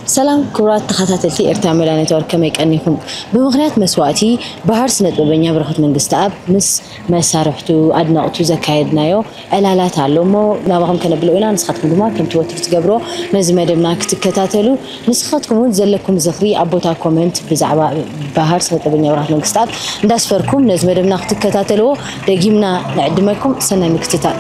ሰላም ክቡራት ተኸታተልቲ ኤርትራ ሜዳ ኔትወርክ፣ ከመይ ቀኒኹም? ብምኽንያት መስዋእቲ ባህር ስነ ጥበበኛ በረኸት መንግስተኣብ ምስ መሳርሕቱ ኣድነቕቱ ዘካየድናዮ ዕላላት ኣሎ እሞ ናባኹም ከነብሎ ኢና። ንስኻትኩም ድማ ከምቲ ወትሩ ትገብሮ ነዚ መደብና ክትከታተሉ፣ ንስኻትኩም እውን ዘለኩም ዝኽሪ ኣብ ቦታ ኮመንት ብዛዕባ ባህር ስነ ጥበበኛ በረኸት መንግስተኣብ እንዳስፈርኩም ነዚ መደብና ክትከታተልዎ ደጊምና ንዕድመኩም። ሰናይ ምክትታል።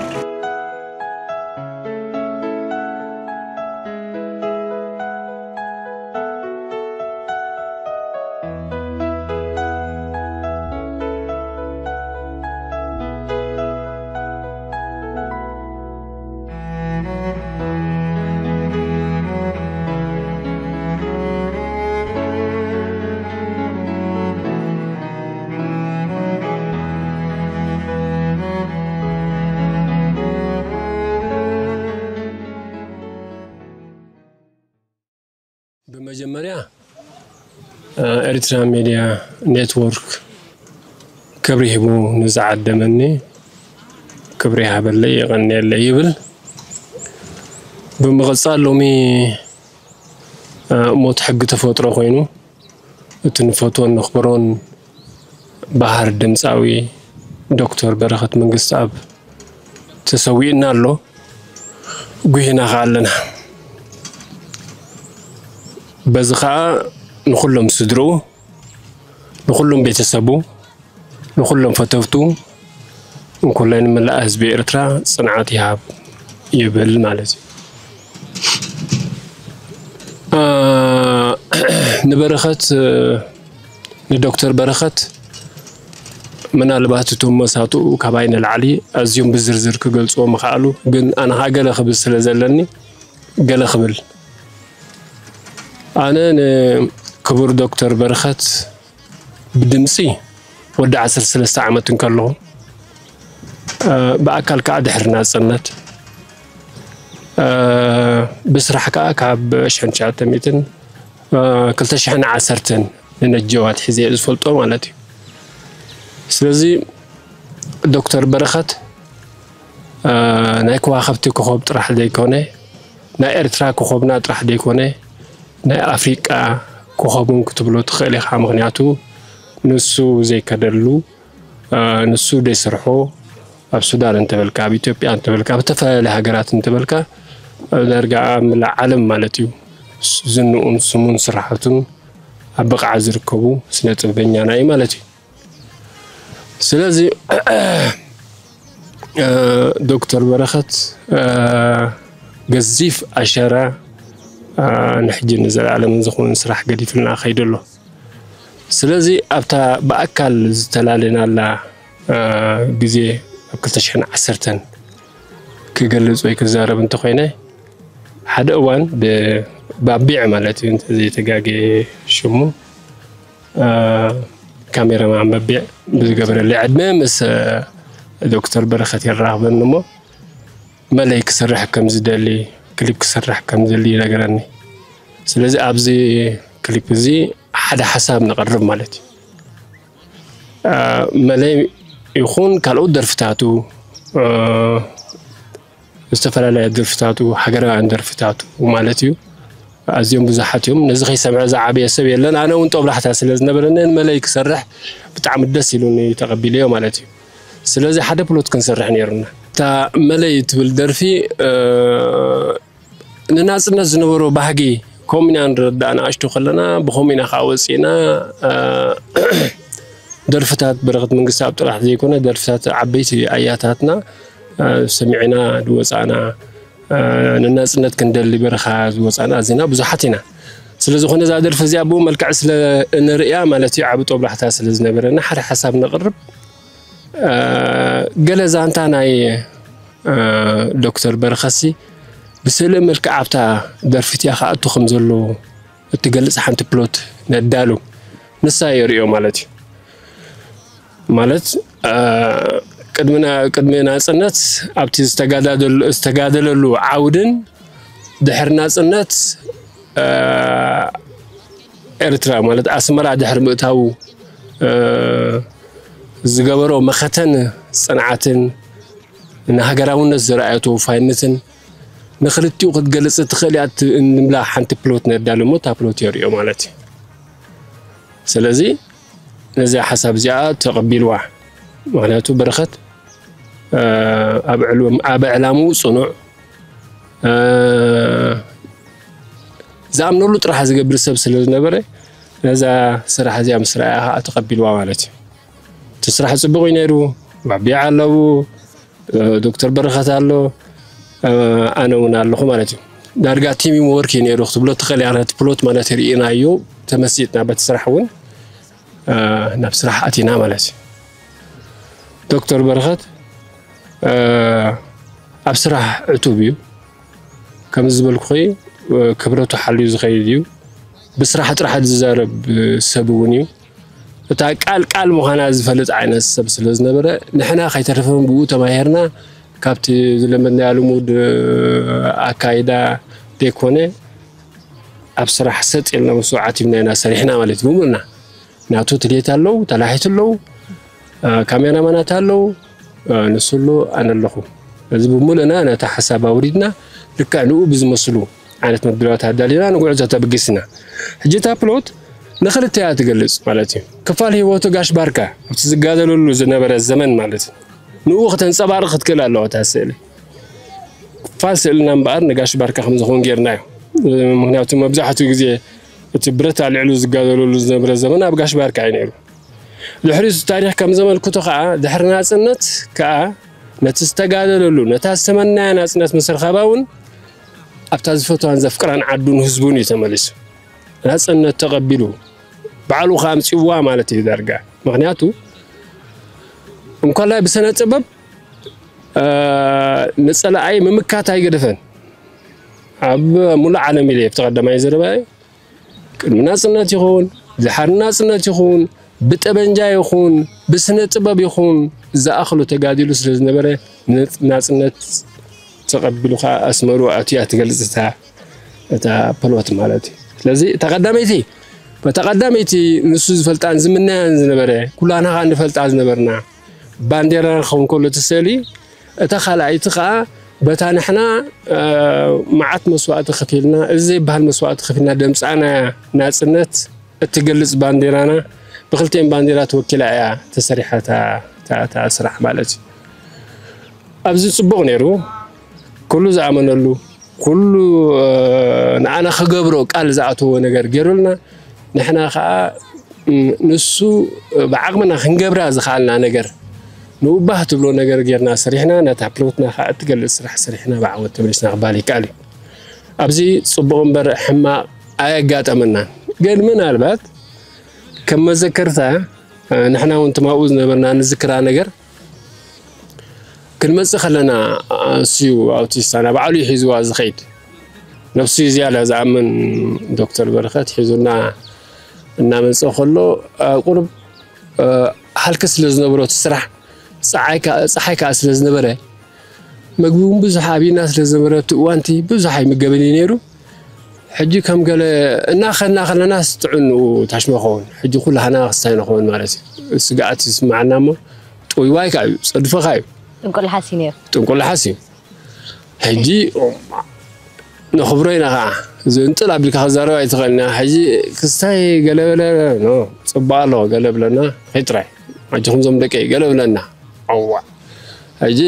ብመጀመርያ ኤሪትራ ሜድያ ኔትወርክ ክብሪ ሂቡ ንዝዓደመኒ ክብሪ ይሃበለይ፣ የቐንየለይ ይብል። ብምቕጻል ሎሚ ሞት ሕጊ ተፈጥሮ ኮይኑ እቲ ንፈትዎን ነኽብሮን በሃር ድምፃዊ ዶክተር በረኸት መንግስተኣብ ተሰዊእና ኣሎ። ጉሂና ኸዓ ኣለና። በዚ ኸዓ ንኹሎም ስድርኡ፣ ንኹሎም ቤተሰቡ፣ ንኹሎም ፈተውቱ፣ እንኮላይ ንመላእ ህዝቢ ኤርትራ ጽንዓት ይሃብ ይብል ማለት እዩ። ንበረኸት ንዶክተር በረኸት ምናልባት እቶም መሳትኡ ካባይ ንላዕሊ ኣዝዮም ብዝርዝር ክገልፅዎ ምኽኣሉ፣ ግን ኣነ ኸዓ ገለ ክብል ስለ ዘለኒ ገለ ክብል። ኣነ ንክቡር ዶክተር በረኸት ብድምፂ ወዲ ዓሰርተ ሰለስተ ዓመት እንከለኹ፣ ብኣካል ከዓ ድሕሪ ናፅነት፣ ብስራሕ ከዓ ካብ ሽሕን ትሽዓተ ሚእትን ክልተ ሽሕን ዓሰርተን ንነጀው ኣትሒዘ እየ ዝፈልጦ ማለት እዩ። ስለዚ ዶክተር በረኸት ናይ ከዋኽብቲ ኮኾብ ጥራሕ ዘይኮነ፣ ናይ ኤርትራ ኮኾብና ጥራሕ ዘይኮነ፣ ናይ ኣፍሪቃ ኮኾብ እውን ክትብሎ ትኽእል ኢኻ። ምኽንያቱ ንሱ ዘይከደሉ፣ ንሱ ዘይሰርሖ፣ ኣብ ሱዳን እንተበልካ፣ ኣብ ኢትዮጵያ እንተበልካ፣ ኣብ ዝተፈላለዩ ሃገራት እንተበልካ፣ ኣብ ዳርጋ ኣብ መላእ ዓለም ማለት እዩ ዝንኡን ስሙን ስራሕቱን ኣብ ብቕዓት ዝርከቡ ስነ ጥበበኛና እዩ ማለት እዩ። ስለዚ ዶክተር በረኸት ገዚፍ ኣሻራ ንሕጂ ንዘለኣለምን ዝኾነ ስራሕ ገዲፍልና ከይዱ ኣሎ። ስለዚ ኣብታ ብኣካል ዝተላለናላ ግዜ ኣብ ክልተ ሽሕን ዓሰርተን ክገልጽ ወይ ክዛረብ እንተኾይነ፣ ሓደ እዋን ብባቢዕ ማለት እዩ፣ እንተዘይተጋገየ ሽሙ፣ ካሜራማን በቢዕ ብዝገበረለይ ዕድመ ምስ ዶክተር በረኸት የራኽበኒ እሞ መለይ ክሰርሕ ከም ዝደሊ፣ ክሊፕ ክሰርሕ ከም ዝደሊ ይነገረኒ። ስለዚ ኣብዚ ክሊፕ እዚ ሓደ ሓሳብ ነቕርብ ማለት እዩ። መለይ ይኹን ካልኦት ደርፍታቱ፣ ዝተፈላለያ ደርፍታቱ፣ ሃገራውያን ደርፍታቱ ማለት እዩ፣ ኣዝዮም ብዙሓት እዮም። ነዚ ከይሰምዐ ዝዓበየ ሰብ የለን። ኣነ እውን ጦብላሕታ ስለ ዝነበረኒ ንመለይ ክሰርሕ ብጣዕሚ ደስ ኢሉኒ ተቐቢለዮ ማለት እዩ። ስለዚ ሓደ ፕሎት ክንሰርሕ ነይሩና። እታ መለይ ትብል ደርፊ ንናጽነት ዝነበሮ ባህጊ ከምኡ ኢና ንረዳእ ንኣሽቱ ከለና፣ ብኸምኡ ኢና ከዓ ወጺእና። ደርፍታት በረኸት መንግስተኣብ ጥራሕ ዘይኮነ፣ ደርፍታት ዓበይቲ ኣያታትና ሰሚዕና ዝወጻእና፣ ንናጽነት ክንደሊ በረኻ ዝወጻእና ኣዚና ብዙሓት ኢና። ስለ ዝኾነ እዛ ደርፊ እዚኣ ብኡ መልክዕ ስለ እንርእያ ማለት እዩ፣ ዓቢ ጦብላሕታ ስለ ዝነበረና ሓደ ሓሳብ ነቕርብ። ገለ ዛንታ ናይ ዶክተር በረኸትሲ ብስእሊ መልክዕ ኣብታ ደርፊ እቲኣ ክኣቱ ከም ዘለዎ እትገልጽ ሓንቲ ፕሎት ነዳሉ። ንሳ የርእዮ ማለት እዩ። ማለት ቅድሚ ና-፣ ቅድሚ ናጽነት ኣብቲ ዝተጋዳደሉ-፣ ዝተጋደለሉ ዓውድን ድሕሪ ናጽነት ኤርትራ ማለት ኣስመራ ድሕሪ ምእታዉ ዝገበሮ መኸተን ጽንዓትን ንሃገራውነት ዘርኣዮ ተወፋይነትን ንክልቲኡ ክትገልጽ እትኽእል እያ፣ እንብላ ሓንቲ ፕሎት ነዳሉ እሞ እታ ፕሎት የርእዮ ማለት እዩ። ስለዚ ነዚኣ ሓሳብ እዚኣ ተቐቢልዋ። ምኽንያቱ በረኸት ኣብ ዕላምኡ ጽኑዕ፣ ዝኣምነሉ ጥራሕ ዝገብር ሰብ ስለ ዝነበረ፣ ነዛ ስራሕ እዚኣ ምስ ረኣያ ከዓ ተቐቢልዋ ማለት እዩ። እቲ ስራሕ ጽቡቕ እዩ ነይሩ። ባቢያ ኣለዉ፣ ዶክተር በረኸት ኣሎ፣ ኣነ እውን ኣለኹ ማለት እዩ። ዳርጋ ቲም ወርክ እዩ ነይሩ ክትብሎ ትኽእል እያ። ነቲ ፕሎት ማለት ርኢናዮ፣ ተመሲጥና በቲ ስራሕ እውን ናብ ስራሕ ኣቲና ማለት እዩ። ዶክተር በረኸት ኣብ ስራሕ ዕቱብ እዩ። ከምዚ ዝበልኩኺ ክብረቱ ሓልዩ ዝኸይድ እዩ። ብስራሕ ጥራሕ ዝዛረብ ሰብ እውን እዩ። እታ ቃል ቃል ምዃና ዝፈልጥ ዓይነት ሰብ ስለ ዝነበረ፣ ንሕና ከይተረፈን ብኡ ተማሂርና፣ ካብቲ ዝለመድናዮ ልሙድ ኣካይዳ ደይኮነ፣ ኣብ ስራሕ ሰጥ ኢልና ምስኡ ዓቲብና ኢና ሰሪሕና ማለት እዩ። ብምሉእና ናቱ ትልየት ኣለዉ፣ ተላሒቱ ኣለዉ፣ ካሜራማናት ኣለዉ፣ ንሱ ኣሎ፣ ኣነ ኣለኹ። እዚ ብምሉእና ነታ ሓሳብ ኣውሪድና፣ ልክዕ ንኡ ብዝመስሉ ዓይነት መድረባት ኣዳሊና ንጉዕዞ ተበጊስና። ሕጂ እታ ፕሎት ንኽልተ እያ ትገልጽ ማለት እዩ። ክፋል ህይወቱ ጋሽ ባርካ ኣብቲ ዝጋደለሉ ዝነበረ ዘመን ማለት እዩ። ንኡ ክተንጸባርቕ ክትክእል ኣለዋ እታ ስእሊ። ክፋል ስእልና እምበኣር ንጋሽ ባርካ ከም ዝኸውን ጌርናዮ። ምኽንያቱ መብዛሕትኡ ግዜ እቲ ብረት ኣልዕሉ ዝጋደለሉ ዝነበረ ዘመን ኣብ ጋሽ ባርካ እዩ ነይሩ። ድሕሪ እዚ ታሪኽ ከም ዘመልክቶ ከኣ፣ ድሕሪ ናጽነት ከኣ ነቲ ዝተጋደለሉ፣ ነታ ዝተመናያ ናጽነት ምስ ረኸባ እውን ኣብታ ዝፈትዋን ዘፍቅራን ዓዱን ህዝቡን እዩ ተመሊሱ። ናጽነት ተቐቢሉ፣ ባዕሉ ከኣ ኣምጺእዋ ማለት እዩ ዳርጋ። ምኽንያቱ እንኮላይ ብስነ ጥበብ፣ እ፣ ንጸላኣይ ምምካት ኣይገደፈን። ኣብ ሙሉእ ዓለም ኢለ ኣብቲ ቀዳማይ ዘረባይ፣ ቅድሚ ናጽነት ይኹን፣ ድሓር ናጽነት ይኹን፣ ብጠበንጃ ይኹን፣ ብስነ ጥበብ ይኹን፣ ዝኣኽሎ ተጋዲሉ ስለ ዝነበረ፣ ን-፣ ናጽነት ተቐቢሉ ከኣ ኣስመሩ ኣትያ ትገልጽ እታ፣ እታ ፕሎት ማለት እዩ። ስለዚ እታ ቀዳመይቲ፣ በታ ቀዳመይቲ ንሱ ዝፈልጣን ዝምነያን ዝነበረ፣ ኩላና ከኣ ንፈልጣ ዝነበርና፣ ባንዴራ ክኸውን ከሎ እቲ ስእሊ፣ እታ ካልኣይቲ ከኣ በታ ንሕና፣ እ፣ መዓት መስዋእቲ ከፊልና፣ እዚ ዘይበሃል መስዋእቲ ከፊልና ደምጻና ናጽነት እትገልጽ ባንዴራና፣ ብክልቲኤን ባንዴራ ተወኪላ እያ ተሰሪሓ እታ፣ እታ፣ እታ ስራሕ ማለት እዩ። ኣብዚ ጽቡቕ ነይሩ። ኩሉ ዝኣመነሉ፣ ኩሉ፣ እ፣ ንኣና ክገብሮ ቃል ዝኣተዎ ነገር ገይሩልና፣ ንሕና ከኣ፣ እም፣ ንሱ ብዓቕምና ክንገብራ ዝኸኣልና ነገር፣ ንኡ ባህ ትብሎ ነገር ጌርና ሰሪሕና፣ ነታ ፕሎትና ከኣ እትገልጽ ስራሕ ሰሪሕና ብዓወት ተመሊስና ክበሃል ይከኣል እዩ። ኣብዚ ጽቡቕ እምበር ሕማቕ ኣየጋጠመናን። ግን ምናልባት ከም መዘከርታ፣ እ፣ ንሕና እውን ትማኡ ዝነበርና ንዝክራ ነገር፣ ክንመጽእ ከለና፣ ኣንስዩ ኣውቲስታና ባዕሉ እዩ ሒዝዋ ዝኸይድ። ነብሱ እዩ ዝያዳ ዝኣምን። ዶክተር በረኸት ሒዙና እናመጽእ ከሎ፣ ኣብ ቁሩብ፣ እ፣ ሃልኪ ስለ ዝነበሮ እቲ ስራሕ፣ ጸሓይ ከኣ፣ ጸሓይ ከኣ ስለ ዝነበረ፣ መግቢ እውን ብዙሕ ኣብና ስለ ዝነበረ፣ ኣብቲ እዋንቲ ብዙሕ ኣይምገበን እዩ ነይሩ። ሕጂ ከም ገለ እናኸድና ከለናስ ጥዑን ንኡ ታሽመ ኸውን። ሕጂ ኩላህና ክስታይ ንኸውን ማለት እዩ። ስግኣት ይስምዓና እሞ፣ ጥውይዋይ ከኣ እዩ፣ ጸድፊ ከኣ እዩ። ጥንቁልሓስ እዩ ነይሩ። ጥንቁልሓስ እዩ። ሕጂ ነኽብሮ ኢና ከኣ። ዝንጥል ኣቢልካ ክዛረብ ኣይትኽእልን ኢኻ። ሕጂ ክስታይ ገለ በለ፣ ኖ፣ ጽቡቕ ኣለዎ፣ ገለ ብለና፣ ኸይድ ጥራይ። ኣጆኹም ዞም ደቀይ፣ ገለ ብለና። ኣዋ። ሕጂ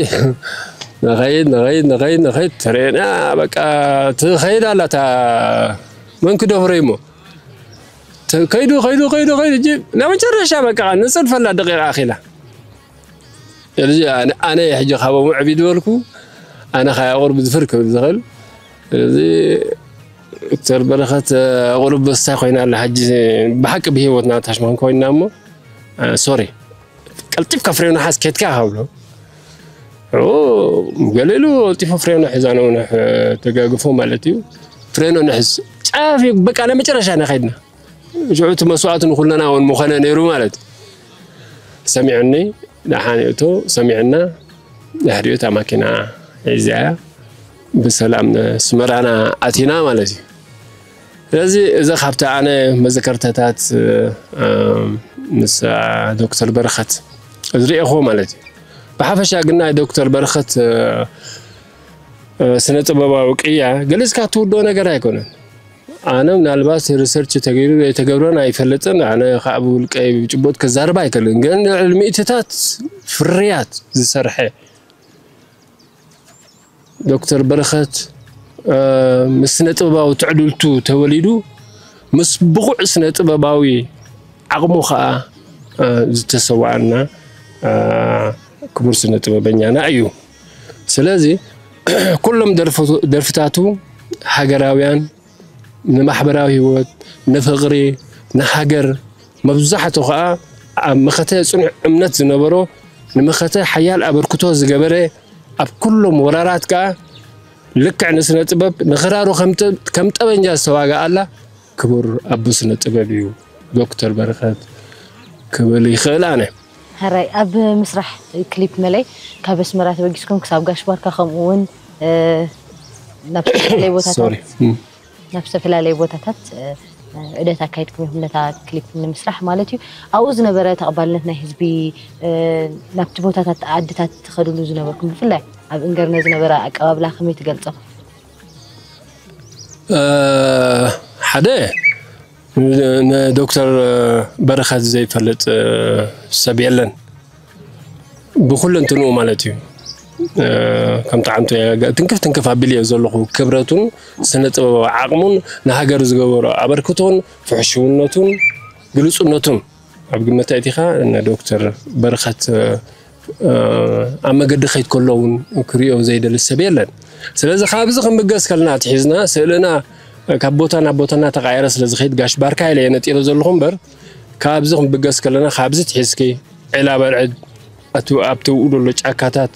ንኸይድ፣ ንኸይድ፣ ንኸይድ፣ ንኸይድ፣ ተረኤና፣ በቃ፣ ትኸይድ ኣላ እታ መን ክደፍሮ እሞ። ተ-፣ ከይዱ፣ ከይዱ፣ ከይዱ፣ ከይዱ፣ ሕጂ ናይ መጨረሻ በቃ፣ ንጸድፈላ ደቂቕ ኣኺላ። ስለዚ ኣነ፣ ኣነ ሕጂ ካብኦም ዕብይ ዝበልኩ፣ ኣነ ከኣ ቁሩብ ዝፍር ክብል ዝኽእል። ስለዚ ዶክተር በረኸት፣ ቁሩብ በሳይ ኮይና ኣላ ሕጂ፣ ብሓቂ ብህይወትና ታሽማን ኮይና እሞ፣ ሶሪ። ቀልጢፍካ ፍሬኑ ሓዝ፣ ኬድካ ከብሎ። ኦ፣ ገለ ኢሉ ቀልጢፉ ፍሬኑ ሒዛ ነውንሕ ተጋግፎ ማለት እዩ። ፍሬኑ ንሕዝ። ጫፍ እዩ፣ በቃ፣ ናይ መጨረሻ ኢና ከይድና። ሽዑ እቲ መስዋእቲ ንኹልና እውን ምኾነ ነይሩ ማለት እዩ። ሰሚዑኒ፣ ደሓን እቶ ሰሚዑና፣ ድሕሪኡ እታ ማኪና ሒዛያ ብሰላም ንስመራና ኣቲና ማለት እዩ። ስለዚ እዚ ካብቲ ኣነ መዘከርታታት፣ እ፣ ምስ፣ እ፣ ዶክተር በረኸት ዝርእኹዎ ማለት እዩ። ብሓፈሻ ግን ናይ ዶክተር በረኸት፣ እ፣ ስነ ጥበባዊ ቅያ ገሊጽካ ትውድኦ ነገር ኣይኮነን። ኣነ ምናልባት ሪሰርች ተገይሩ ዘይተገብረን ኣይፈልጥን። ኣነ ከዓ ብውልቀይ ብጭቡጥ ክዛረብ ኣይክእልን። ግን ልዕሊ ሚእትታት ፍርያት ዝሰርሐ ዶክተር በረኸት ምስ ስነ ጥበባዊ ትዕድልቱ ተወሊዱ ምስ ብቑዕ ስነ ጥበባዊ ዓቕሙ ከዓ ዝተሰዋኣና ክቡር ስነ ጥበበኛና እዩ። ስለዚ ኩሎም ደርፍታቱ ሃገራውያን፣ ንማሕበራዊ ህይወት፣ ንፍቕሪ፣ ንሃገር፣ መብዛሕቱ ከዓ ኣብ መኸተ ጽኑዕ እምነት ዝነበሮ፣ ንመኸተ ሓያል ኣበርክቶ ዝገበረ፣ ኣብ ኩሎም ወራራት ከዓ ልክዕ ንስነ ጥበብ ንኽራሩ ከም ጠበንጃ ዝተዋግኣላ ክቡር ኣቦ ስነ ጥበብ እዩ ዶክተር በረኸት ክብል ይኽእል ኣነ። ሕራይ ኣብ ምስራሕ ክሊፕ መለይ ካብ ኣስመራ ተበጊስኩም ክሳብ ጋሽ ባርካ ከምኡ እውን ናብ ዝተፈላለዩ ቦታታት ናብ ዝተፈላለዩ ቦታታት ዑደት ኣካይድኩም ኢኹም ነታ ክሊፕ ንምስራሕ ማለት እዩ። ኣብኡ ዝነበረ ተቐባልነት ናይ ህዝቢ ናብቲ ቦታታት ዓድታት ትኸድሉ ዝነበርኩም ብፍላይ ኣብ እንገርነ ዝነበረ ኣቀባብላ ከመይ ትገልጾ? ሓደ ንዶክተር በረኸት ዘይፈልጥ ሰብ የለን ብኩለንትንኡ ማለት እዩ። ከም ጣዕምቱ ትንክፍ ትንክፍ ኣቢል እየ ዘለኹ። ክብረቱን ስነ ጥበባዊ ዓቕሙን ንሃገር ዝገበሮ ኣበርክቶን ፍሕሽውነቱን ግልፁነቱን ኣብ ግምት ኣእቲኻ ንዶክተር በረኸት ኣብ መገዲ ከይድ ከሎ እውን ክሪኦ ዘይደሊ ሰብ የለን። ስለዚ ካብዚ ክንብገስ ከለና ኣትሒዝና ስእልና ካብ ቦታ ናብ ቦታ እናተቃየረ ስለ ዝኸይድ ጋሽ ባርካ ኢለ እየ ነጢረ ዘለኹ እምበር ካብዚ ክንብገስ ከለና ካብዚ ትሒዝኪ ዒላ በርዕድ ኣብ ተውኡ ዘሎ ጫካታት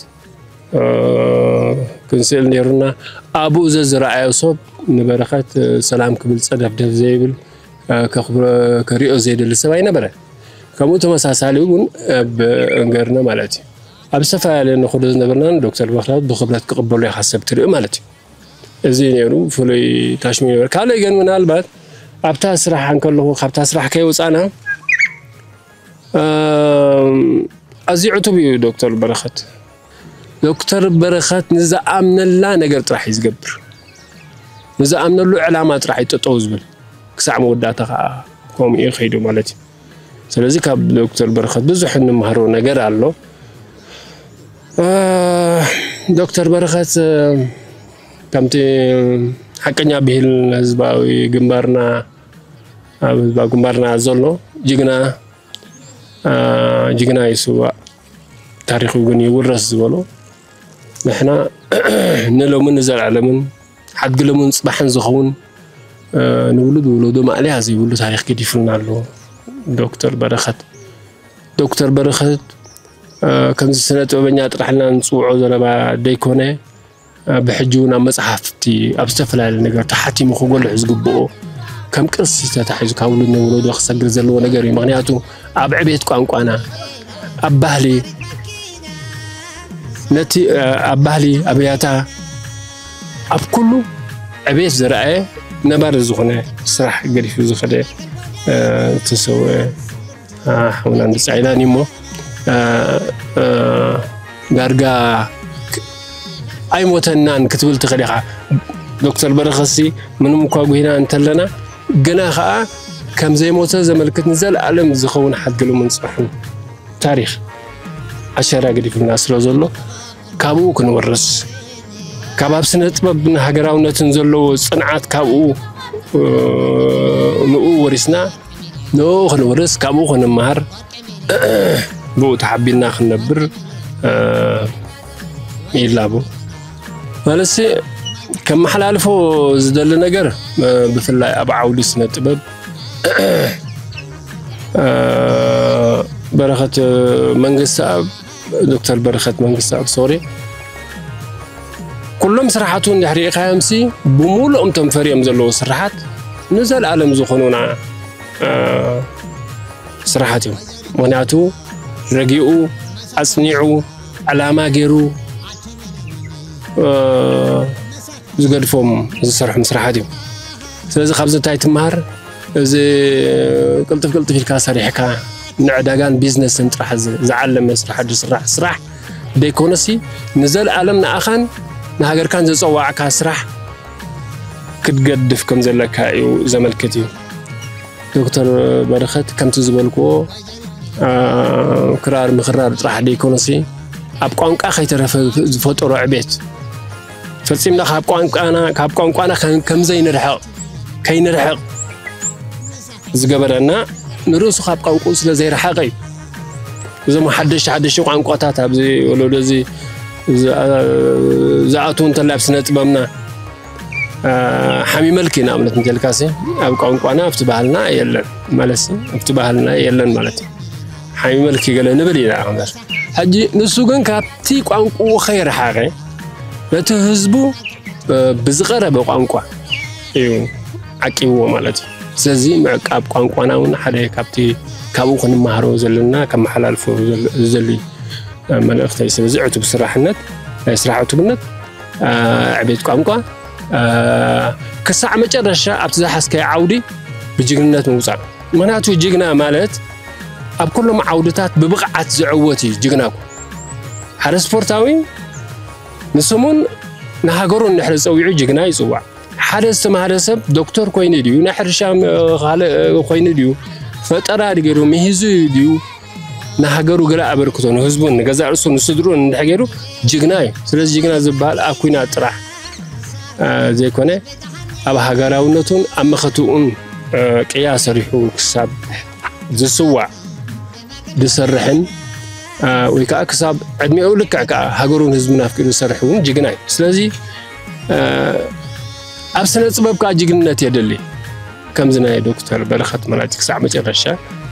ክንስእል ነይሩና። ኣብኡ ዘዝረኣዮ ሰብ ንበረኸት ሰላም ክብል ጸደፍደፍ ዘይብል ከሪኦ ዘይደሊ ሰብ ኣይነበረ። ከምኡ ተመሳሳሊ እውን ኣብ እንገርነ ማለት እዩ ኣብ ዝተፈላለየ ንኹዶ ዝነበርና ዶክተር በረኸት ብክብረት ክቕበሎ ኢኻ ሰብ ትርኢ ማለት እዩ። እዚ ነይሩ ፍሉይ ታሽሚ ነበር። ካልእ ግን ምናልባት ኣብታ ስራሕ እንከለኹ ካብታ ስራሕ ከይወፃና ኣዝዩ ዕቱብ እዩ ዶክተር በረኸት። ዶክተር በረኸት ንዝኣምነላ ነገር ጥራሕ እዩ ዝገብር። ንዝኣምነሉ ዕላማ ጥራሕ እዩ ጠጠው ዝብል። ክሳዕ መወዳእታ ከዓ ከምኡ እዩ ከይዱ ማለት እዩ። ስለዚ ካብ ዶክተር በረኸት ብዙሕ እንምሃሮ ነገር ኣሎ። ዶክተር በረኸት ከምቲ ሓቀኛ ብሂል ህዝባዊ ግንባርና ኣብ ህዝባዊ ግንባርና ዘሎ ጅግና ጅግና ይስዋእ ታሪኹ ግን ይውረስ ዝበሎ ንሕና ንሎምን ንዘለዓለምን ሓድግሎምን ፅባሕን ዝኸውን ንውሉድ ውለዶ ማእለያ ዘይብሉ ታሪኽ ገዲፉልና ኣሎ ዶክተር በረኸት። ዶክተር በረኸት ከምዚ ስነ ጥበበኛ ጥራሕ ኢልና ንፅውዖ ዘረባ ደይኮነ ብሕጂ እውን ኣብ መፅሓፍቲ ኣብ ዝተፈላለዩ ነገር ተሓቲሙ ክጎልሕ ዝግብኦ ከም ቅርሲ ተታሒዙ ካብ ውሉድ ንውለዶ ክሰግር ዘለዎ ነገር እዩ። ምክንያቱ ኣብ ዕቤት ቋንቋና ኣብ ባህሊ ነቲ ኣብ ባህሊ ኣብ ያታ ኣብ ኩሉ ዕቤት ዝረኣየ ነባሪ ዝኾነ ስራሕ ገዲፉ ዝኸደ ተሰወ ሓውና እንድፃ ኢላን እሞ ዳርጋ ኣይሞተናን ክትብል ትኽእል ኢኻ። ዶክተር በረኸሲ ምንም እኳ ጉሂና እንተለና ግና ከዓ ከም ዘይሞተ ዘመልክት ንዘለኣለም ዝኸውን ሓድግሉ ምንፅባሕን ታሪኽ ኣሻራ ገዲፉልና ስለ ዘሎ ካብኡ ክንወርስ ካብ ኣብ ስነ ጥበብን ሃገራውነትን ዘለዎ ፅንዓት ካብኡ ንኡ ወሪስና ንኡ ክንውርስ ካብኡ ክንመሃር ብኡ ተሓቢና ክንነብር ይላቦ። ማለትሲ ከመሓላልፎ ዝደሊ ነገር ብፍላይ ኣብ ዓውዲ ስነ ጥበብ በረኸት መንግስቲ ኣብ ዶክተር በረኸት መንግስቲ ኣብ ሶሪ ኩሎም ስራሓቱ እንድሕር ርኢኻዮምሲ ብሙሉኦም ቶም ፈርዮም ዘለዉ ስራሓት ንዘለኣለም ዝኾኑና ስራሓት እዮም። ምክንያቱ ረጊኡ ኣፅኒዑ ዕላማ ገይሩ ዝገድፎም ዝሰርሖም ስራሓት እዮም። ስለዚ ካብዚ እንታይ ትመሃር? እዚ ቅልጥፍ ቅልጥፍ ኢልካ ሰሪሕካ ንዕዳጋን ቢዝነስን ጥራሕ ዝዓለመ ስራሕ ዝስራሕ ስራሕ ደይኮነሲ ንዘለኣለም ንኣኻን ንሃገርካን ዘጸዋዕካ ስራሕ ክትገድፍ ከም ዘለካ እዩ ዘመልክት እዩ። ዶክተር በረኸት ከምቲ ዝበልክዎ ክራር ምኽራር ጥራሕ ደይኮነሲ ኣብ ቋንቋ ከይተረፈ ዝፈጠሮ ዕቤት ፈጺምና ካብ ቋንቋና ካብ ቋንቋና ከም ዘይንርሕቕ ከይንርሕቕ ዝገበረና ንርእሱ ካብ ቋንቋኡ ስለ ዘይረሓቐ እዩ። እዞም ሓደሽቲ ሓደሽቲ ቋንቋታት ኣብዚ ወለዶ እዚ ዝኣትዉ እንተላ ኣብ ስነ ጥበብና ሓሚመልኪ ንኣብነት እንተልካሲ ኣብ ቋንቋና ኣብቲ ባህልና የለን ማለት ኣብቲ ባህልና የለን ማለት እዩ። ሓሚመልኪ ገለ ንብል ኢና እምበር ሕጂ ንሱ ግን ካብቲ ቋንቋኡ ከይረሓቐ ነቲ ህዝቡ ብዝቐረበ ቋንቋ እዩ ዓቂብዎ ማለት እዩ። ስለዚ ምዕቃብ ቋንቋና እውን ሓደ ካብቲ ካብኡ ክንመሃሮ ዘለና ከመሓላልፎ ዘሉ መልእኽተይ። ስለዚ ዕቱብ ስራሕነት ናይ ስራሕ ዕቱብነት ዕቤት ቋንቋ ክሳዕ መጨረሻ ኣብቲ ዝሓዝካዮ ዓውዲ ብጅግንነት ምውፃእ። ምክንያቱ ጅግና ማለት ኣብ ኩሎም ዓውድታት ብብቕዓት ዝዕወት እዩ ጅግና። ሓደ ስፖርታዊ ንስሙን ንሃገሩን እንድሕሪ ፀዊዑ ጅግና ይፅዋዕ። ሓደ ዝተማሃረ ሰብ ዶክተር ኮይኑ ድዩ ናይ ሕርሻ ካልእ ኮይኑ ድዩ ፈጠራ ገይሩ ምሂዙ ድዩ ንሃገሩ ገለ ኣበርክቶ ንህዝቡን ንገዛእ ርእሱ ንስድሩን እንድሕር ገይሩ ጅግና እዩ። ስለዚ ጅግና ዝበሃል ኣብ ኲናት ጥራሕ ዘይኮነ ኣብ ሃገራውነቱን ኣብ መኸትኡን ቅያ ሰሪሑ ክሳብ ዝስዋዕ ዝሰርሕን ወይ ከዓ ክሳብ ዕድሚኡ ልክዕ ከዓ ሃገሩን ህዝቡን ኣፍቂሩ ዝሰርሕ እውን ጅግና እዩ። ስለዚ ኣብ ስነ ጥበብ ከዓ ጅግንነት የድሊ። ከምዚ ናይ ዶክተር በረኸት ማለት ክሳዕ መጨረሻ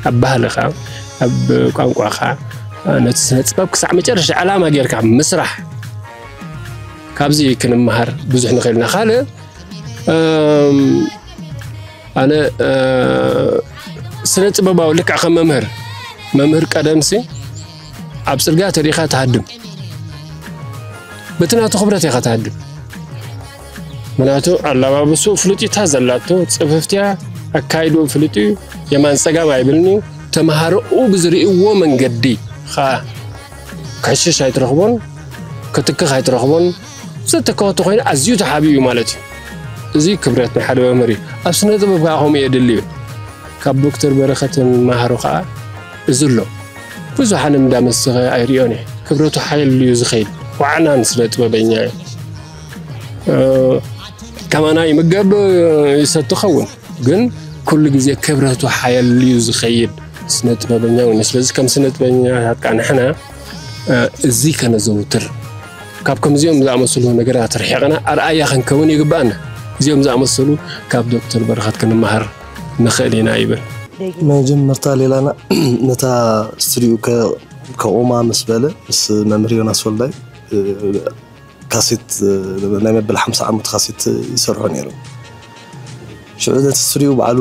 ኣብ ባህልኻ ኣብ ቋንቋኻ ነቲ ስነ ጥበብ ክሳዕ መጨረሻ ዕላማ ጌርካ ምስራሕ ካብዚ ክንመሃር ብዙሕ ንኽእልና ካልእ ኣነ ስነ ጥበባዊ ልክዕ ከም መምህር መምህር ቀደምሲ ኣብ ፅርግያ ተሪኻ ትሃድም በቲ ናቱ ክብረት ኢኻ ትሃድም። ምክንያቱ ኣላባብሱ ፍሉጢታ ዘላቶ ፅፍፍትያ ኣካይዱ ፍሉጥ እዩ። የማን ፀጋም ኣይብልን እዩ። ተምሃሮኡ ብዝርእይዎ መንገዲ ኸዓ ክሕሽሽ ኣይትረኽቦን ክትክኽ ኣይትረኽቦን። ዘተካወቱ ኮይኑ ኣዝዩ ተሓቢኡ ማለት እዩ። እዚ ክብረት ናይ ሓደ መምህር እዩ። ኣብ ስነ ጥበብ ከዓ ከምኡ የድሊ እዩ። ካብ ዶክተር በረኸት ንመሃሮ ከዓ እዚ ኣሎ። ብዙሓን እንዳመስኸ ኣይሪኦን እየ። ክብረቱ ሓየል እዩ ዝኸይድ። ዋዕናን ስነ ጥበበኛ እዩ። ከማና ይምገብ ይሰቲ ኸውን ግን ኩሉ ግዜ ክብረቱ ሓየል እዩ ዝኸይድ ስነ ጥበበኛ እውን። ስለዚ ከም ስነ ጥበበኛታት ከዓ ንሕና እዚ ከነዘውትር ካብ ከምዚኦም ዝኣመሰሉ ነገራት ርሒቕና ኣርኣያ ክንከውን ይግባኣና። እዚኦም ዝኣመሰሉ ካብ ዶክተር በረኸት ክንመሃር ንኽእል ኢና ይብል። መጀመርታ ሌላና ነታ ስቱዲዮ ከቑማ ምስ በለ ምስ መምህር ዮናስ ወልዳይ ካሴት ናይ መበል ሓምሳ ዓመት ካሴት ይሰርሑ ነይሮም። ሽዑ ነቲ ስቱዲዮ ባዕሉ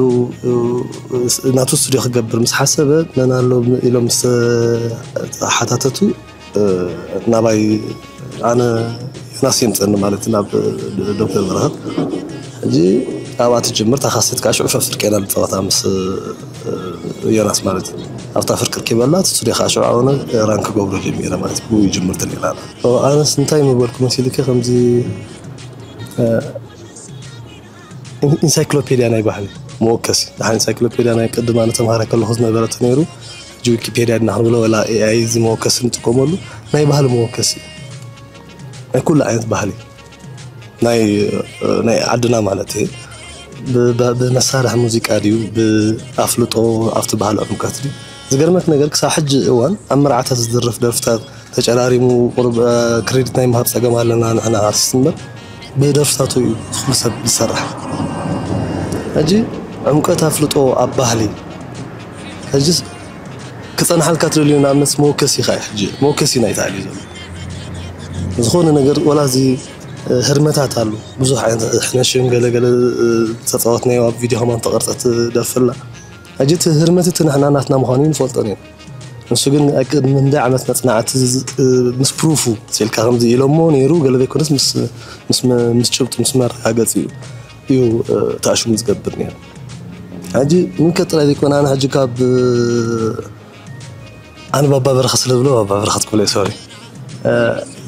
ናቱ ስቱዲዮ ክገብር ምስ ሓሰበ መን ኣሎ ኢሎም ምስ ተሓታተቱ ናባይ ኣነ ዮናስ የምፀኒ ማለት ናብ ዶክተር በረኸት ሕጂ ኣብኣ ትጅምር ታኻስት ከዓ ሽዑ ፈፍርቅ ኢና ንፀወታ ምስ ዮናስ ማለት ኣብታ ፍርቅር ኪበላ ስቱዲዮ ከዓ ሽዑ ኣነ ራን ክገብሮ ጀሚረ ማለት ብኡ ይጅምር ትልኢና ኣነስ እንታይ ምበልኩ መሲልከ ከምዚ ኢንሳይክሎፔድያ ናይ ባህሊ መወከሲ ደሓን ኢንሳይክሎፔድያ ናይ ቅድማ ንተምሃረ ከለኹ ዝነበረ ተነይሩ ሕጂ ዊኪፔድያ ድና ክንብሎ ወላ ኤኣይ እዚ መወከሲ ንጥቀመሉ ናይ ባህሊ መወከሲ ናይ ኩሉ ዓይነት ባህሊ ናይ ናይ ዓድና ማለት እየ ብመሳርሒ ሙዚቃ ድዩ ብኣፍልጦ ኣብቲ ባህሊ ዕምቀት ድዩ ዝገርመክ ነገር ክሳብ ሕጂ እዋን ኣብ መርዓታት ዝድርፍ ደርፍታት ተጨራሪሙ ቁሩብ ክሬዲት ናይ ምሃብ ፀገም ኣለና ንሕና ኣርቲስት እምበር ብደርፍታቱ እዩ ኩሉ ሰብ ዝሰርሕ ሕጂ ዕምቀት ኣፍልጦ ኣብ ባህሊ ሕጂ ክፀንሓልካ ትደልዩ ንኣብነት መወከሲ ኢኻ ሕጂ መወከሲ ናይ ታዕሊ ዘሎ ዝኾነ ነገር ወላ እዚ ህርመታት ኣሎ ብዙሕ ዓይነት ሕነሽም ገለገለ ተፃወትናዮ ኣብ ቪድዮ ከማን ተቐርፀት ደርፍላ ሕጂ እቲ ህርመት እቲ ንሕና ናትና ምዃኑ ንፈልጦ ነይሩ ንሱ ግን ኣብ ቅድሚ እንደ ዓመት መፅናዕቲ ምስ ፕሩፉ ስልካ ከምዚ ኢሎሞ ነይሩ ገለ ዘይኮነስ ምስ ጭብጡ ምስ መረጋገፂ እዩ እዩ ተኣሽሙ ዝገብር ነይሩ ሕጂ ምን ከጥራይ ዘይኮነ ኣነ ሕጂ ካብ ኣነ ባባ በረኸት ስለ ዝብሎ ባባ በረኸት ክብሎ ሶሪ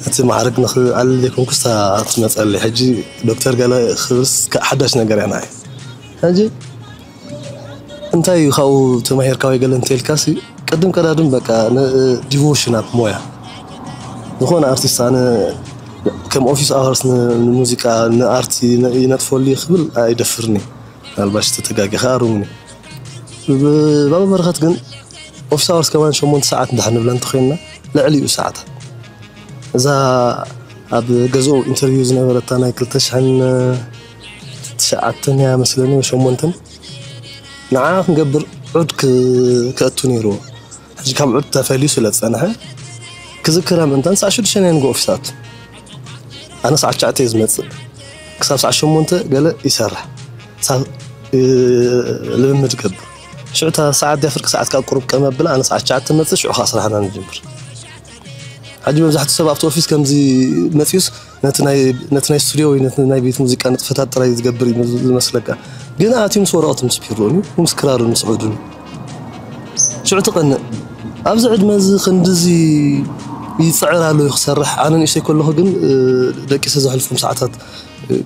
እቲ ማዕረግ ንኽኣልል ዘይኮንኩስ እታ ትመፀለይ። ሕጂ ዶክተር ገለ ክብልስ ከ-፣ ሓዳሽ ነገር እያ ንዓይ። ሕጂ እንታይ እዩ ካብኡ ተማሂርካ ወይ ገለ እንተልካሲ፣ ቅድም ቀዳድም በቃ ዲቮሽን ኣብ ሞያ ዝኾነ ኣርቲስት ኣነ ከም ኦፊስ ኣወርስ ንሙዚቃ ንኣርቲ ይነጥፈሉ ክብል ኣይደፍርኒ። ምናልባሽ ተተጋጊ ከኣርሙኒ። ባባ በረኸት ግን ኦፊስ ኣወርስ ከማን ሸሞንተ ሰዓት እንድሕር ንብላ እንተኮይንና ልዕሊኡ ሰዓታት እዛ ኣብ ገዝኡ ኢንተርቪው ዝነበረታ ናይ ክልተ ሽሕን ትሽዓተን እያ መስለኒ ወይ ሸሞንተን ንዓ ክንገብር ዑድ ክ- ክእቱ ነይርዎ። ሕጂ ካብ ዑድ ተፈልዩ ስለ ዝጸንሐ ክዝክራ ምእንታን ሰዓት ሽዱሽተ ናይ ንግሆ ኦፊሳት ኣነ ሰዓት ትሽዓተ እየ ዝመጽእ ክሳብ ሰዓት ሸሞንተ ገለ ይሰርሕ ሳብ ልምምድ ገብር ሽዑ እታ ሰዓት ዲያ ፍርቂ ሰዓት ካብ ቁሩብ ቀመ ኣብላ ኣነ ሰዓት ትሽዓተ መጽእ ሽዑ ከዓ ስራሕና ንጅምር። ሕጂ መብዛሕትኡ ሰብ ኣብቲ ኦፊስ ከምዚ መጺኡስ ነቲ ናይ ነቲ ናይ ስቱድዮ ወይ ነቲ ናይ ቤት ሙዚቃ ንጥፈታት ጥራይ ዝገብር እዩ ዝመስለካ። ግን ኣትዩ ምስ ወረቐቱ ምስ ቢሮኡን እዩ ምስ ክራሩን ምስ ዑዱን እዩ። ሽዑ ትቐንእ። ኣብዚ ዕድመ እዚ ክንድዚ ይጽዕር ኣሎ እዩ ክሰርሕ። ኣነ ንእሽተይ ከለኹ ግን ደቂሰ ዘሕልፎም ሰዓታት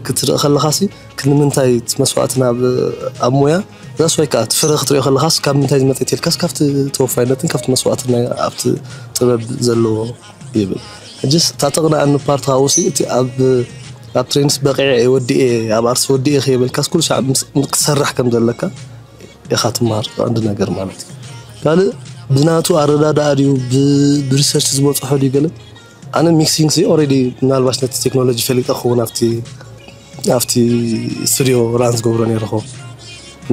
ክትርኢ ከለኻሲ ክንምንታይ እቲ መስዋእትና ኣብ ኣብ ሞያ ዛስ ወይ ከዓ እቲ ፍረ ክትሪኦ ከለኻስ ካብ ምንታይ ዝመፀ ኢልካስ ካብቲ ተወፋይነትን ካብቲ መስዋእትን ናይ ኣብቲ ጥበብ ዘለዎ ይብል። ሕጅስ እታ ተቕንኣኒ ፓርት ካብኡ ሲ እቲ ኣብ ኣብ ትሬንስ በቂዐ እየ ወዲኤ ኣብ ኣርስ ወዲኤ ከይበልካስ ኩሉ ሻዕ ምስ- ክትሰርሕ ከም ዘለካ ኢኻ ትምሃር ቀንዲ ነገር ማለት እዩ። ካልእ ብናቱ ኣረዳድኣ ድዩ ብ- ብሪሰርች ዝበፅሖ ድዩ ገለ ኣነ ሚክሲንግ ሲ ኦልሬዲ ምናልባሽ ነቲ ቴክኖሎጂ ፈሊጠ ክኸውን ኣብቲ ኣብቲ ስቱዲዮ ራን ዝገብሮ ነይረ ኸው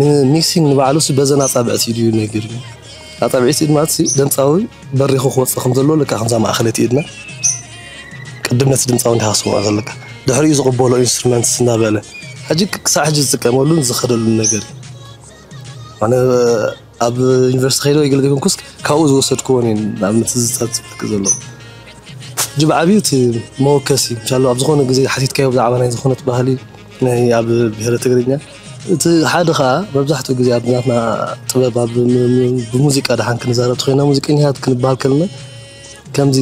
ንሚክሲንግ ንባዕሉ ሲ በዘን ኣጻብዕቲ ኢዱ እዩ ነጊሩኒ ኣጻብዒቲ ኢድ ማለት ሲ ደምጻዊ በሪኹ ክወፅእ ከም ዘለዎ ልካ ከምዛ ማእኸለይቲ ኢድና ቅድም ነቲ ድምፃዊ እንዲኻ ክሰምዖ ዘለካ ድሕሪኡ ዝቕበሎ ኢንስትሩመንትስ እናበለ ሕጂ ክሳዕ ሕጂ ዝጥቀመሉን ዝኸደሉን ነገር እዩ ኣነ ኣብ ዩኒቨርሲቲ ከይደ ወይ ገለ ዘይኮንኩስ ካብኡ ዝወሰድክዎን እየን ንኣብነት ትዝታት ዝብለክ ዘሎ ሕጂ ብዓብዩ እቲ መወከሲ ምሻሎ ኣብ ዝኾነ ግዜ ሓቲትካዮ ብዛዕባ ናይ ዝኾነት ባህሊ ናይ ኣብ ብሄረ ትግርኛ እቲ ሓደ ከዓ መብዛሕትኡ ግዜ ኣብ ናትና ጥበብ ኣብ ም- ም- ብሙዚቃ ደሓን ክንዛረብ ተኮይና ሙዚቀኛታት ክንበሃል ከለና ከምዚ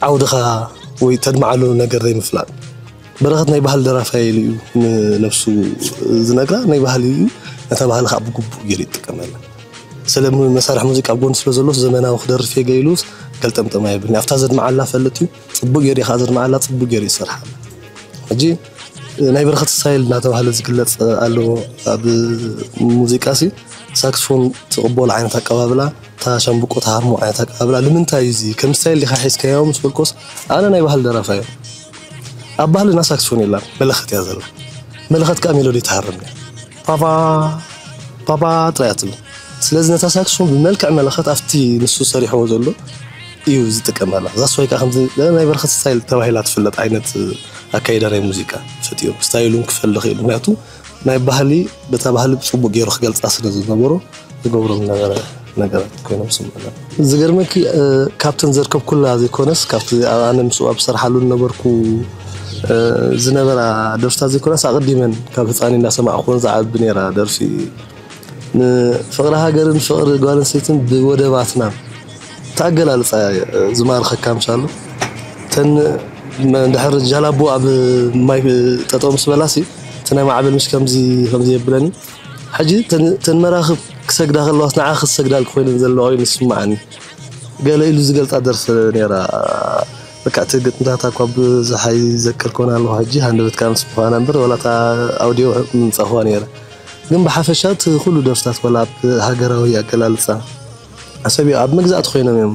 ዓውድኻ ወይ ተድምዓሉ ነገር ዘይምፍላጥ በረኸት ናይ ባህሊ ደራፋይ ኢሉ እዩ ንነብሱ ዝነግራ ናይ ባህሊ እዩ ነታ ባህሊ ከዓ ብግቡእ ገይሩ ይጥቀመላ ስለ መሳርሒ ሙዚቃ ኣብ ጎኑ ስለ ዘሎ ዘመናዊ ክደርፍ እየ ገይሉ ገልጠምጠም ኣይብልኒ ኣብታ ዘድምዓላ ፈልጥ እዩ ፅቡቅ ገይሩ ከዓ ዘድምዓላ ፅቡቅ ገይሩ ይሰርሓላ ሕጂ ናይ በረኸት ስታይል እናተባህለ ዝግለፅ ኣሎ ኣብ ሙዚቃ ሲ ሳክስፎን ትቕበሎ ዓይነት ኣቀባብላ እታ ሻምብቆ ትሃርሞ ዓይነት ኣቀባብላ ንምንታይ እዩ እዚ ከም ስታይል ዲኻ ሒዝካዮ ምስ በልኮስ ኣነ ናይ ባህሊ ደራፋ እየ ኣብ ባህልና ሳክስፎን የላን መለኸት እያ ዘላ መለኸት ከዓ ሜሎዲ ትሃርም እያ ፓፓ ፓፓ ጥራይ እያ ትብል ስለዚ ነታ ሳክስፎን ብመልክዕ መለኸት ኣብቲ ንሱ ሰሪሕዎ ዘሎ እዩ ዝጥቀመላ እዛ ስዋይ ከዓ ከምዚ ናይ በረኸት ስታይል ተባሂላ ትፍለጥ ዓይነት ኣካይዳ ናይ ሙዚቃ ፈጢሩ ስታይሉን ክፈሊ ክኢሉ ምክንያቱ ናይ ባህሊ በታ ባህሊ ብፅቡቅ ገይሩ ክገልፃ ስለ ዝነበሮ ዝገብሮ ዝነበረ ነገራት ኮይኖም ስምዕና ዝገርመኪ ካብተን ዘርከብኩላ ዘይኮነስ ካብቲ ኣነ ምስኡ ኣብ ዝሰርሓሉ ዝነበርኩ ዝነበራ ደርፍታት ዘይኮነስ ኣቐዲመን ካብ ህፃኒ እንዳሰማዕኩወን ዝዓቢ ነይራ ደርፊ ንፍቕሪ ሃገርን ፍቕሪ ጓል ኣንስተይትን ብወደባትና እታ ኣገላልፃ ዝማርኸካ ምሻሉ እተን ድሕር ጃላቦ ኣብ ማይ ጠጠው ምስ በላሲ እቲ ናይ ማዕበል ምሽ ከምዚ ከምዚ የብለኒ ሕጂ እተን መራኽብ ክሰግዳ ከለዋስ ንዓ ክሰግዳልክ ኮይነን ዘለዋ ኮይኑ ዝስምዓኒ ገለ ኢሉ ዝገልፃ ደርፊ ነይራ በቃ እቲ ግጥምታት እኳ ብዙሕ ኣይዘክር ኮነ ኣለኹ ሕጂ ሃንደበትካ ምስ ምዃና እምበር ወላ እታ ኣውዲዮ ምንፃኹዋ ነይረ ግን ብሓፈሻ እቲ ኩሉ ደርፍታት ወላ ኣብ ሃገራዊ ኣገላልፃ ሓሰብ ኣብ መግዛእቲ ኮይኖም እዮም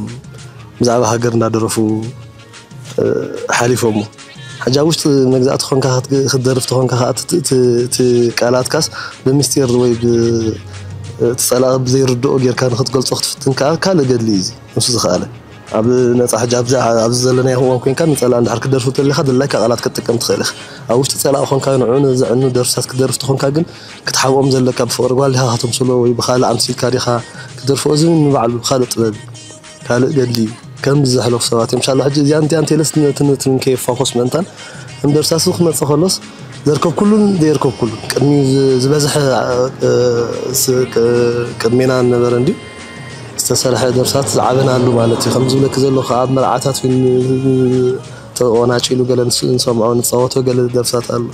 ብዛዕባ ሃገር እንዳደረፉ ሓሊፎሞ ሕጂ ኣብ ውሽጢ መግዛእቲ ኮንካ ክትደርፍ ተኾንካ ከዓ እቲ ቃላትካስ ብምስጢር ወይ እቲ ፀላኢ ብዘይርድኦ ጌርካ ንክትገልፆ ክትፍትን ከዓ ካልእ ገድሊ እዩ እዚ ንሱ ዝኸኣለ ኣብ ነፃ ሕጂ ኣብዚ ኣብዚ ዘለናዮ እዋን ኮይንካ ንፀላእ እንድሕር ክትደርፍ ተለካ ድላይካ ቃላት ክትጥቀም ትኽእል ኢኻ ኣብ ውሽጢ ፀላእ ኮንካ ንዑ ንዘዕኑ ደርፍታት ክትደርፍ ተኾንካ ግን ክትሓብኦም ዘለካ ብፍቕሪ ጓል ዲኻ ከተምስሎ ወይ ብኻልእ ኣምሲልካ ዲኻ ክትደርፎ እዚ እውን ንባዕሉ ካልእ ጥበብ እዩ ካልእ ገድሊ እዩ ከም ዝሕለፉ ሰባት እዮም ሻላ ሕጂ እዚኣን እቲኣን ቴለስ ነትንትን ከየፋኾስ ምእንታን እምበርሳሱ ክመፅእ ከሎስ ዘርከብኩሉን ዘየርከብኩሉን ቅድሚ ዝበዝሐ ቅድሜና ነበረ እንድዩ ዝተሰርሐ ደርፍታት ዝዓበናሉ ማለት እዩ። ከምዚ ዝብለኪ ዘለኹ ኣብ መርዓታት እውን ተቆናጪሉ ገለ ንስ-፣ ንሰምዖ ንፃወቶ ገለ ደርፍታት ኣሎ።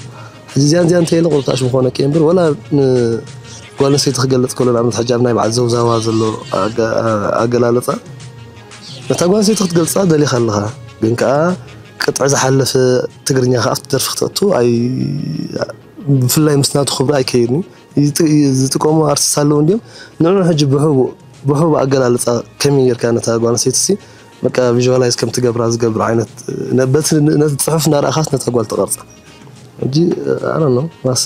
ሕጂ እዚኣን እዚኣን እንተይለ ቁርጣሽ ምኾነ እምበር ወላ ንጓል ኣንስተይቲ ክገልፅ ከሎ ንኣብነት ሕጂ ኣብ ናይ በዓል ዘውዛዋ ዘሎ ኣገ-፣ ኣገላልፃ ነታ ጓል ኣንስተይቲ ክትገልፃ ደሊኻ ኣለኻ፣ ግን ከዓ ቅጥዒ ዝሓለፈ ትግርኛ ከዓ ኣብቲ ደርፊ ክተእቱ ኣይ-፣ ብፍላይ ምስ ናቱ ክብሪ ኣይከይድን እዩ። ዝጥ-፣ ዝጥቀሙ ኣርቲስት ኣለዉ እንዲዮም። ንዕኡ ሕጂ ብሕቡእ፣ ብሕቡእ ኣገላልጻ ከመይ ጌርካ ነታ ጓል ኣንስተይቲ ሲ በቃ ቪዥዋላይዝ ከም ትገብራ ዝገብር ዓይነት፣ ነ-፣ በቲ፣ ነቲ ጽሑፍ እናረኣኻስ ነታ ጓል ትቐርጻ። ሕጂ፣ I don't know፣ ማስ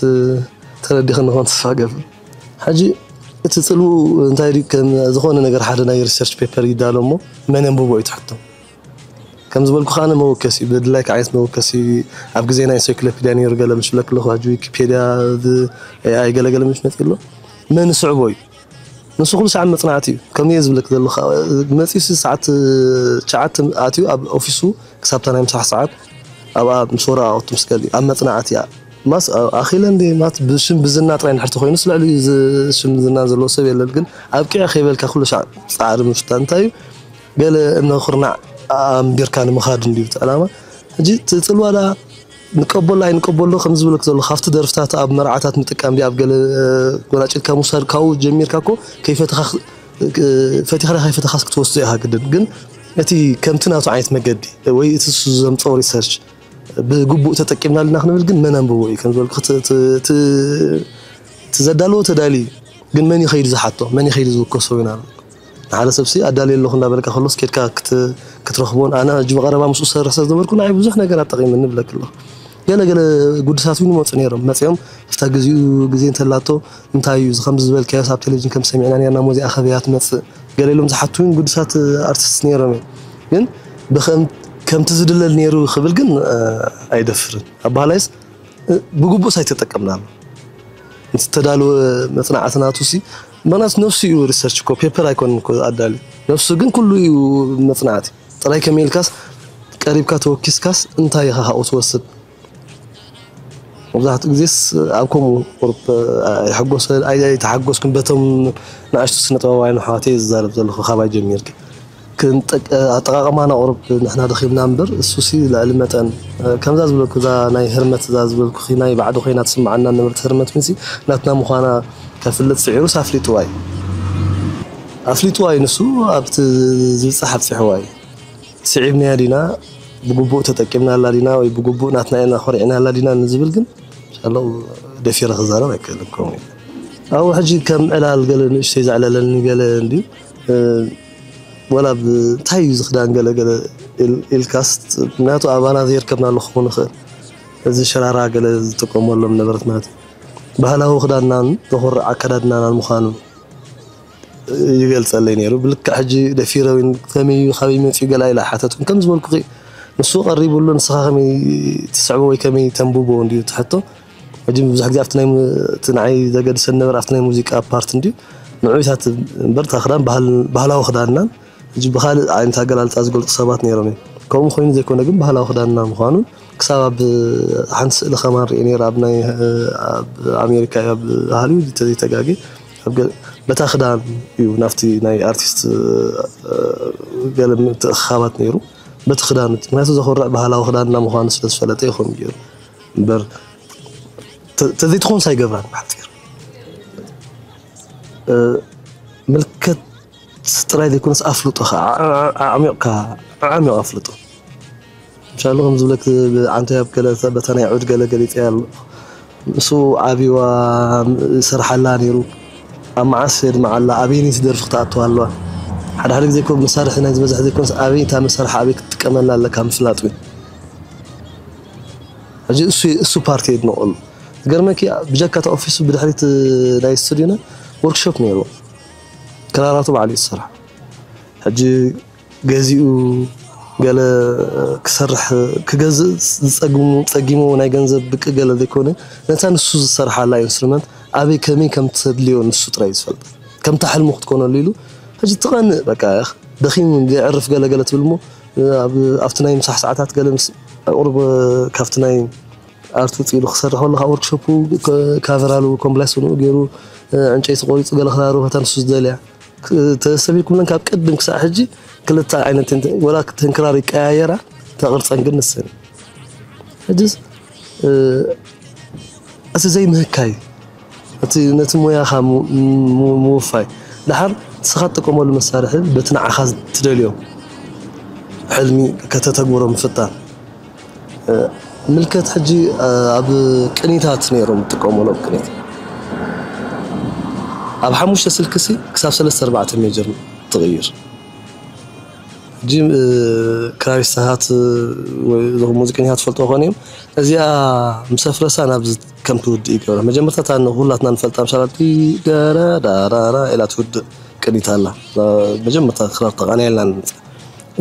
ተረዲኽኒ ክኾን ተስፋ እገብር። ሕጂ እቲ ጽልውኡ እንታይ ድዩ? ከም ዝኾነ ነገር ሓደ ናይ ሪሰርች ፔፐር ይዳሎ እሞ መን የንብቦ እዩ ትሕቶ። ከም ዝበልኩ ከኣ መወከሲ፣ ብድላይካ ዓይነት መወከሲ፣ ኣብ ግዜና ኢንሳይክሎፒድያ ነይሩ፣ ገለ ምሽ ብለክ ኣለኹ፣ ሕጂ ዊኪፔድያ፣ እዚ ኤኣይ ገለ ገለ ምሽ መጺኡ ኣሎ። መን ይስዕቦ እዩ? ንሱ ኩሉ ሰዓት መጽናዕቲ እዩ። ከምዚ እየ ዝብለክ ዘለኹ፣ መጺኡ ሲ ሰዓት ትሽዓተ ኣትዩ ኣብ ኦፊሱ ክሳብ እታ ናይ ምሳሕ ሰዓት ኣብኣ ምስ ወረቓቕቱ ምስ ገሊኡ ኣብ መጽናዕቲ እያ። ማስ ኣኺለ እንዴ ማት ብሽም ብዝና ጥራይ እንድሕር ተኾይኑስ ልዕሊኡ ዝ-፣ ሽም ዝና ዘለዎ ሰብ የለን። ግን ኣብቂዐ ከይበልካ ኩሉ ሰዓት ጻዕሪ ምፍታን እንታይ እዩ? ገለ እምነ ኩርናዕ ኣንቢርካ ንምኻድ እንድዩ እቲ ዕላማ። ሕጂ እቲ ጽልዋ ደኣ ንቀበሎ ኣይንቀበሎ ከም ዝብለክ ዘሎ ካብቲ ደርፍታት ኣብ መርዓታት ምጥቃም ድዩ ኣብ ገለ ጎናጭልካ ምውሳድ ካብኡ ጀሚርካ እኮ ከይፈተኻ ክ-፣ ፈቲኻ ዶ ከይፈተኻስ ክትወስዶ ኢኻ ግድን። ግን እቲ ከምቲ ናቱ ዓይነት መገዲ ወይ እቲ ንሱ ዘምጽኦ ሪሰርች ብግቡእ ተጠቂምናሉ ኢና ክንብል ግን መን ኣንብቦ እዩ ከም ዝበልኩ እቲ፣ እቲ፣ እቲ፣ እቲ ዘዳለዎ ተዳልዩ ግን መን እዩ ከይዱ ዝሓቶ? መን እዩ ከይዱ ዝውከሶ? ኢና ንሓደ ሰብሲ ኣዳልየ ኣለኹ እንዳበልካ ከሎስ ኬድካ ክት-፣ ክትረኽቦን ኣነ ሕጂ ብቐረባ ምስኡ ዝሰርሕ ሰብ ዝነበርኩ ንዓይ ብዙሕ ነገራት ጠቒሙኒ እብለኪ ኣለኹ። ገለ ገለ ጉዱሳት እውን ይመፁ ነይሮም። መፂኦም ኣብታ ግዚኡ ግዜ እንተላቶ እንታይ እዩ እዚ ከምዚ ዝበልካዮስ ኣብ ቴሌቪዥን ከም ሰሚዕና ነርና ሞዚኣ ከበያ ትመፅእ ገለ ኢሎም ዝሓቱ እውን ጉዱሳት ኣርቲስት ነይሮም እዮም። ግን ብኸም-፣ ከምቲ ዝድለል ነይሩ ክብል ግን፣ እ፣ ኣይደፍርን። ኣባህላይስ፣ እ፣ ብግቡእስ ኣይተጠቀምናሉ። እቲ ተዳለወ መጽናዕቲ ናቱ ሲ፣ ምኽንያቱ ነፍሱ እዩ ሪሰርች እኮ፣ ፔፐር ኣይኮነን እኮ ኣዳልዩ። ነፍሱ ግን ኩሉ እዩ መጽናዕቲ። ጥራይ ከመይ ኢልካስ ቀሪብካ ተወኪስካስ እንታይ ኢኻ ካብኡ ትወስድ? መብዛሕትኡ ግዜስ ኣብ ከምኡ ቁሩብ ኣይሕጎሰ-፣ ኣይ-፣ ኣይተሓጎስኩን በቶም ንኣሽቱ ስነ ጥበባውያን ኣሕዋተይ ዝዛረብ ዘለኹ ካባይ ጀሚርኪ። ክንጠቅ-፣ ኣጠቃቅማና ቁሩብ ንሕና ደኺምና እምበር እሱሲ ልዕሊ መጠን፣ ከምዛ ዝበልኩ እዛ ናይ ህርመት እዛ ዝበልኩኺ ናይ ባዕዲ ኮይና ትስምዓና ነበርት ህርመት ምንሲ ናትና ምዃና ከፍልጥ ስዒሩስ ኣፍሊጥዋ እዩ። ኣፍሊጥዋ እዩ ንሱ ኣብቲ ዝብጻሕ ኣብጺሕዋ እዩ። ስዒብናያ ዲና፣ ብግቡእ ተጠቂምናላ ዲና ወይ ብግቡእ ናትና ኢና ኮሪዕናላ ዲና ንዝብል ግን ሻሎ ደፊረ ክዛረብ ኣይክእልን። ከምኡ እዩ። ኣብኡ ሕጂ ከም ዕላል ገለ ንእሽተይ ዘዕለለኒ ገለ እንድዩ፣ እ፣ ወላ ብ-፣ እንታይ እዩ እዚ ክዳን ገለ ገለ ኢል-፣ ኢልካስ፣ ምክንያቱ ኣባና ዘይርከብናሉ ክኸውን ይኽእል። እዚ ሸራራ ገለ ዝጥቀመሎም ነበረት ማለት እዩ። ባህላዊ ክዳንናን ዘኹርዕ ኣከዳድናናን ምዃኑ ይገልጸለይ ነይሩ። ብልክዕ ሕጂ ደፊረ እውን ከመይ እዩ፣ ካበይ መጺኡ ገለ ኢለ ኣይሓተትኩን። ከም ዝበልኩኺ፣ ንሱ ቀሪቡሉ፣ ንስኻ ከመይ ትስዕቦ ወይ ከመይ ተንብቦ እንድዩ እቲ ሕቶ። ሕጂ ብዙሕ ግዜ ኣብቲ ናይ ሙ-፣ እቲ ንዓይ ዘገድሰኒ ነበር ኣብቲ ናይ ሙዚቃ ፓርት እንድዩ። ንዑ ኢታት እምበር፣ እታ ክዳን ባህል-፣ ባህላዊ ክዳንናን፣ ሕጂ ብኻልእ ዓይነት ኣገላልጻ ዝገልጹ ሰባት ነይሮም እዮም። ከምኡ ኮይኑ ዘይኮነ ግን ባህላዊ ክዳንና ምዃኑን ክሳብ ኣብ ሓንቲ ስእሊ ከማን ርእየ ነይረ። ኣብ ናይ፣ ኣብ ኣሜሪካ እዩ፣ ኣብ ሃሊውድ እንተዘይተጋግየ፣ ኣብ ገ-፣ በታ ክዳን እዩ ናብቲ ናይ ኣርቲስት፣ እ፣ ገለ ምትእኽኻባት ነይሩ። በቲ ክዳን፣ ምክንያቱ ዘኹርዕ ባህላዊ ክዳንና ምዃኑ ስለ ዝፈለጠ እዩ ከምኡ ገይሩ። እምበር፣ ተ-፣ ተዘይትኾንስ ኣይገብራን ብሓጺር። እ፣ ምልከት ጥራይ ዘይኮነስ ኣፍልጦ ኸዓ፣ ዓ-፣ ዓ-፣ ዓሚቕካ፣ ዓሚቕ ኣፍልጦ። ምሻሉ ከም ዝብለክ ብዓንተ ኣብ ገለ በታ ናይ ዑድ ገለ ገሊጸ ኣሎ። ምስኡ ዓብዋ፣ ይሰርሓላ ነይሩ። ኣብ መዓስ የድምዓላ፣ ኣበይን እቲ ደርፊ ክትኣትዋ ኣለዋ። ሓደ ሓደ ግዜ እኮ መሳርሒ ናይ ዝበዝሕ ዘይኮነስ ኣበይ እታ መሳርሒ ኣበይ ክትጥቀመላ ኣለካ ምፍላጥ እዩ። ሕጂ እሱ፣ እሱ ፓርቲ የድንቐሉ። ዝገርመኪ ብጀካ እታ ኦፊሱ ብድሕሪት ናይ ስቱዲዮና ወርክሾፕ ነይርዎ። ክራራቱ ባዕሉ እዩ ዝሰርሖ። ሕጂ ገዚኡ ገለ ክሰርሕ፣ ክገዝእ ዝጸግሙ፣ ጸጊሙ ናይ ገንዘብ ብቂ ገለ ዘይኮነ፣ ነታ ንሱ ዝሰርሓላ ኢንስትሩመንት ኣበይ ከመይ ከም ተድልዮ ንሱ ጥራይ እዩ ዝፈልጥ። ከምታ ሕልሙ ክትኮነሉ ኢሉ፣ ሕጂ ትቐንእ፣ በቃ፣ ደኺሙ፣ የዕርፍ ገለ ገለ ትብል እሞ፣ ኣብ፣ ኣብቲ ናይ ምሳሕ ሰዓታት ገለ ምስ፣ ኣብ ቁሩብ ካብቲ ናይ ኣርት ውጽእ ኢሉ ክሰርሕ ከሎ፣ ካብ ወርክሾፑ ከ-፣ ካቨር ኣሉ፣ ኮምፕላስ ንኡ ገይሩ፣ ዕንጨይቲ ቆሪጹ ገለ ክራሩ፣ በታ ንሱ ዝደልያ። ተሰቢልኩምለን ካብ ቅድም ክሳዕ ሕጂ ክልተ ዓይነት እንተ- ወላ ተንክራር ይቀያየራ፣ ተቕርጸን ግን ንሰን። ሕጅስ እቲ ዘይምህካይ፣ እቲ ነቲ ሞያኻ ምውፋይ፣ ድሓር ንስኻ ትጥቀመሉ መሳርሒ በቲ ንዓኻ ትደልዮ ሕልሚ ከተተግብሮ ምፍታን። ምልከት ሕጂ ኣብ ቅኒታት ነይሮም ዝጥቀሙሎም ቅኒት ኣብ ሓሙሽተ ስልክሲ ክሳብ ሰለስተ ኣርባዕተ ሜጀር ትቕይር። ሕጂ ክራሪስታት ወይ ሙዚቀኛታት ትፈልጦ ኾን እዮም። እዚኣ ምስ ኣፍረሳ ናብዚ ከም ትውድእ ይገብራ። መጀመርታ እታ ንኹላትና ንፈልጣ ምሻላቲ ደረ ዳራራ ኢላ ትውድእ ቅኒት ኣላ። መጀመርታ ክራር ተቓንያ ኢልና ንምፅእ።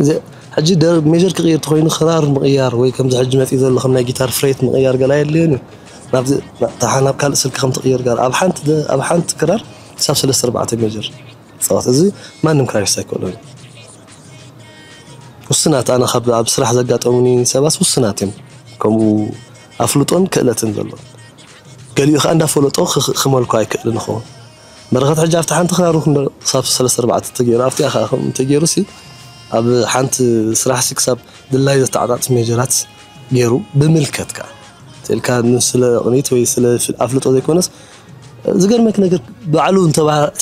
እዚ ሕጂ ሜጀር ክቕይር ተኾይኑ ክራር ምቕያር ወይ ከምዚ ሕጂ መፂ ዘሎ ከም ናይ ጊታር ፍሬት ምቕያር ገላ የድልየን እዩ። ናብዚ ታሓ ናብ ካልእ ስልኪ ከም ትቕይር ጋር ኣብ ሓንቲ ደ- ኣብ ሓንቲ ክራር ክሳብ ሰለስተ ኣርባዕተ ሜጀር ጸወት እዚ ማንም ክራሪስት ኣይክእሎን። ውስናት ኣነ ካብ ኣብ ስራሕ ዘጋጠሙኒ ሰባት ውስናት እዮም ከምኡ ኣፍልጦን ክእለትን ዘሎ። ገሊኡ ከዓ እንዳፈለጦ ክመልኮ ኣይክእልን ይኸውን። በረኸት ሕጂ ኣብቲ ሓንቲ ክራሩ ክሳብ ሰለስተ ኣርባዕተ ተገይሩ ኣብቲኣ ከዓ ከም ተገይሩ ሲ ኣብ ሓንቲ ስራሕ ሲ ክሳብ ድላይ ዘተዓጣጥፍ ሜጀራት ገይሩ ብምልከት ከዓ ስለ ቅኒት ወይ ስለ ኣፍልጦ ዘይኮነስ ዝገርመክ ነገር ባዕሉ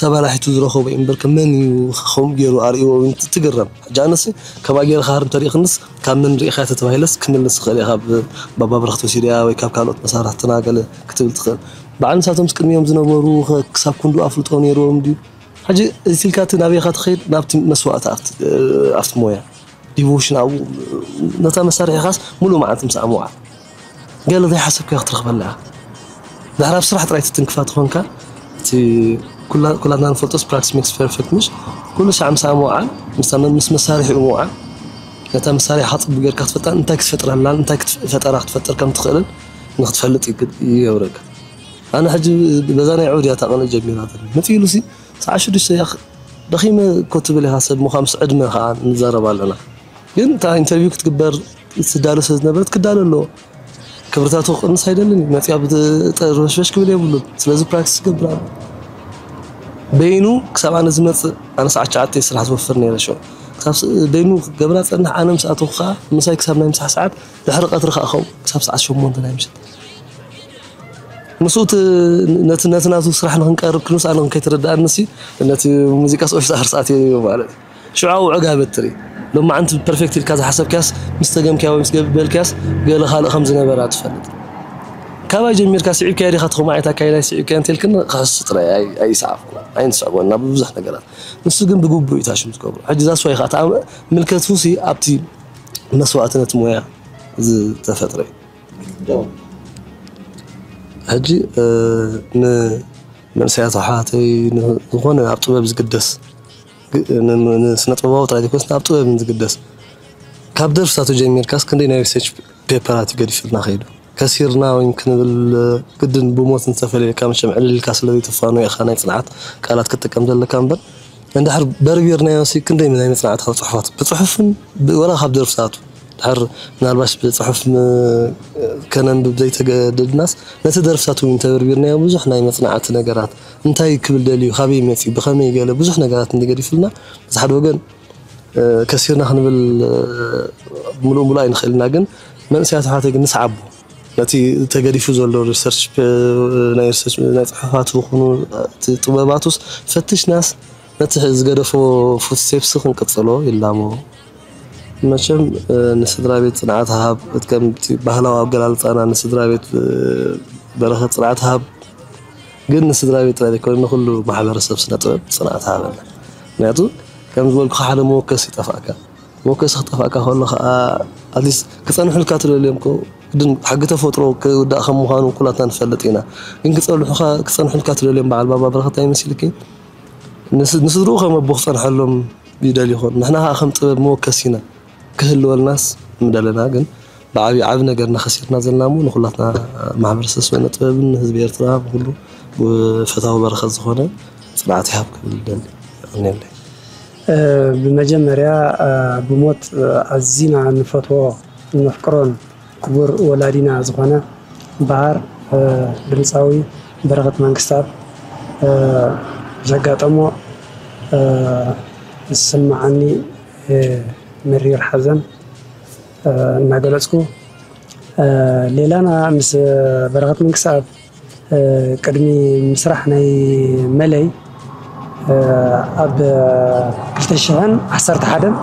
ተባላሒቱ ዝረኸቦ እዩ እምበር ከም መን እዩ ከምኡ ገይሩ ኣርእዎ ትግረም። ሕጂ ኣነሲ ከምኣ ገይረ ክሃር እንተሪእክንስ ካብ መን ሪኢኻ ተተባሂለስ ክምልስ ይኽእል እየ። ካብ ባባ ብረኽቲ ወሲድያ ወይ ካብ ካልኦት መሳርሕትና ገለ ክትብል ትኽእል። በዓል ንሳቶም ቅድሚኦም ዝነበሩ ክሳብ ክንዱ ኣፍልጦ ነይርዎም ድዩ? ሕጂ እዚ ኢልካ እቲ ናበይኻ ትኸይድ ናብቲ መስዋእቲ ኣብቲ ሞያ ዲቮሽን ኣብኡ ነታ መሳርሒ ኻስ ሙሉእ መዓልቲ ምስኣ ምውዓል ገለ ዘይሓሰብካዮ ክትረኽበላ ኢኻ። ድሕር ኣብ ስራሕ ጥራይ ትትንክፋ ትኾንካ እቲ ኩላትና ንፈልጦስ ፕራክቲስ ሜክስ ፐርፌክት ምሽ ኩሉ ሳዕ ምስኣ ምውዓል ምስ መሳርሒኡ ምውዓል ነታ መሳርሒ ሓፅቡ ጌርካ ክትፈጣን እንታይ ክትፈጥረላን እንታይ ፈጠራ ክትፈጥር ከም ትኽእልን ንክትፈልጥ ይገብረካ። ኣነ ሕጂ በዛ ናይ ዑድያ ታቐነ ጀሚራ መፂሉ ሲ ሰዓ ሽዱሽተ እያ ደኺመ እኮ ትብል ኢኻ ሰብ ምዃን ምስ ዕድመ ከዓ ንዛረብ ኣለና። ግን እታ ኢንተርቪው ክትግበር ትዳሎ ስለ ዝነበረት ክዳሎ ኣለዎ። ክብርታቱ ክቕንስ ኣይደልን እዩ። መፅያ ብጠርበሽበሽ ክብል የብሉን። ስለዚ ፕራክቲስ ክገብር ኣሎ። በይኑ ክሳብ ኣነ ዝመፅእ ኣነ ሰዓት ትሽዓተ ስራሕ ዝወፍር ነይረ ሸው ክሳብ በይኑ ክገብራ ፀንሕ ኣነ ምስ ኣተኹ ከዓ ምሳይ ክሳብ ናይ ምሳሕ ሰዓት ድሕሪ ቀትሪ ከዓ ከምኡ ክሳብ ሰዓት ሸሞንተ ናይ ምሸት ምስኡ ነቲ ነቲ ናቱ ስራሕ ንክንቀርብ ክንስ ኣነ ከይተረዳእንሲ ነቲ ሙዚቃስ ኦፊስ ኣሕር ሰዓት እየ ማለት እዩ። ሽዑ ኣውዕጋ በትሪ ሎማዓንቲ ፐርፌክት ኢልካ ዝሓሰብካያስ ምስ ተገምክያ ወይ ምስ ገብበልክያስ ገለ ካልእ ከም ዝነበራ ትፈልጥ። ካባይ ጀሚርካ ስዒብካያ ዲኻ ትኹም ዓይነት ኣካይዳ ስዒብካያ እንተልክን ክሕሱ ጥራይ ኣይሰዓብኩ ኣይንስዕቦ እና ብብዙሕ ነገራት ንሱ ግን ብግቡእ እዩ ታሽም ዝገብሩ ሕጂ ዛስዋይ ከዓ ምልከቱ ሲ ኣብቲ መስዋእትነት ሞያ ዝተፈጥረ እዩ። ሕጂ ንመንእሰያት ኣሕዋተይ ዝኾነ ኣብ ጥበብ ዝግደስ ንስነ ጥበባዊ ጥራይ ዘይኮነስ ኣብ ጥበብ ዝግደስ ካብ ደርፍታቱ ጀሚርካስ ክንደይ ናይ ሪሰርች ፔፐራት ገዲፍልና ከይዱ ከሲርና ወይ ክንብል ግድን ብሞት ዝተፈለየካ መቸም ዕልልካ ስለ ዘይትፋኖ ኢኻ ናይ ፅንዓት ቃላት ክትጥቀም ዘለካ እምበር እንድሕር በርቢርናዮ ሲ ክንደይ ናይ መፅናዕታዊ ፅሑፋት ብፅሑፍን ወላ ካብ ደርፍታቱ ድሕር ምናልባሽ ብፅሑፍ ከነንብብ ዘይተገደድናስ ነቲ ደርፍታት እውን እንተበርቢርናዮ ብዙሕ ናይ መፅናዕቲ ነገራት እንታይ ክብል ደልዩ ካበይ መፂ ብኸመይ ገለ ብዙሕ ነገራት እንተገዲፍልና እዚ ሓደ ወገን ከሲርና ክንብል ምሉእ ምሉእ ኣይንኽእልና ግን መንእሰያት ኣሕዋተይ ግን ንስዓቦ ነቲ ተገዲፉ ዘሎ ሪሰርች ናይ ሪሰርች ናይ ፅሑፋት ዝኾኑ ጥበባቱስ ፈትሽናስ ነቲ ዝገደፎ ፉትስቴፕስ ክንቅፅሎ ይላሞ። መቸም ንስድራ ቤት ፅንዓት ሃብ እትከምቲ ባህላዊ ኣገላልፃና ንስድራ ቤት በረኸት ፅንዓት ሃብ ግን ንስድራ ቤት ጥራይ ዘይኮነ ንኩሉ ማሕበረሰብ ስነ ጥበብ ፅንዓት ሃበና። ምክንያቱ ከም ዝበልኩ ሓደ መወከስ ይጠፋእካ መወከስ ክጠፋእካ ከሎ ከዓ ኣትሊስት ክፀንሑልካ ትደልዮም ኮ ግድን ሕጊ ተፈጥሮ ክውዳእ ከም ምዃኑ ኩላትና ንፈልጥ ኢና። ግን ክፀልሑካ ክፀንሑልካ ትደልዮም በዓል ባባ በረኸት ኣይመሲልኪ ንስድርኡ ከም ኣቦ ክፀንሐሎም ይደልዩ ኾን ንሕና ከዓ ከም ጥበብ መወከስ ኢና ክህልወልናስ ምደለና ግን ብዓብዪ ዓቢ ነገር እናኸሲርና ዘለና እሞ ንኹላትና ማሕበረሰብ ስነ ጥበብን ንህዝቢ ኤርትራ ብኩሉ ፈታዊ በረኸት ዝኾነ ፅንዓት ይሃብ ክብል ይደሊ። የቐንየለይ። ብመጀመርያ ብሞት ኣዚና ንፈትዎ ነፍቅሮን ክቡር ወላዲና ዝኾነ በሃር ድምፃዊ በረኸት መንግስታብ ዘጋጠሞ ዝስምዓኒ መሪር ሓዘን እናገለፅኩ፣ ሌላና ምስ በረኸት መንግስኣብ ቅድሚ ምስራሕ ናይ መለይ ኣብ ክልተ ሽሕን ዓሰርተ ሓደን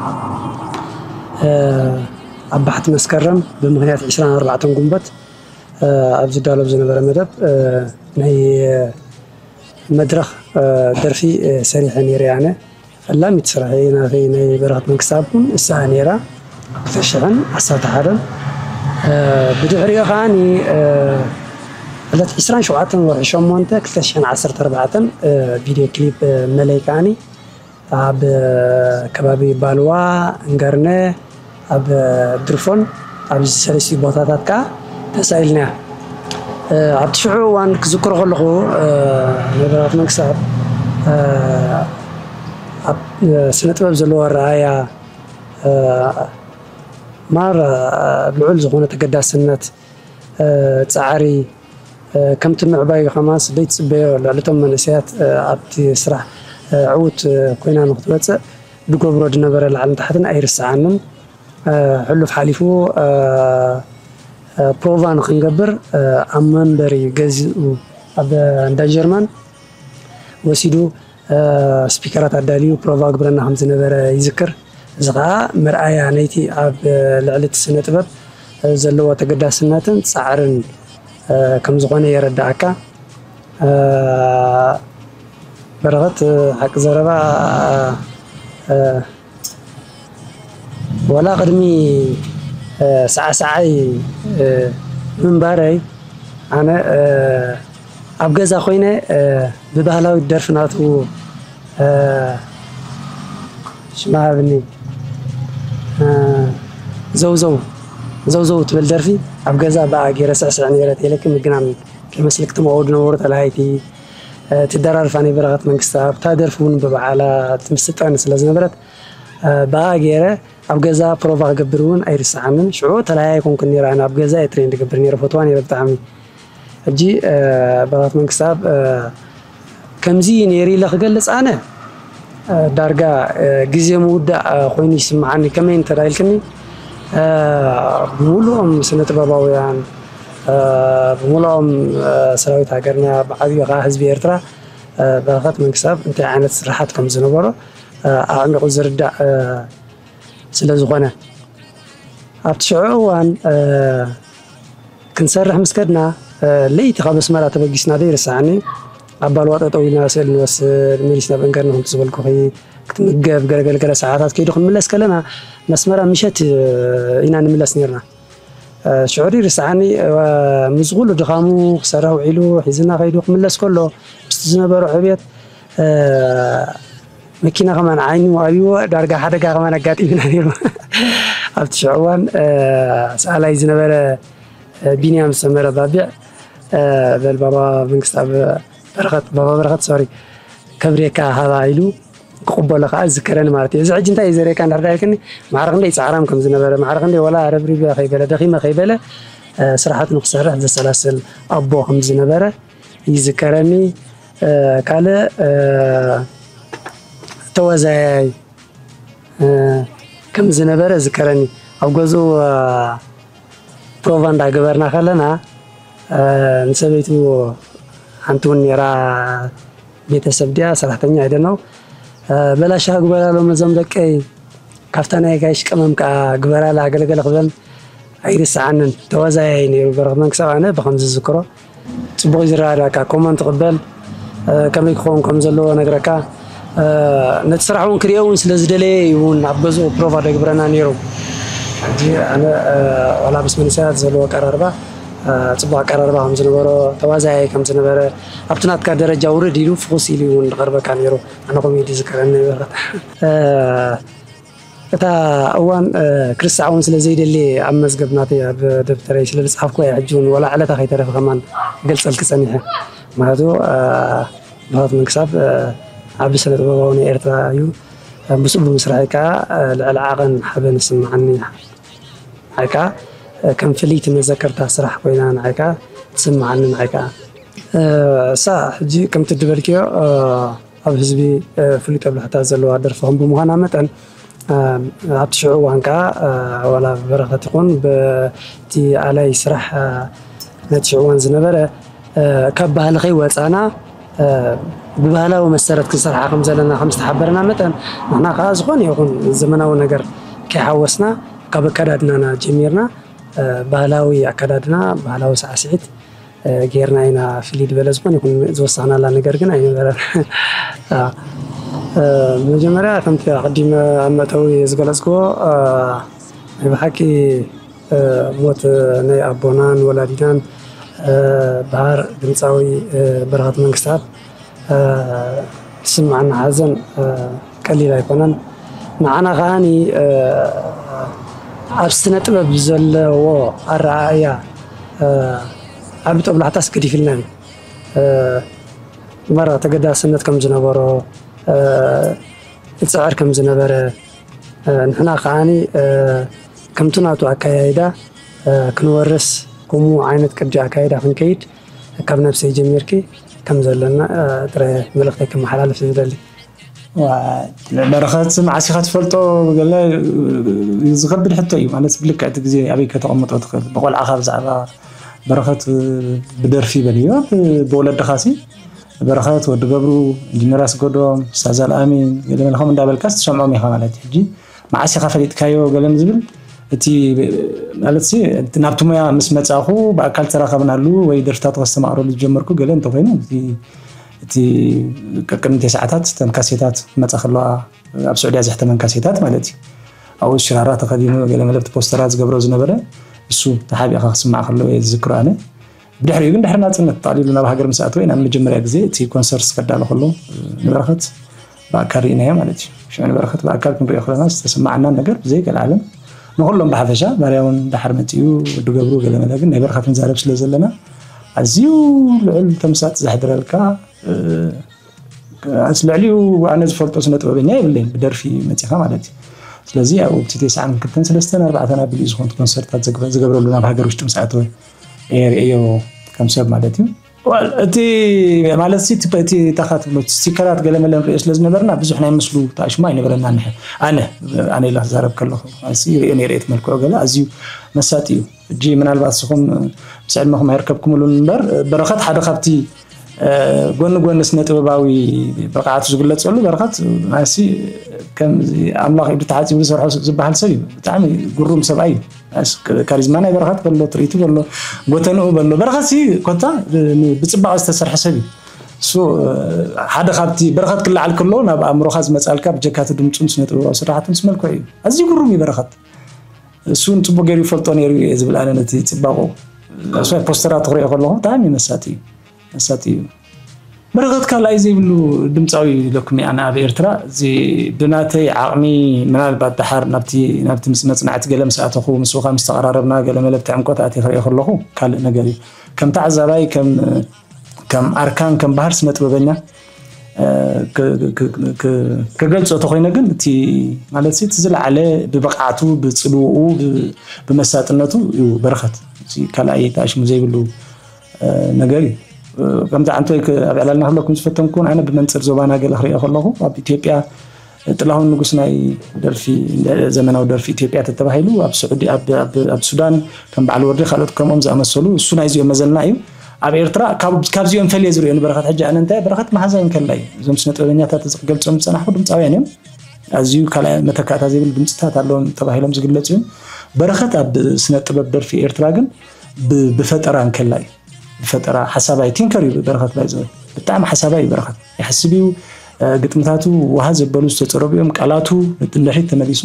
ኣብ ባሕቲ መስከረም ብምኽንያት ዕስራን ኣርባዕተን ጉንበት ኣብ ዝዳሎ ዝነበረ መደብ ናይ መድረኽ ደርፊ ሰሪሐ ነይረ ኣነ። ፈላሚት ስራሐይ ናተይ ናይ በረኸት መንግስታብ እውን እሳ ነይራ። ክልተ ሽሕን ዓሰርተ ሓደን ብድሕሪኡ ከዓኒ ዕለት ዕስራን ሸውዓተን ወርሒ ሸሞንተ ክልተ ሽሕን ዓሰርተ ኣርባዕተን ቪድዮ ክሊፕ መለይ ከዓኒ ኣብ ከባቢ ባልዋ፣ እንገርነ፣ ኣብ ድርፎን ኣብዚ ሰለስቲኡ ቦታታት ከዓ ተሳኢልና። ኣብቲ ሽዑ እዋን ክዝክሮ ከለኹ ናይ በረኸት መንግስታብ ኣብ ስነ ጥበብ ዘለዎ ኣረኣያ ማር ልዑል ዝኾነ ተገዳስነት ፃዕሪ ከምቲ ምዕባዩ ከማስ ዘይትፅበዮ ልዕሊ እቶም መንእሰያት ኣብቲ ስራሕ ዕውት ኮይና ንክትወፅእ ዝገብሮ ዝነበረ ላዕልን ታሕትን ኣይርስዓንን። ሕሉፍ ሓሊፉ ፕሮቫ ንክንገብር ኣብ መንበሪ ገዚኡ ኣብ እንዳ ጀርመን ወሲዱ ስፒከራት ኣዳልዩ ፕሮቫ ግብረና ከም ዝነበረ ይዝክር። እዚ ከዓ መርኣያ ነይቲ ኣብ ልዕሊ እቲ ስነ ጥበብ ዘለዎ ተገዳስነትን ፃዕርን ከም ዝኾነ የረዳእካ። በረኸት ሓቂ ዘረባ ወላ ቅድሚ ሰዓሰዓይ ምንባረይ ኣነ ኣብ ገዛ ኮይነ ብባህላዊ ደርፊ ናቱ ሽማ ሃብኒ ዘውዘው ዘውዘው ትብል ደርፊ ኣብ ገዛ ብኣ ገይረ ስዕስዕ ነይረ ተይለኪ ምግናም ከይመስልክ ትመወዱ ነበሩ ተላሃይቲ ትደራርፋ ናይ በረኸት መንግስቲ ኣብታ ደርፊ እውን ብበዓላ ትምስጠኒ ስለ ዝነበረት ብኣ ገይረ ኣብ ገዛ ፕሮቫ ክገብር እውን ኣይርስዓንን። ሽዑ ተለያይ ኮንኩ ነይረ ኣነ ኣብ ገዛ እየ ትሬን ዝገብር ነይረ ፈትዋ ነይረ ብጣዕሚ። ሕጂ በረኸት መንግስታብ ከምዚ ነይሩ ኢለ ክገልፅ ኣነ ዳርጋ ግዜ ምውዳእ ኮይኑ ይስምዓኒ። ከመይ እንተ ኢልክኒ ብምሉኦም ስነ ጥበባውያን ብምሉኦም ሰራዊት ሃገርና ብዓብዩ ከዓ ህዝቢ ኤርትራ በረኸት መንግስታብ እንታይ ዓይነት ስራሓት ከም ዝነበሮ ኣዕሚቑ ዝርዳእ ስለ ዝኾነ ኣብቲ ሽዑ እዋን ክንሰርሕ ምስ ከድና ለይቲ ካብ ኣስመራ ተበጊስና ዘይርስዓኒ ኣብ ባልዋ ጠጠው ኢልና ስእል ንወስድ መሊስና በንገርና ከምቲ ዝበልኩኺ ክትምገብ ገለገለገለ ሰዓታት ከይዱ ክንምለስ ከለና መስመራ ምሸት ኢና ንምለስ ነርና ሽዑ ርእዩ ርስዓኒ ምስ ኩሉ ድኻሙ ክሰርሕ ውዒሉ ሒዝና ከይዱ ክምለስ ከሎ ምስቲ ዝነበሮ ዕብየት መኪና ከማን ዓይኑ ኣብዎ ዳርጋ ሓደጋ ከማን ኣጋጢምና ነይሩ ኣብቲ ሽዑ እዋን ሰኣላይ ዝነበረ ቢንያም ዝሰመረ ባቢዕ በል ባባ መንግስት ኣብ በረኸት ባባ በረኸት ሶሪ ከብሬካ ሃባ ኢሉ ክቕበሎ ከዓ ዝዝከረኒ ማለት እዩ እዚ ሕጂ እንታይ እዩ ዘርእየካ እንዳሕዳ ኢልክኒ ማዕረ ክንደይ ፃዕራም ከም ዝነበረ ማዕረ ክንደይ ወላ ረብሪበ ከይበለ ደኺመ ከይበለ ስራሓት ንክሰርሕ ዘሰላስል ኣቦ ከም ዝነበረ ይዝከረኒ ካልእ ተወዛያይ ከም ዝነበረ ዝከረኒ ኣብ ገዝኡ ፕሮቫ እንዳገበርና ከለና ንሰበይቱ ሓንቲ እውን ነራ ቤተሰብ ድያ ሰራሕተኛ ኣይደነው በላሻ ግበራሎም ነዞም ደቀይ ካብታ ናይ ጋይሽ ቀመም ከዓ ግበራላ ገለገለ ክበል ኣይርስዓንን ተዋዛያይ ነይሩ በረኽመን ክሳብ ኣነ ብከምዚ ዝዝክሮ ፅቡቅ ዝረዳዳካ ኮመንት ቅበል ከመይ ክኸውን ከም ዘለዎ ነግረካ ነቲ ስራሕ እውን ክሪኦ እውን ስለ ዝደለየ እዩ እውን ኣብ ገዝኡ ፕሮቫ ደግብረና ነይሩ ሕጂ ኣነ ዋላ ምስ መንእሰያት ዘለዎ ኣቀራርባ ፅቡቅ ኣቀራርባ ከም ዝነበሮ ተዋዛያይ ከም ዝነበረ ኣብቲ ናትካ ደረጃ ውርድ ኢሉ ፍኹስ ኢሉ እውን ዝቀርበካ ነይሩ ኣነ ከምኡ ዝዝከረኒ ይበረታ እታ እዋን ክርስዓ እውን ስለ ዘይደሊ ኣብ መዝገብ ናተይ ኣብ ደብተረይ ስለ ዝፅሓፍኩ እየ ሕጂ እውን ዋላ ዕለታ ከይተረፈ ከማን ገልፀልኪ ፀኒሐ ምክንያቱ ብሃት መንክሳብ ዓቢ ስነ ጥበባዊ ናይ ኤርትራ እዩ ምስኡ ብምስራሐይ ከዓ ልዕሊ ዓቐን ሓበን ይስምዓኒ ንዓይ ከዓ ከም ፍልይቲ መዘከርታ ስራሕ ኮይና ንዓይ ከዓ ትስምዓኒ ንዓይ ከዓ እሳ ሕጂ ከምቲ ድበልክዮ ኣብ ህዝቢ ፍሉይ ጠብላሕታ ዘለዋ ደርፊ ከም ብምዃና መጠን ኣብቲ ሽዑ እዋን ከዓ ዋላ በረኸት ይኹን በቲ ኣላይ ስራሕ ነቲ ሽዑ እዋን ዝነበረ ካብ ባህሊ ከይወፃና ብባህላዊ መሰረት ክንሰርሓ ከም ዘለና ከም ዝተሓበረና መጠን ንሕና ከዓ ዝኾነ ይኹን ዘመናዊ ነገር ከይሓወስና ካብ ኣከዳድናና ጀሚርና ባህላዊ ኣከዳድና ባህላዊ ሳዕስዒት ጌርና ኢና ፍልይ ዝበለ ዝኾነ ይኹን ዝወሰኽናላ ነገር ግን ኣይነበረን። መጀመርያ ከምቲ ኣቐዲመ ኣብ መእተዊ ዝገለፅክዎ ናይ ብሓቂ ሞት ናይ ኣቦናን ወላዲናን በሃር ድምፃዊ በረኸት መንግስታት ዝስምዓና ሓዘን ቀሊል ኣይኮነን። ንዓና ከዓኒ ኣብ ስነ ጥበብ ዘለዎ ኣረኣእያ ዓቢ ጠብላሕታስ ገዲፍልና እዩ። መራ ተገዳስነት ከም ዝነበሮ ይፅዕር ከም ዝነበረ ንሕና ከዓኒ ከምቲ ናቱ ኣካያይዳ ክንወርስ ከምኡ ዓይነት ቅዲ ኣካይዳ ክንከይድ ካብ ነብሰይ ጀሚርኪ ከም ዘለና ጥረ መልእክተይ ከመሓላልፍ ዝደሊ። በረኸት መዓስ ኢኻ ትፈልጦ? ገለ ዝኸብድ ሕቶ እዩ ማለት ብልክዕቲ ግዜ ኣበይ ከተቐምጦ ትኽእል ብቆልዓኻ ብዛዕባ በረኸት ብደርፊ በልዮ ብወለድኻ ሲ በረኸት ወዲ ገብሩ ኢንጂነር ኣስገዶም ስታዝ ኣልኣሚን ገለ መልኾም እንዳበልካ ትሰምዖም ኢኻ ማለት ሕጂ መዓስ ኢኻ ፈሊጥካዮ ገለን ዝብል እቲ ማለት ናብቲ ሙያ ምስ መጻኹ ብኣካል ተራኸብናሉ ወይ ደርፍታት ከስተማቕረሉ ዝጀመርኩ ገለ እንተኮይኑ እቲ ቀቅድሚ ሰዓታት ተንካሴታት መጻ ከለዋ ኣብ ስዑድያ ዝሕተመን ካሴታት ማለት እዩ ኣብኡ ሽራራ ተኸዲኑ ገለ መለብቲ ፖስተራት ዝገብሮ ዝነበረ እሱ ተሓቢእካ ክስማዕ ከሎ እየ ዝዝክሮ ኣነ ብድሕሪኡ ግን ድሕሪ ናፅነት ጠቕሊሉ ናብ ሃገር ምስ ኣተወ ናብ መጀመርያ ግዜ እቲ ኮንሰርት ከዳሎ ከሎ ንበረኸት ብኣካል ርኢናዮ ማለት እዩ ሽዑ ንበረኸት ብኣካል ክንሪኦ ከለና ዝተሰማዓና ነገር ብዘይ ገለ ዓለም ንኩሎም ብሓፈሻ ባርያ እውን ዳሓር መፅኡ ወዲ ገብሩ ገለ መለ ግን ናይ በረኸት ንዛረብ ስለ ዘለና ኣዝዩ ልዑል ተምሳጥ ዘሕድረልካ ልዕሊኡ ኣነ ዝፈልጦ ስነ ጥበበኛ የብለይን ብደርፊ መፂኻ ማለት እዩ ስለዚ ኣብ ውብቲ ተስዓን ክልተን ሰለስተን ኣርባዕተን ኣቢሉ ዝኾኑ ኮንሰርታት ዝገብረሉ ናብ ሃገር ውሽጢ ምስ ኣተወ ርእዮ ከም ሰብ ማለት እዩ እቲ ማለት እቲ ታኻ ትብሎ ስቲከራት ገለመለ ንሪኦ ስለ ዝነበርና ብዙሕ ናይ ምስሉ ተኣሽሙ ኣይነበረና ንሐ ኣነ ኣነ ኢላ ክዛረብ ከለኹ ርእዮ ነይረ እቲ መልክዑ ገለ ኣዝዩ መሳጢ እዩ ሕጂ ምናልባት ንስኹም ምስ ዕድመኹም ኣይርከብኩምሉን እምበር በረኸት ሓደ ካብቲ ጎኒ ጎኒ ስነ ጥበባዊ ብቕዓቱ ዝግለፀሉ በረኸት ማለትሲ ከም ኣምላኽ ኢዱ ተሓፂቡ ዝሰርሖ ዝበሃል ሰብ እዩ ብጣዕሚ ግሩም ሰብኣይ እዩ ካሪዝማ ናይ በረኸት በሎ ትርኢቱ በሎ ጎተንኡ በሎ በረኸት ሲ ኮታ ብፅባቐ ዝተሰርሐ ሰብ እዩ እሱ ሓደ ካብቲ በረኸት ክለዓል ከሎ ናብ ኣእምሮኻ ዝመፃልካ ብጀካቲ ድምፁን ስነ ጥበባዊ ስራሕቱን ስመልክዑ እዩ ኣዝዩ ግሩም እዩ በረኸት እሱ ንፅቡቅ ገይሩ ይፈልጦ ነይሩ እየ ዝብል ኣነ ነቲ ፅባቁ እሱ ፖስተራት ክሪኦ ከለኹ ብጣዕሚ መሳጢ እዩ መሳጢ እዩ በረኸት ካልኣይ ዘይብሉ ድምፃዊ ኢለኩም ኣነ ኣብ ኤርትራ እዚ ብናተይ ዓቕሚ ምናልባት ድሓር ናብቲ ናብቲ ምስ መፅናዕቲ ገለ ምስ ኣተኹ ምስኡ ካብ ምስ ተቐራረብና ገለ መለብቲ ዕምቆት ኣትየ ክሪኦ ከለኹ ካልእ ነገር እዩ ከም ተዓዛባይ ከም ከም ኣርካን ከም ባህር ስነ ጥበበኛ ክገልፆ ተኮይነ ግን እቲ ማለት እቲ ዝለዓለ ብብቕዓቱ ብፅልውኡ ብመሳጥነቱ እዩ በረኸት ካልኣይ ተኣሽሙ ዘይብሉ ነገር እዩ ከምዚ ዓንቶይ ኣብ ዕላልና ክብለኩም ዝፈተንኩን ኣነ ብመንፅር ዞባና ገለ ክሪኦ ከለኹ ኣብ ኢትዮጵያ ጥላሁን ንጉስ ናይ ደርፊ ዘመናዊ ደርፊ ኢትዮጵያ ተተባሂሉ ኣብ ስዑዲ ኣብ ሱዳን ከም በዓል ወርዲ ካልኦት ከምኦም ዝኣመሰሉ እሱ ናይዚኦም መዘና እዩ ኣብ ኤርትራ ካብዚኦም ፈልየ ዝሪኦ ንበረኸት ሕጂ ኣነ እንታይ በረኸት መሓዛይ እንከላ እዩ እዞም ስነ ጥበበኛታት እዚ ክገልፆም ዝፀናሕኩ ድምፃውያን እዮም ኣዝዩ ካልኣይ መተካእታ ዘይብል ድምፅታት ኣለዎም ተባሂሎም ዝግለፁ እዮም በረኸት ኣብ ስነ ጥበብ ደርፊ ኤርትራ ግን ብፈጠራ እንከላ እዩ ብፈጠራ ሓሳባይ ቲንከር እዩ በረኸት ባይዘወይ ብጣዕሚ ሓሳባይ እዩ በረኸት ይሓስብ እዩ ግጥምታቱ ውሃ ዘበሉ ዝተፀረቡ እዮም ቃላቱ ንድሕሪት ተመሊሱ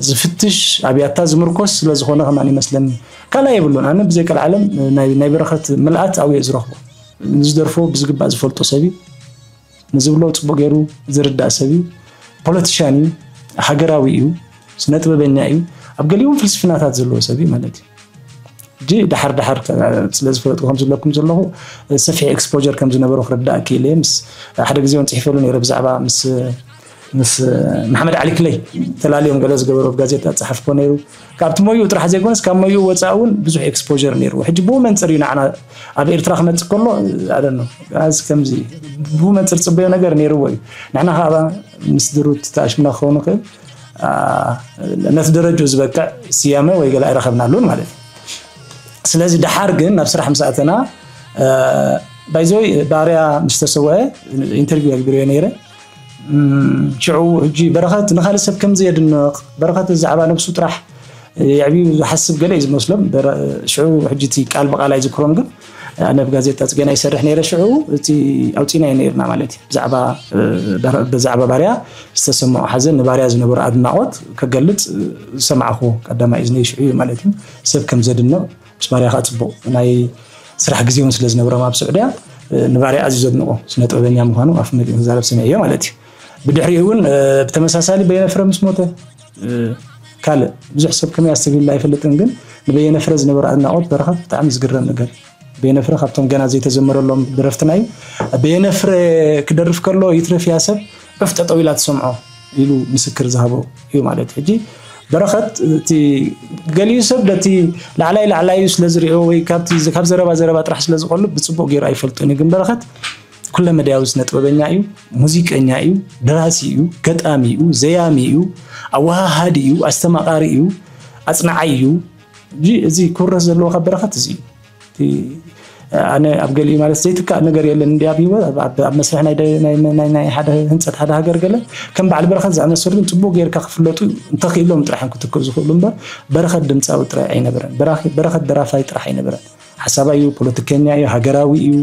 ዝፍትሽ ኣብያታ ዝምርኮስ ስለ ዝኾነ ከማን ይመስለኒ ካልኣ የብሉን ኣነ ብዘይ ቀልዓለም ናይ በረኸት ምልኣት ኣብየ ዝረኽቦ ንዝደርፎ ብዝግባእ ዝፈልጦ ሰብ እዩ ንዝብሎ ፅቡቅ ገይሩ ዝርዳእ ሰብ እዩ ፖለቲሻን እዩ ሃገራዊ እዩ ስነ ጥበበኛ እዩ ኣብ ገሊኡ ፍልስፍናታት ዘለዎ ሰብ እዩ ማለት እዩ ሕጂ ዳሓር ዳሓር ስለ ዝፈለጥኩ ከም ዝብለኩም ዘለኹ ሰፊሕ exposure ከም ዝነበሮ ክርዳእ ክኢለ ምስ ሓደ ግዜ እውን ፅሒፈሉ ነይረ ብዛዕባ ምስ ምስ መሓመድ ዓሊ ክለይ ተላልዮም ገለ ዝገበሮ ኣብ ጋዜጣ ጸሓፍኮ ነይሩ። ካብቲ ሞይኡ ጥራሕ ዘይኮነስ ካብ ሞይኡ ወፃእ እውን ብዙሕ ኤክስፖር ነይርዎ። ሕጂ ብኡ መንፅር እዩ ንዓና ኣብ ኤርትራ ክመፅእ ከሎ ኣደኖ ከምዚ ብኡ መንፅር ፅበዮ ነገር ነይርዎ እዩ። ንሕና ከዓ ምስ ድሩት ተኣሽምና ክኸውን ንኽእል ነቲ ደረጅኡ ዝበቅዕ ስያመ ወይ ገለ ኣይረኸብናሉን ማለት እዩ። ስለዚ ደሓር ግን ናብ ስራሕ ምስ ኣተና ባይዘወይ ባርያ ምስ ተሰወአ ኢንተርቪው ኣግቢረዮ ነይረ። ሽዑ ሕጂ በረኸት ንኻልእ ሰብ ከም ዘየድንቕ በረኸት ብዛዕባ ነብሱ ጥራሕ የዕብዩ ዝሓስብ ገለ እዩ ዝመስሎም። ሽዑ ሕጂ እቲ ቃል ብቃል ኣይዝክሮን ግን ኣነ ብጋዜጣ ፅገና ይሰርሕ ነይረ። ሽዑ እቲ ኣውፂናዮ ነይርና ማለት እዩ። ብዛዕባ ባርያ ዝተሰምዖ ሓዘን ንባርያ ዝነበሮ ኣድናቖት ከገልፅ ዝሰማዕኹ ቀዳማይ እዝነይ ሽዑ እዩ ማለት እዩ። ሰብ ከም ዘድንቕ ምስ ባርያ ከዓ ፅቡቕ ናይ ስራሕ ግዜ እውን ስለ ዝነበሮም ኣብ ስዑድያ ንባርያ ኣዝዩ ዘድንቖ ስነ ጥበበኛ ምዃኑ ኣፍ መሊኡ ክዛረብ ሰሚዐዮ ማለት እዩ። ብድሕሪኡ እውን ብተመሳሳሊ በየነ ፍረ ምስ ሞተ ካልእ ብዙሕ ሰብ ከመይ ኣስተብሂሉ ኣይፈልጥን፣ ግን ንበየነ ፍረ ዝነበረ ኣድናቖት በረኸት ብጣዕሚ ዝግረም ነገር። በየነ ፍረ ካብቶም ገና ዘይተዘመረሎም ደረፍትና እዩ። በየነ ፍረ ክደርፍ ከሎ ይትረፍ እያ ሰብ ዑፍ ጠጠው ኢላ ትሰምዖ ኢሉ ምስክር ዝሃቦ እዩ ማለት እዩ። ሕጂ በረኸት እቲ ገሊኡ ሰብ ነቲ ላዕላይ ላዕላዩ ስለ ዝሪኦ ወይ ካብ ዘረባ ዘረባ ጥራሕ ስለ ዝቐሉ ብፅቡቕ ገይሩ ኣይፈልጦን እዩ። ግን በረኸት ኩለመዳያዊ ስነ ጥበበኛ እዩ፣ ሙዚቀኛ እዩ፣ ደራሲ እዩ፣ ገጣሚ እዩ፣ ዘያሚ እዩ፣ ኣወሃሃዲ እዩ፣ ኣስተማቓሪ እዩ፣ ኣፅናዓይ እዩ። እዚ ክውረስ ዘለዎ ካብ በረኸት እዚ እዩ። ኣነ ኣብ ገሊኡ ማለት ዘይትካእ ነገር የለን እንዲ ኣብ ህይወት ኣብ መስርሕ ናይ ሓደ ህንፀት ሓደ ሃገር ገለ ከም በዓል በረኸት ዝኣመሰሉ ግን ፅቡቅ ጌርካ ክፍለጡ እንተኽኢሎም ጥራሕ እዮም ክትክእ ዝኽእሉ እምበር በረኸት ድምፃዊ ጥራይ ኣይነበረን። በረኸት ደራፋይ ጥራሕ ኣይነበረን። ሓሳባይ እዩ፣ ፖለቲከኛ እዩ፣ ሃገራዊ እዩ።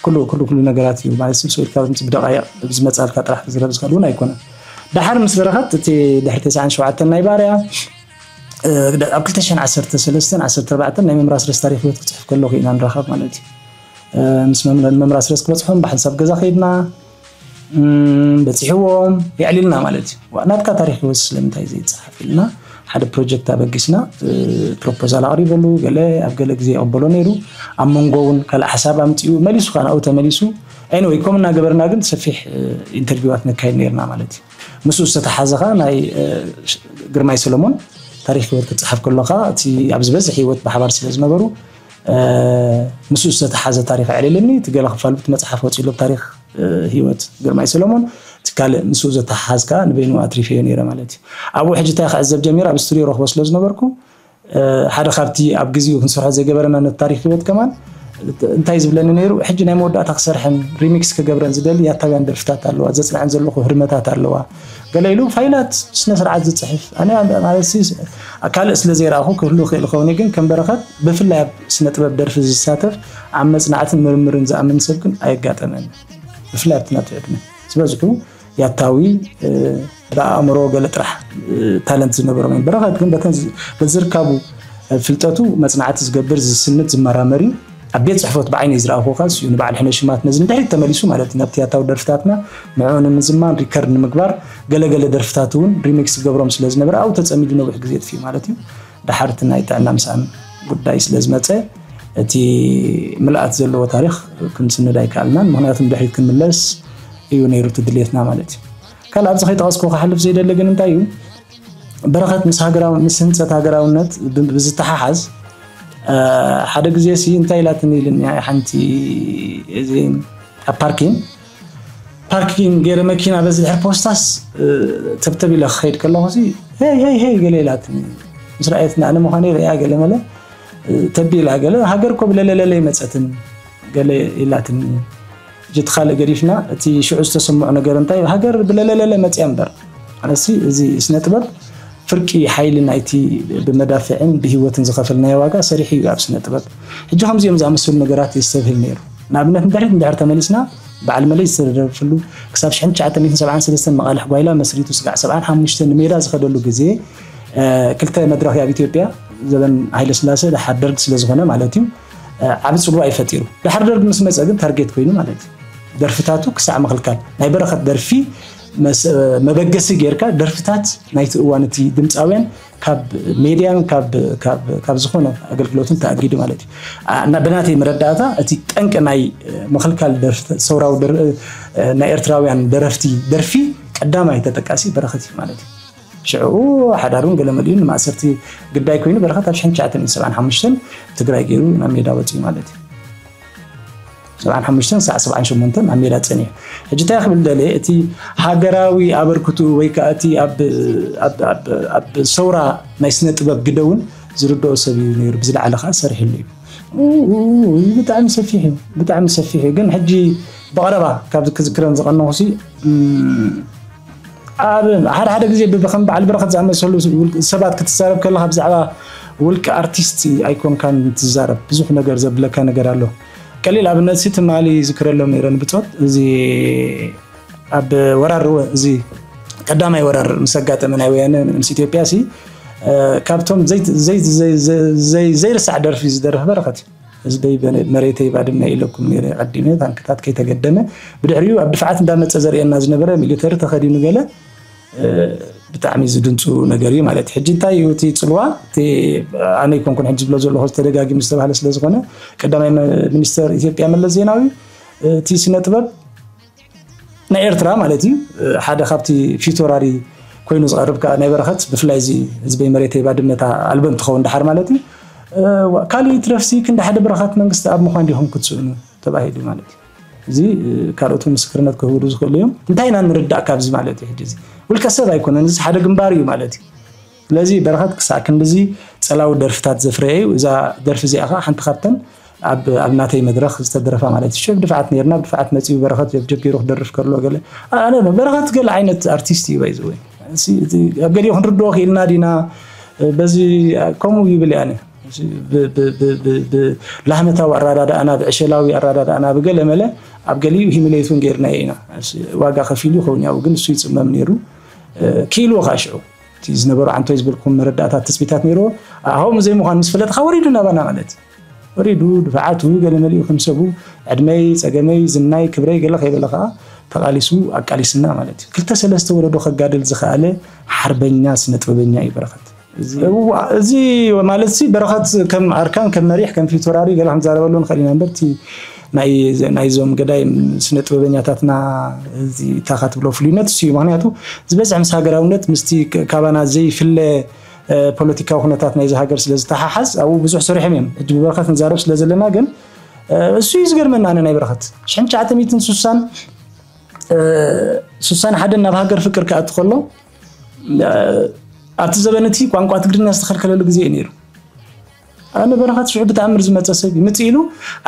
ኩሉ ኩሉ ኩሉ ነገራት እዩ ማለት ስብስብ ኢልካ ብደቃይቕ ዝመፃልካ ጥራሕ ክዝረብ ዝኽእል እውን ኣይኮነን። ደሓር ምስ በረኸት እቲ ድሕሪ ተስዓን ሸውዓተን ናይ ባርያ ኣብ ክልተ ሽሕን ዓሰርተ ሰለስተን ዓሰርተ ኣርባዕተን ናይ መምራስረስ ታሪክ ህይወት ክፅሕፍ ከለኹ ኢና ንራኸብ ማለት እዩ። ምስ መምራስረስ ክበፅሖም ብሓንሳብ ገዛ ከይድና በፂሕዎም የዕሊልና ማለት እዩ። ናትካ ታሪክ ህይወት ስለምንታይ ዘይፀሓፍ ኢልና ሓደ ፕሮጀክት ኣበጊስና ፕሮፖዛል ኣቕሪበሉ ገለ ኣብ ገለ ግዜ ይቕበሎ ነይሩ። ኣብ መንጎ እውን ካልእ ሓሳብ ኣምፅኡ መሊሱ ከዓ ናብኡ ተመሊሱ። Anyway ከምኡ እናገበርና ግን ሰፊሕ ኢንተርቪዋት ነካይድ ነይርና ማለት እዩ። ምስኡ ዝተተሓዘ ከዓ ናይ ግርማይ ሰሎሞን ታሪክ ህይወት ክፀሓፍ ከሎ ከዓ እቲ ኣብ ዝበዝሕ ህይወት ብሓባር ስለ ዝነበሩ ምስኡ ዝተተሓዘ ታሪክ ኣዕሊልኒ። እቲ ገለ ክፋል ብቲ መፅሓፍ ወፂሉ ታሪክ ህይወት ግርማይ ሰሎሞን እቲ ካልእ ምስኡ ዝተሓሓዝ ከዓ ንበይኑ ኣትሪፈዮ ነይረ ማለት እዩ። ኣብኡ ሕጂ እንታይ ክዕዘብ ጀሚረ ኣብ ስቱዲዮ ረኽቦ ስለ ዝነበርኩ ሓደ ካብቲ ኣብ ግዜኡ ክንሰርሖ ዘይገበረና ነቲ ታሪክ ህይወት ከማን እንታይ ዝብለኒ ነይሩ ሕጂ ናይ መወዳእታ ክሰርሐን ሪሚክስ ክገብረን ዝደሊ ያታውያን ደርፍታት ኣለዋ ዘፅንዐን ዘለኹ ህርመታት ኣለዋ ገለ ኢሉ ፋይላት ስነ ስርዓት ዝፅሕፍ ኣነ ማለት ካልእ ስለ ዘይረኣኹ ክህሉ ክእል ኸውን ግን ከም በረኸት ብፍላይ ኣብ ስነ ጥበብ ደርፊ ዝሳተፍ ኣብ መፅናዕትን ምርምርን ዝኣምን ሰብ ግን ኣየጋጠመን። ብፍላይ ኣብቲ ናቱ ዕድመ ዝበዝሑ ያታዊ ብኣእምሮ ገለ ጥራሕ ታለንት ዝነበሮም እዮም። በረኸት ግን በዝርካቡ ፍልጠቱ መፅናዕቲ ዝገብር ዝስንድ ዝመራመር እዩ። ኣብ ቤት ፅሕፈት ብዓይነይ ዝረኣኹ ካስ እዩ ንበዓል ሕነ ሽማት ነዚ ንድሕሪት ተመሊሱ ማለት እዩ ናብቲ ያታዊ ደርፍታትና ንዕኡ ንምዝማን ሪከርድ ንምግባር ገለገለ ደርፍታት እውን ሪሚክስ ዝገብሮም ስለ ዝነበረ ኣብኡ ተፀሚዱ ነዊሕ ግዜ ጥፊኡ ማለት እዩ። ደሓርቲ ናይ ጥዕና ምስኣን ጉዳይ ስለ ዝመፀ እቲ ምልኣት ዘለዎ ታሪክ ክንስንድ ኣይከኣልናን። ምክንያቱ ንድሕሪት ክንምለስ እዩ ነይሩ እቲ ድሌትና ማለት እዩ። ካልእ ኣብዚ ከይጠቐስኩ ክሓልፍ ዘይደሊ ግን እንታይ እዩ በረኸት ምስ ሃገራዊ ምስ ህንፀት ሃገራውነት ብዝተሓሓዝ ሓደ ግዜ ሲ እንታይ ኢላትኒ ኢልኒ ሓንቲ እዚ ኣብ ፓርኪን ፓርኪን ገይረ መኪና በዚ ድሕር ፖስታስ ተብተብ ኢለ ክኸይድ ከለኹ ሲ ሄይ ሄይ ሄይ ገለ ኢላትኒ ምስ ረኣየትና ኣነ ምዃነይ ርእያ ገለ መለ ተቢላ ገለ ሃገር እኮ ብለለለለ ይመፀትን ገለ ኢላትኒ። ሕጂ እቲ ካልእ ገዲፍና እቲ ሽዑ ዝተሰምዖ ነገር እንታይ ሃገር ብለለለለ መፅያ እምበር ኣነሲ እዚ ስነ ጥበብ ፍርቂ ሓይሊ ናይቲ ብመዳፍዕን ብህይወትን ዝኸፈልናዮ ዋጋ ሰሪሑ እዩ ኣብ ስነ ጥበብ። ሕጂ ከምዚኦም ዝኣመሰሉ ነገራት የስተብህል ነይሩ። ንኣብነት ንድሕሪት እንድሕር ተመሊስና በዓል መለይ ዝተደረፈሉ ክሳብ ሽሕን ትሽዓተ ሚእትን ሰብዓን ሰለስተን መቓልሕ ጓይላ መስሪቱ ስጋዕ ሰብዓን ሓሙሽተን ንሜዳ ዝኸደሉ ግዜ ክልተ መድረኽ ኣብ ኢትዮጵያ ዘበን ሃይለስላሴ ደሓር ደርግ ስለ ዝኾነ ማለት እዩ ዓቢ ጽልዋ እዩ ፈጢሩ። ደሓር ደርግ ምስ መጸ ግን ታርጌት ኮይኑ ማለት እዩ። ደርፍታቱ ክሳዕ ምኽልካል ናይ በረኸት ደርፊ መበገሲ ጌርካ ደርፍታት ናይቲ እዋን እቲ ድምፃውያን ካብ ሜድያን ካብ ዝኾነ ኣገልግሎትን ተኣጊዱ ማለት እዩ። ብናተይ መረዳእታ እቲ ጠንቂ ናይ ምኽልካል ሰውራዊ ናይ ኤርትራውያን ደረፍቲ ደርፊ ቀዳማይ ተጠቃሲ በረኸት እዩ ማለት እዩ። ሽዑ ሓዳሩን ገለመሊኡን ንማእሰርቲ ግዳይ ኮይኑ በረኸት ኣብ ሽሕን ትሽዓተ ሚእትን ሰብዓን ሓሙሽተን ትግራይ ገይሩ ናብ ሜዳ ወፂኡ ማለት እዩ። ሰብዓን ሓሙሽተን ክሳዕ ሰብዓን ሸሞንተን ኣብ ሜዳ ፀኒሑ። ሕጂ እንታይ ክብል ደለ፣ እቲ ሃገራዊ ኣበርክቱ ወይ ከዓ እቲ ኣብ ሰውራ ናይ ስነ ጥበብ ግደ እውን ዝርድኦ ሰብ እዩ ነይሩ። ብዝለዓለ ከዓ ሰሪሕሉ እዩ። ብጣዕሚ ሰፊሕ እዩ፣ ብጣዕሚ ሰፊሕ እዩ። ግን ሕጂ ብቐረባ ካብ ክዝክረን ዝቐነኹሲ ኣብ ሓደ ሓደ ግዜ ብከም በዓል በረኸት ዝኣመሰሉ ሰባት ክትዛረብ ከለካ ብዛዕባ ውልቂ ኣርቲስት ኣይኮንካን ትዛረብ። ብዙሕ ነገር ዘብለካ ነገር ኣሎ። ቀሊል ኣብነት ሲ ትማሊ ዝክረሎም ነይረ ንብፆት እዚ ኣብ ወራር እዚ ቀዳማይ ወራር ምስ ኣጋጠመ ናይ ወያነ ምስ ኢትዮጵያ ሲ ካብቶም ዘይርሳዕ ደርፊ ዝደርፍ በረኸት እዩ። ህዝበይ መሬተይ ባድመ ኢለኩም ነይረ ቀዲመ ታንክታት ከይተገደመ ብድሕሪኡ ኣብ ድፍዓት እንዳመፀ ዘርእየና ዝነበረ ሚሊተሪ ተኸዲኑ ገለ ብጣዕሚ ዝድንፁ ነገር እዩ ማለት እዩ። ሕጂ እንታይ እዩ እቲ ፅልዋ? ኣነ ይኮንኩን ሕጂ ዝብሎ ዘለኹ ተደጋጊሙ ዝተባህለ ስለዝኾነ ቀዳማይ ሚኒስተር ኢትዮጵያ መለስ ዜናዊ እቲ ስነ ጥበብ ናይ ኤርትራ ማለት እዩ ሓደ ካብቲ ፊቶራሪ ኮይኑ ዝቐርብ ናይ በረኸት ብፍላይ እዚ ህዝበይ መሬተይ ባድመታ ኣልበም ትኸውን ደሓር ማለት እዩ። ካልእ ትረፍሲ ክንዲ ሓደ በረኸት መንግስቲ ኣብ ምዃን ዲኹም ክትስእኑ ተባሂሉ ማለት እዩ። እዚ ካልኦት ምስክርነት ክህብሉ ዝኽእሉ እዮም። እንታይ ኢና ንርዳእ ካብዚ ማለት እዩ? ሕጂ እዚ ውልቀ ሰብ ኣይኮነን፣ እዚ ሓደ ግንባር እዩ ማለት እዩ። ስለዚ በረኸት ክሳዕ ክንድዚ ጸላዊ ደርፍታት ዘፍረየ እዩ። እዛ ደርፊ እዚኣ ከዓ ሓንቲ ካብተን ኣብ ኣብ ናተይ መድረኽ ዝተደረፋ ማለት እዩ። ሽዑ ድፍዓት ነይርና፣ ብድፍዓት መጺኡ በረኸት ጀብጀብ ገይሩ ክደርፍ ከሎ ገለ ኣነ በረኸት ገለ ዓይነት ኣርቲስት እዩ ባይዘወይ ኣብ ገሊኡ ክንርድኦ ክኢልና ዲና በዚ ከምኡ ይብል ኣነ ላህመታዊ ኣረዳድኣና ብዕሸላዊ ኣረዳድኣና ብገለ መለ ኣብ ገሊኡ ሂሚሌቱን ገይርናዮ ኢና። ዋጋ ከፊሉ ይኸውን ያው ግን እሱ ይፅመም ነይሩ። ክኢልዎ ከዓ ሽዑ እቲ ዝነበሩ ዓንቶይ ዝበልኩም መረዳእታት ትፅቢታት ነይርዎ። ኣሁም ዘይምዃን ምስ ፈለጥካ ወሪዱ ናባና ማለት እዩ። ወሪዱ ድፍዓቱ ገለ መሊኡ ከም ሰቡ ዕድመይ ፀገመይ ዝናይ ክብረይ ገለ ከይበለ ከዓ ተቃሊሱ ኣቃሊስና ማለት እዩ። ክልተ ሰለስተ ወለዶ ከጋድል ዝኸኣለ ሓርበኛ ስነ ጥበበኛ እዩ በረኸት። እዚ ማለት ሲ በረኸት ከም ኣርካን ከም መሪሕ ከም ፊቶራሪ ገለ ክንዛረበሉ ንኽእል ኢና እምበር እቲ ናይዞም ገዳይ ስነ ጥበበኛታትና እዚታ ትብሎ ፍሉይነት እሱ እዩ። ምክንያቱ ዝበዝሕ ምስ ሃገራውነት ምስቲ ካባና ዘይፍለ ፖለቲካዊ ኩነታት ናይዚ ሃገር ስለ ዝተሓሓዝ ኣብኡ ብዙሕ ሰሪሖም እዮም። ሕጂ ብበረኸት ንዛረብ ስለ ዘለና ግን እሱ እዩ ዝገርመና። ኣነ ናይ በረኸት ሽሕን ትሽዓተ ሚእትን ስሳን ስሳን ሓደን ናብ ሃገር ፍቅር ክኣቱ ከሎ ኣብቲ ዘበን እቲ ቋንቋ ትግርኛ ዝተኸልከለሉ ግዜ እዩ ነይሩ። ኣነ በረኸት ሽዑ ብተኣምር ዝመፀ ሰብ እዩ። ምፅ ኢሉ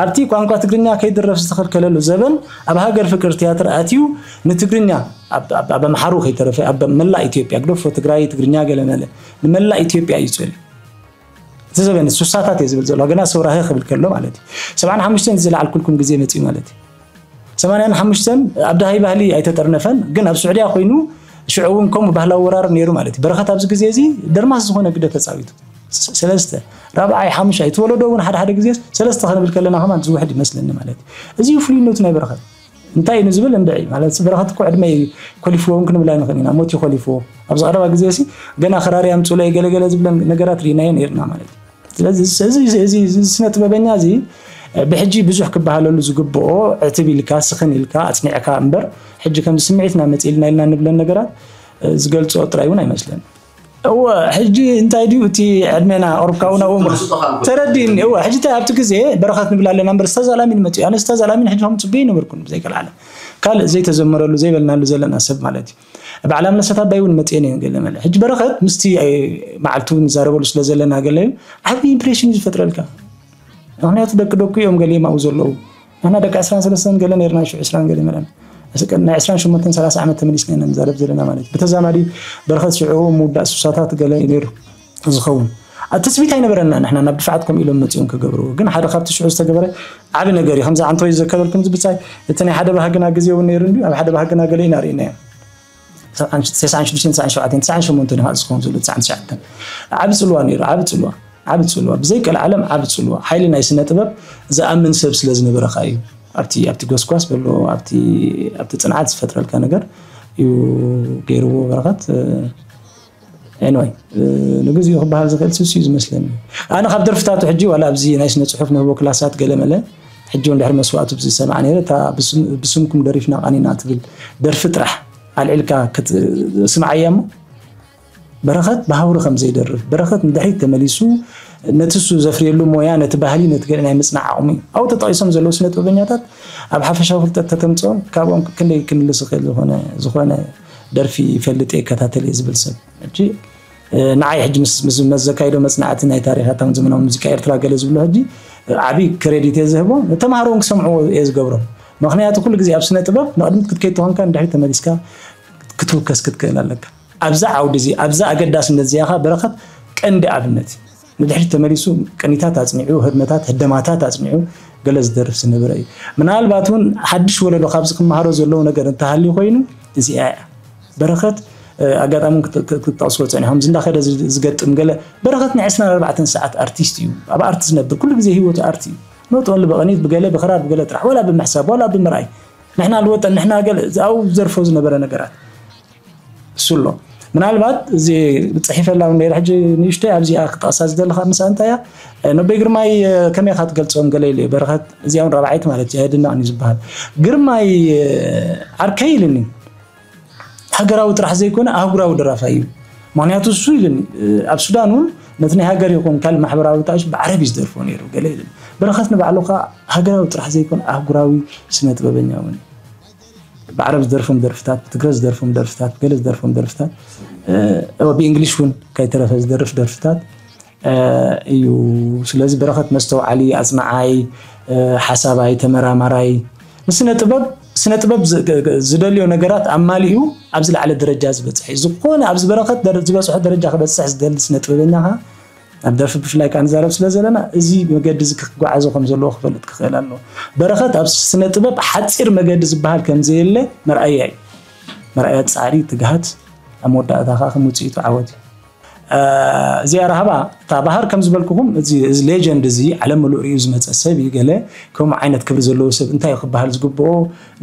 ኣብቲ ቋንቋ ትግርኛ ከይድረፍ ዝተኸልከለሉ ዘበን ኣብ ሃገር ፍቅር ትያትር ኣትዩ ንትግርኛ ኣብ ኣምሓሩ ከይተረፈ ኣብ መላእ ኢትዮጵያ ግደፎ ትግራይ ትግርኛ ገለ መለ ንመላእ ኢትዮጵያ እዩ ፅልዩ። እቲ ዘበን ስሳታት እየ ዝብል ዘሎ ግና ሰውራኸ ክብል ከሎ ማለት እዩ። ሰብዓን ሓሙሽተን ዝለዓልኩልኩም ግዜ መፅዩ ማለት እዩ። ሰማንያን ሓሙሽተን ኣብ ደሃይ ባህሊ ኣይተጠርነፈን ግን ኣብ ስዑድያ ኮይኑ ሽዑ እውን ከምኡ ባህላዊ ወራር ነይሩ ማለት እዩ። በረኸት ኣብዚ ግዜ እዚ ደርማስ ዝኾነ ግደ ተፃዊቱ። ሰለስተ ራብዓይ ሓሙሻይ እቲ ወለዶ እውን ሓደ ሓደ ግዜ ሰለስተ ክንብል ከለና ከማን ዝውሕድ ይመስለኒ ማለት እዩ። እዚ እዩ ፍሉይነቱ ናይ በረኸት። እንታይ እዩ ንዝብል እንድዒ ማለት በረኸት እኮ ዕድመ ኮሊፍዎ እውን ክንብል ኣይንኽእል ኢና። ሞት ይኮሊፍዎ ኣብዚ ቀረባ ግዜ ሲ ገና ክራር ያምፅኡለይ ገለገለ ዝብለን ነገራት ርኢናዮ ነይርና ማለት እዩ። ስለዚ እዚ ስነ ጥበበኛ እዚ ብሕጂ ብዙሕ ክበሃለሉ ዝግብኦ ዕትብ ኢልካ ስኽን ኢልካ ኣፅኒዕካ እምበር ሕጂ ከምዚ ስምዒትና መፂእልና ኢልና ንብለን ነገራት ዝገልፅኦ ጥራይ እውን ኣይመስለን። እወ ሕጂ እንታይ ድዩ እቲ ዕድሜና ቁርብካ እውን ኣብኡ ተረዲእኒ። እወ ሕጂ እንታይ ኣብቲ ግዜ በረኸት ንብል ኣለና እምበር ስታዝ ኣላሚን መፅኡ ኣነ ስታዝ ኣላሚን ሕጂ ከም ፅቡይ ነበርኩን ብዘይቀልዓለ ካልእ ዘይተዘመረሉ ዘይበልናሉ ዘለና ሰብ ማለት እዩ። በዓል ኣምለሰት ኣባይ እውን መፅኤን እየን ገለ መለ ሕጂ በረኸት ምስቲ መዓልቱ ንዛረበሉ ስለ ዘለና ገለ ዓብዪ ኢምፕሬሽን እዩ ዝፈጥረልካ። ምክንያቱ ደቂ ደቁ እዮም ገሊኦም ኣብኡ ዘለዉ። ንሕና ደቂ ዕስራን ሰለስተን ገለ ነርና ሽዑ ዕስራን ገለ መለን ናይ ዕስራን ሸሞንተን ሰላሳ ዓመት ተመሊስና ኢና ንዛረብ ዘለና ማለት እዩ። ብተዛማዲ በረኸት ሽዑ ምውዳእ ስሳታት ገለ እዩ ነይሩ ዝኸውን። ኣብ ትፅቢት ኣይነበረና ንሕና ናብ ድፍዓት ከምኡ ኢሎም መፂኦም ክገብርዎ ግን ሓደ ካብቲ ሽዑ ዝተገበረ ዓቢ ነገር እዩ። ከምዚ ዓንቶይ ዘከበልኩም ዝብፃይ እቲ ናይ ሓደ ባህግና ግዜ እውን ነይሩ እንዲ ኣብ ሓደ ባህግና ገለ ኢና ርኢናዮ። ተስዓን ሽዱሽተን ተስዓን ሸውዓተን ተስዓን ሸሞንተን እዩ ዝኸውን ዘሎ ተስዓን ትሽዓተን ዓቢ ፅልዋ ነይሩ ዓቢ ፅልዋ ዓቢ ፅልዋ ብዘይ ቀልዓለም ዓቢ ፅልዋ ሓይሊ ናይ ስነ ጥበብ ዝኣምን ሰብ ስለ ዝነበረ ከዓ እዩ። ኣብቲ ኣብቲ ጎስጓስ በሎ ኣብቲ ኣብቲ ፅንዓት ዝፈጥረልካ ነገር እዩ ገይርዎ በረኸት። ኤንወይ ንግዚኡ ክበሃል ዝኽእል ስሱ እዩ ዝመስለኒ። ኣነ ካብ ደርፍታቱ ሕጂ ዋላ ኣብዚ ናይ ስነ ፅሑፍ ንህቦ ክላሳት ገለ መለ ሕጂ እውን ድሕሪ መስዋእቱ ብዝሰማዕ ነይረ እታ ብስምኩም ደሪፍና ቃኒና ትብል ደርፊ ጥራሕ ኣልዒልካ ክትስምዓያ እሞ በረኸት ብሃውሪ ከም ዘይደርፍ፣ በረኸት ንድሕሪት ተመሊሱ ነቲ እሱ ዘፍርየሉ ሞያ፣ ነቲ ባህሊ፣ ነቲ ገለ ናይ ምጽናዕ ዓቕሚ እዩ። ኣብኡ ተጠቒሶም ዘለዉ ስነ ጥበበኛታት ኣብ ሓፈሻዊ ፍልጠት ተተምጽኦም ካብኦም ክንደይ ክምልስ ይኽእል ዝኾነ ዝኾነ ደርፊ ይፈልጥ እየ፣ ይከታተል እየ ዝብል ሰብ። ሕጂ ንዓይ ሕጂ ምስ ምስ መዘካይዶ መጽናዕቲ ናይ ታሪኻታውን ዘመናዊ ሙዚቃ ኤርትራ ገለ ዝብሎ ሕጂ ዓቢ ክሬዲት እየ ዝህቦ። ተማሃሮ እውን ክሰምዕዎ እየ ዝገብሮም። ምኽንያቱ ኩሉ ግዜ ኣብ ስነ ጥበብ ንቕድሚት ክትከይድ ተኾንካ ንድሕሪት ተመሊስካ ክትውከስ ክትክእል ኣለካ። ኣብዛ ዓውዲ እዚ ኣብዛ ኣገዳስነት እዚኣ ኸኣ በረኸት ቀንዲ ኣብነት እዩ። ንድሕሪት ተመሊሱ ቅኒታት ኣጽኒዑ፣ ህድመታት፣ ህደማታት ኣጽኒዑ ገለ ዝደርፍ ዝነበረ እዩ። ምናልባት እውን ሓድሽ ወለዶ ካብዚ ክመሃሮ ዘለዎ ነገር እንተሃልዩ ኮይኑ እዚኣ እያ። በረኸት ኣጋጣሚ ክትጠቕስዎ ጸኒሖም እዚ እንዳኸደ ዝገጥም ገለ በረኸት ናይ ዕስራን ኣርባዕተን ሰዓት ኣርቲስት እዩ። ኣብ ኣርቲ ዝነብር ኩሉ ግዜ ህይወቱ ኣርቲ እዩ። ኖት ኦንሊ ብቕኒት ብገለ ብኽራር ብገለ ጥራሕ ወላ ብምሕሳብ ወላ ብምርኣይ ንሕና ልወጠን ንሕና ገለ ኣብኡ ዘርፎ ዝነበረ ነገራት እሱ ኣሎ። ምናልባት እዚ ጽሒፈላ እውን ነይረ ሕጂ ንእሽተይ ኣብዚኣ ክጠቕሳ ዝደለኻ ምሳ እንታይ እያ ነቦይ ግርማይ ከመይ ኢኻ ትገልጾም ገለ ኢለ በረኸት እዚኣ እውን ራብዓይቲ ማለት እያ የድነቕኒ ዝበሃል ግርማይ ዓርከይ ኢልኒ ሃገራዊ ጥራሕ ዘይኮነ ኣህጉራዊ ደራፋይ እዩ። ምክንያቱ እሱ ኢልኒ ኣብ ሱዳን እውን ነቲ ናይ ሃገር ይኹን ካልእ ማሕበራዊ ጣሽ ብዓረብ እዩ ዝደርፎ ነይሩ ገለ ኢልኒ። በረኸት ንባዕሉ ከዓ ሃገራዊ ጥራሕ ዘይኮነ ኣህጉራዊ ስነ ጥበበኛ እውን እዩ። ብዓረብ ዝደርፎም ደርፍታት፣ ብትግረ ዝደርፎም ደርፍታት፣ ብገለ ዝደርፎም ደርፍታት፣ እ፣ ብእንግሊሽ እውን ከይተረፈ ዝደርፍ ደርፍታት፣ እ፣ እዩ። ስለዚ በረኸት መስተውዓሊ፣ ኣጽናዓይ፣ እ፣ ሓሳባይ፣ ተመራማራይ፣ ንስነ ጥበብ፣ ስነ ጥበብ ዝ-፣ ግ-፣ ግ-፣ ዝደልዮ ነገራት ኣማሊኡ ኣብዚ ላዕለ ደረጃ ዝበጽሐ እዩ። ዝኾነ ኣብዚ በረኸት ደረ-፣ ዝበጽሖ ደረጃ ክበጽሕ ዝደሊ ስነ ጥበበኛ ኸኣ ኣብ ደርፊ ብፍላይ ከኣ ንዛረብ ስለ ዘለና፣ እዚ መገዲ እዚ ክጓዓዞ ከም ዘለዎ ክፈልጥ ክኽእል ኣለዎ። በረኸት ኣብ ስነ ጥበብ ሓጺር መገዲ ዝበሃል ከም ዘየለ መርኣያ እዩ። መርኣያ ጻዕሪ፣ ትግሃት፣ ኣብ መወዳእታ ከኣ ከም ውጽኢቱ ዓወት እዩ። እ፣ እዚኣ ራህባ፣ እታ ባህር ከም ዝበልኩኹም፣ እዚ፣ እዚ ሌጀንድ እዚ ዓለም ምሉእ ርእዩ ዝመጸ ሰብ እዩ። ገለ ከምኡ ዓይነት ክብሪ ዘለዎ ሰብ እንታይ እዩ ክበሃል ዝግብኦ?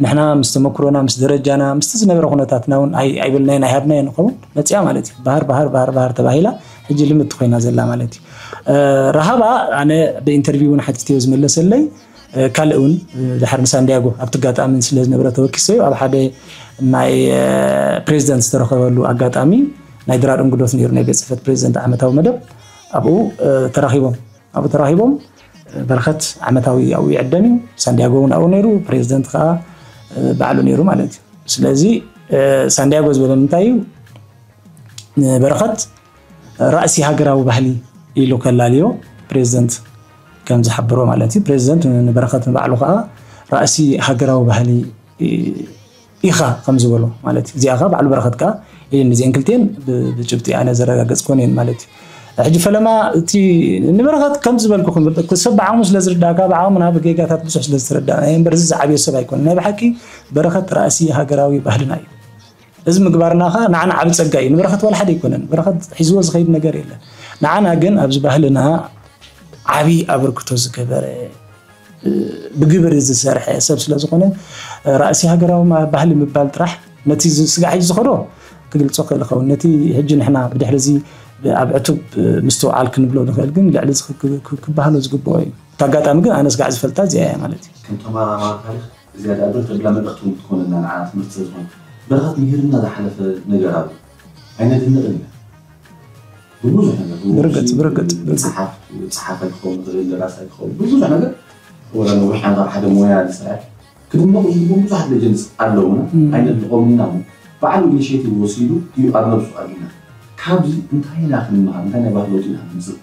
ንሕና ምስ ተመክሮና፣ ምስ ደረጃና፣ ምስቲ ዝነበረ ኩነታትና እውን ኣይ-፣ ኣይበልናዮን ኣይሃብናዮን ንኸውን መጽያ ማለት እዩ። ባህር፣ ባህር፣ ባህር፣ ባህር ተባሂላ ሕጂ ልምድቲ ኮይና ዘላ ማለት እዩ። እ፣ ራሃባ ኣነ ብኢንተርቪው እውን ሓቲተዮ ዝመለሰለይ፣ እ፣ ካልእ እውን፣ እ፣ ድሓር ንሳንዲያጎ ኣብቲ ኣጋጣሚ ስለ ዝነበረ ተወኪሰዮ ኣብ ሓደ ናይ፣ እ፣ ፕሬዚደንት ዝተረኸበሉ ኣጋጣሚ ናይ ድራር እንግዶት ነይሩ ናይ ቤት ጽሕፈት ፕሬዚደንት ዓመታዊ መደብ ኣብኡ፣ እ፣ ተራኺቦም። ኣብኡ ተራኺቦም፣ እ፣ በረኸት ዓመታዊ ኣብኡ ይዕደም እዩ። ሳንዲያጎ እውን ኣብኡ ነይሩ፣ ፕሬዚደንት ከኣ፣ እ፣ ባዕሉ ነይሩ ማለት እዩ። ስለዚ፣ እ፣ ሳንዲያጎ ዝበለኒ እንታይ እዩ? ንበረኸት ራእሲ ሃገራዊ ባህሊ ኢሉ ከላልዮ ፕሬዚደንት ከም ዝሓበሮ ማለት እዩ። ፕሬዚደንት ንበረኸት ንባዕሉ ከኣ ራእሲ ሃገራዊ ባህሊ ኢኻ ከም ዝበሎ ማለት እዩ። እዚኣ ከኣ ባዕሉ በረኸት ከኣ ኢልኒ እዚአን ክልቲኤን ብ-፣ ብጭብጢ ኣነ ዘረጋገጽኩወን እየን ማለት እዩ። ሕጂ ፈለማ እቲ ንበረኸት ከም ዝበልኩኹም ሰብ ብዓቕሙ ስለ ዝርዳእካ ብዓቕሙ ናብ ጌጋታት ብዙሕ ስለ ዝተረዳእና እየ እምበር እዚ ዝዓብዮ ሰብ ኣይኮነን። ናይ ብሓቂ በረኸት ራእሲ ሃገራዊ ባህልና እዩ። እዚ ምግባርና ኸኣ ንዓና ዓቢ ጸጋ እዩ። ንበረኸት ዋላ ሓደ ኣይኮነን። በረኸት ሒዝዎ ዝኸይድ ነገር የለን። ንዓና ግን ኣብዚ ባህልና ዓቢ ኣበርክቶ ዝገበረ፣ እ፣ ብግብሪ ዝሰርሐ ሰብ ስለ ዝኾነ፣ እ፣ ራእሲ ሃገራዊ ማ-፣ ባህሊ ምባል ጥራሕ ነቲ ዝ-፣ ስጋዕ ሕጂ ዝኸዶ ክግልጾ ክእል ይኸውን። ነቲ ሕጂ ንሕና ብድሕሪ እዚ ብ-፣ ኣብ ዕቱብ፣ እ፣ ምስትውዓል ክንብሎ ንኽእል፣ ግን ልዕሊ እዚ ክ-፣ ክ-፣ ክበሃሎ ዝግብኦ እዩ። እቲ ኣጋጣሚ ግን ኣነ ስጋዕ ዝፈልጣ እዚኣ እያ ማለት እዩ። ከም ተመራማሪ ታሪኽ ዝያዳ ብር ተብላ መልእኽቲ እውን ክትኮነና ንዓና ትምህርቲ ስለ ዝኾነ። በረኸት ምሂርና ዝሓለፈ ነገር ኣሎ። ኣይነድንቕን ኢና። ብብዙሕ ነገር፣ ብርግጽ፣ ብብዙሕ ብርግጽ፣ ብርግጽ። መጽሓፍ፣ ጸሓፋይ ክኸውን ይኽእል፣ ደራሳይ ክኸውን፣ ብብዙሕ ነገር፣ ወላ ነዊሕ ዓመታት ሓደ ሞያ ዝሰርሐ፣ ክድነቑ ዝግብኦም ብዙሓት ሌጀንድስ ኣለዉና። እም። ኣይነድንቖምን ኢና እሞ፣ ባዕሉ ኢኒሼቲቭ ወሲዱ እዩ ኣብ ነብሱ ኣጊና። ካብዚ እንታይ ኢና ክንመሃር? እንታይ ናይ ባህሊ ለውጢ ኢና ንምጽእ?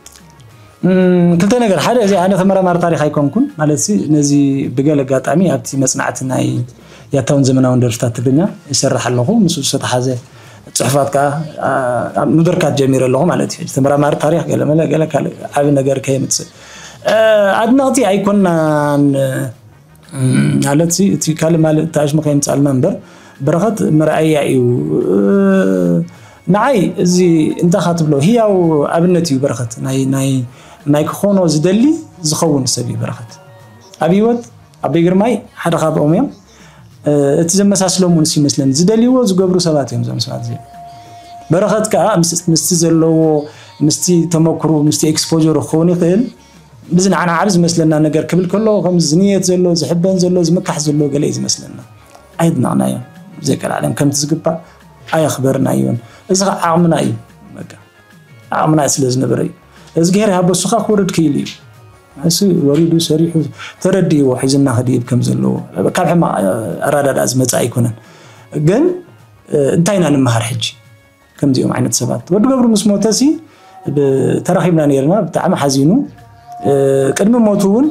እም፣ ክልተ ነገር። ሓደ፣ እዚ ኣነ ተመራማሪ ታሪኽ ኣይኮንኩን። ማለት ሲ፣ ነዚ ብገለ ኣጋጣሚ ኣብቲ መጽናዕቲ ናይ ያታውን ዘመናውን ደርፍታት ትግርኛ ይሰርሕ ኣለኹ። ምስኡ ዝተተሓዘ ጽሑፋት ከኣ፣ ኣ-፣ ኣብ ምብርካት ጀሚረ ኣለኹ ማለት እዩ። ተመራማሪ ታሪኽ ገለ መለ፣ ገለ ካልእ ዓቢ ነገር ከየምጽእ። እ፣ ኣድነቕቲ ኣይኮናን፣ እም፣ ማለት ሲ፣ እቲ ካልእ ማልእ ተኣሽሙ ከየምጽኣልና እምበር፣ በረኸት መርኣያ እዩ። እ፣ ንዓይ እዚ እንታይ ትብሎ ህያው ኣብነት እዩ በረኸት። ናይ፣ ናይ፣ ናይ ክኾኖ ዝደሊ ዝኸውን ሰብ እዩ በረኸት። ኣብ ህይወት ኣቦይ ግርማይ ሓደ ካብኦም እዮም። እ፣ እቲ ዘመሳስሎም እውን ይመስለኒ። ዝደልይዎ ዝገብሩ ሰባት እዮም እዞም ሰባት እዚኦም። በረኸት ከኣ ምስ-፣ ምስቲ ዘለዎ፣ ምስቲ ተመክሩ፣ ምስቲ ኤክስፖጀሩ ክኸውን ይኽእል። ብዚ ንዓና ዓቢ ዝመስለና ነገር ክብል ከሎ፣ ከም ዝንየት ዘሎ፣ ዝሕበን ዘሎ፣ ዝምካሕ ዘሎ ገለ እዩ ዝመስለና። ኣይድነቕናዮን። ዘይቀልዓለም ከምቲ ዝግባእ ኣየኽበርናዮን። እዚ ከዓ ዓቕምና እዩ። በቃ ዓቕምና ስለ ዝነበረ እዩ። እዝግሄር ይሃቦ፣ እሱ ከዓ ክወርድ ክኢሉ እዩ። እሱ ወሪዱ ሰሪሑ ተረዲእዎ ሒዝና ክድይብ ከም ዘለዎ ካብ ሕማቕ ኣራዳዳ ዝመፀ ኣይኮነን። ግን እንታይ ኢና ንምሃር ሕጂ? ከምዚኦም ዓይነት ሰባት ወዲ ገብሩ ምስ ሞተ ሲ ተራኺብና ነርና። ብጣዕሚ ሓዚኑ። ቅድሚ ሞቱ እውን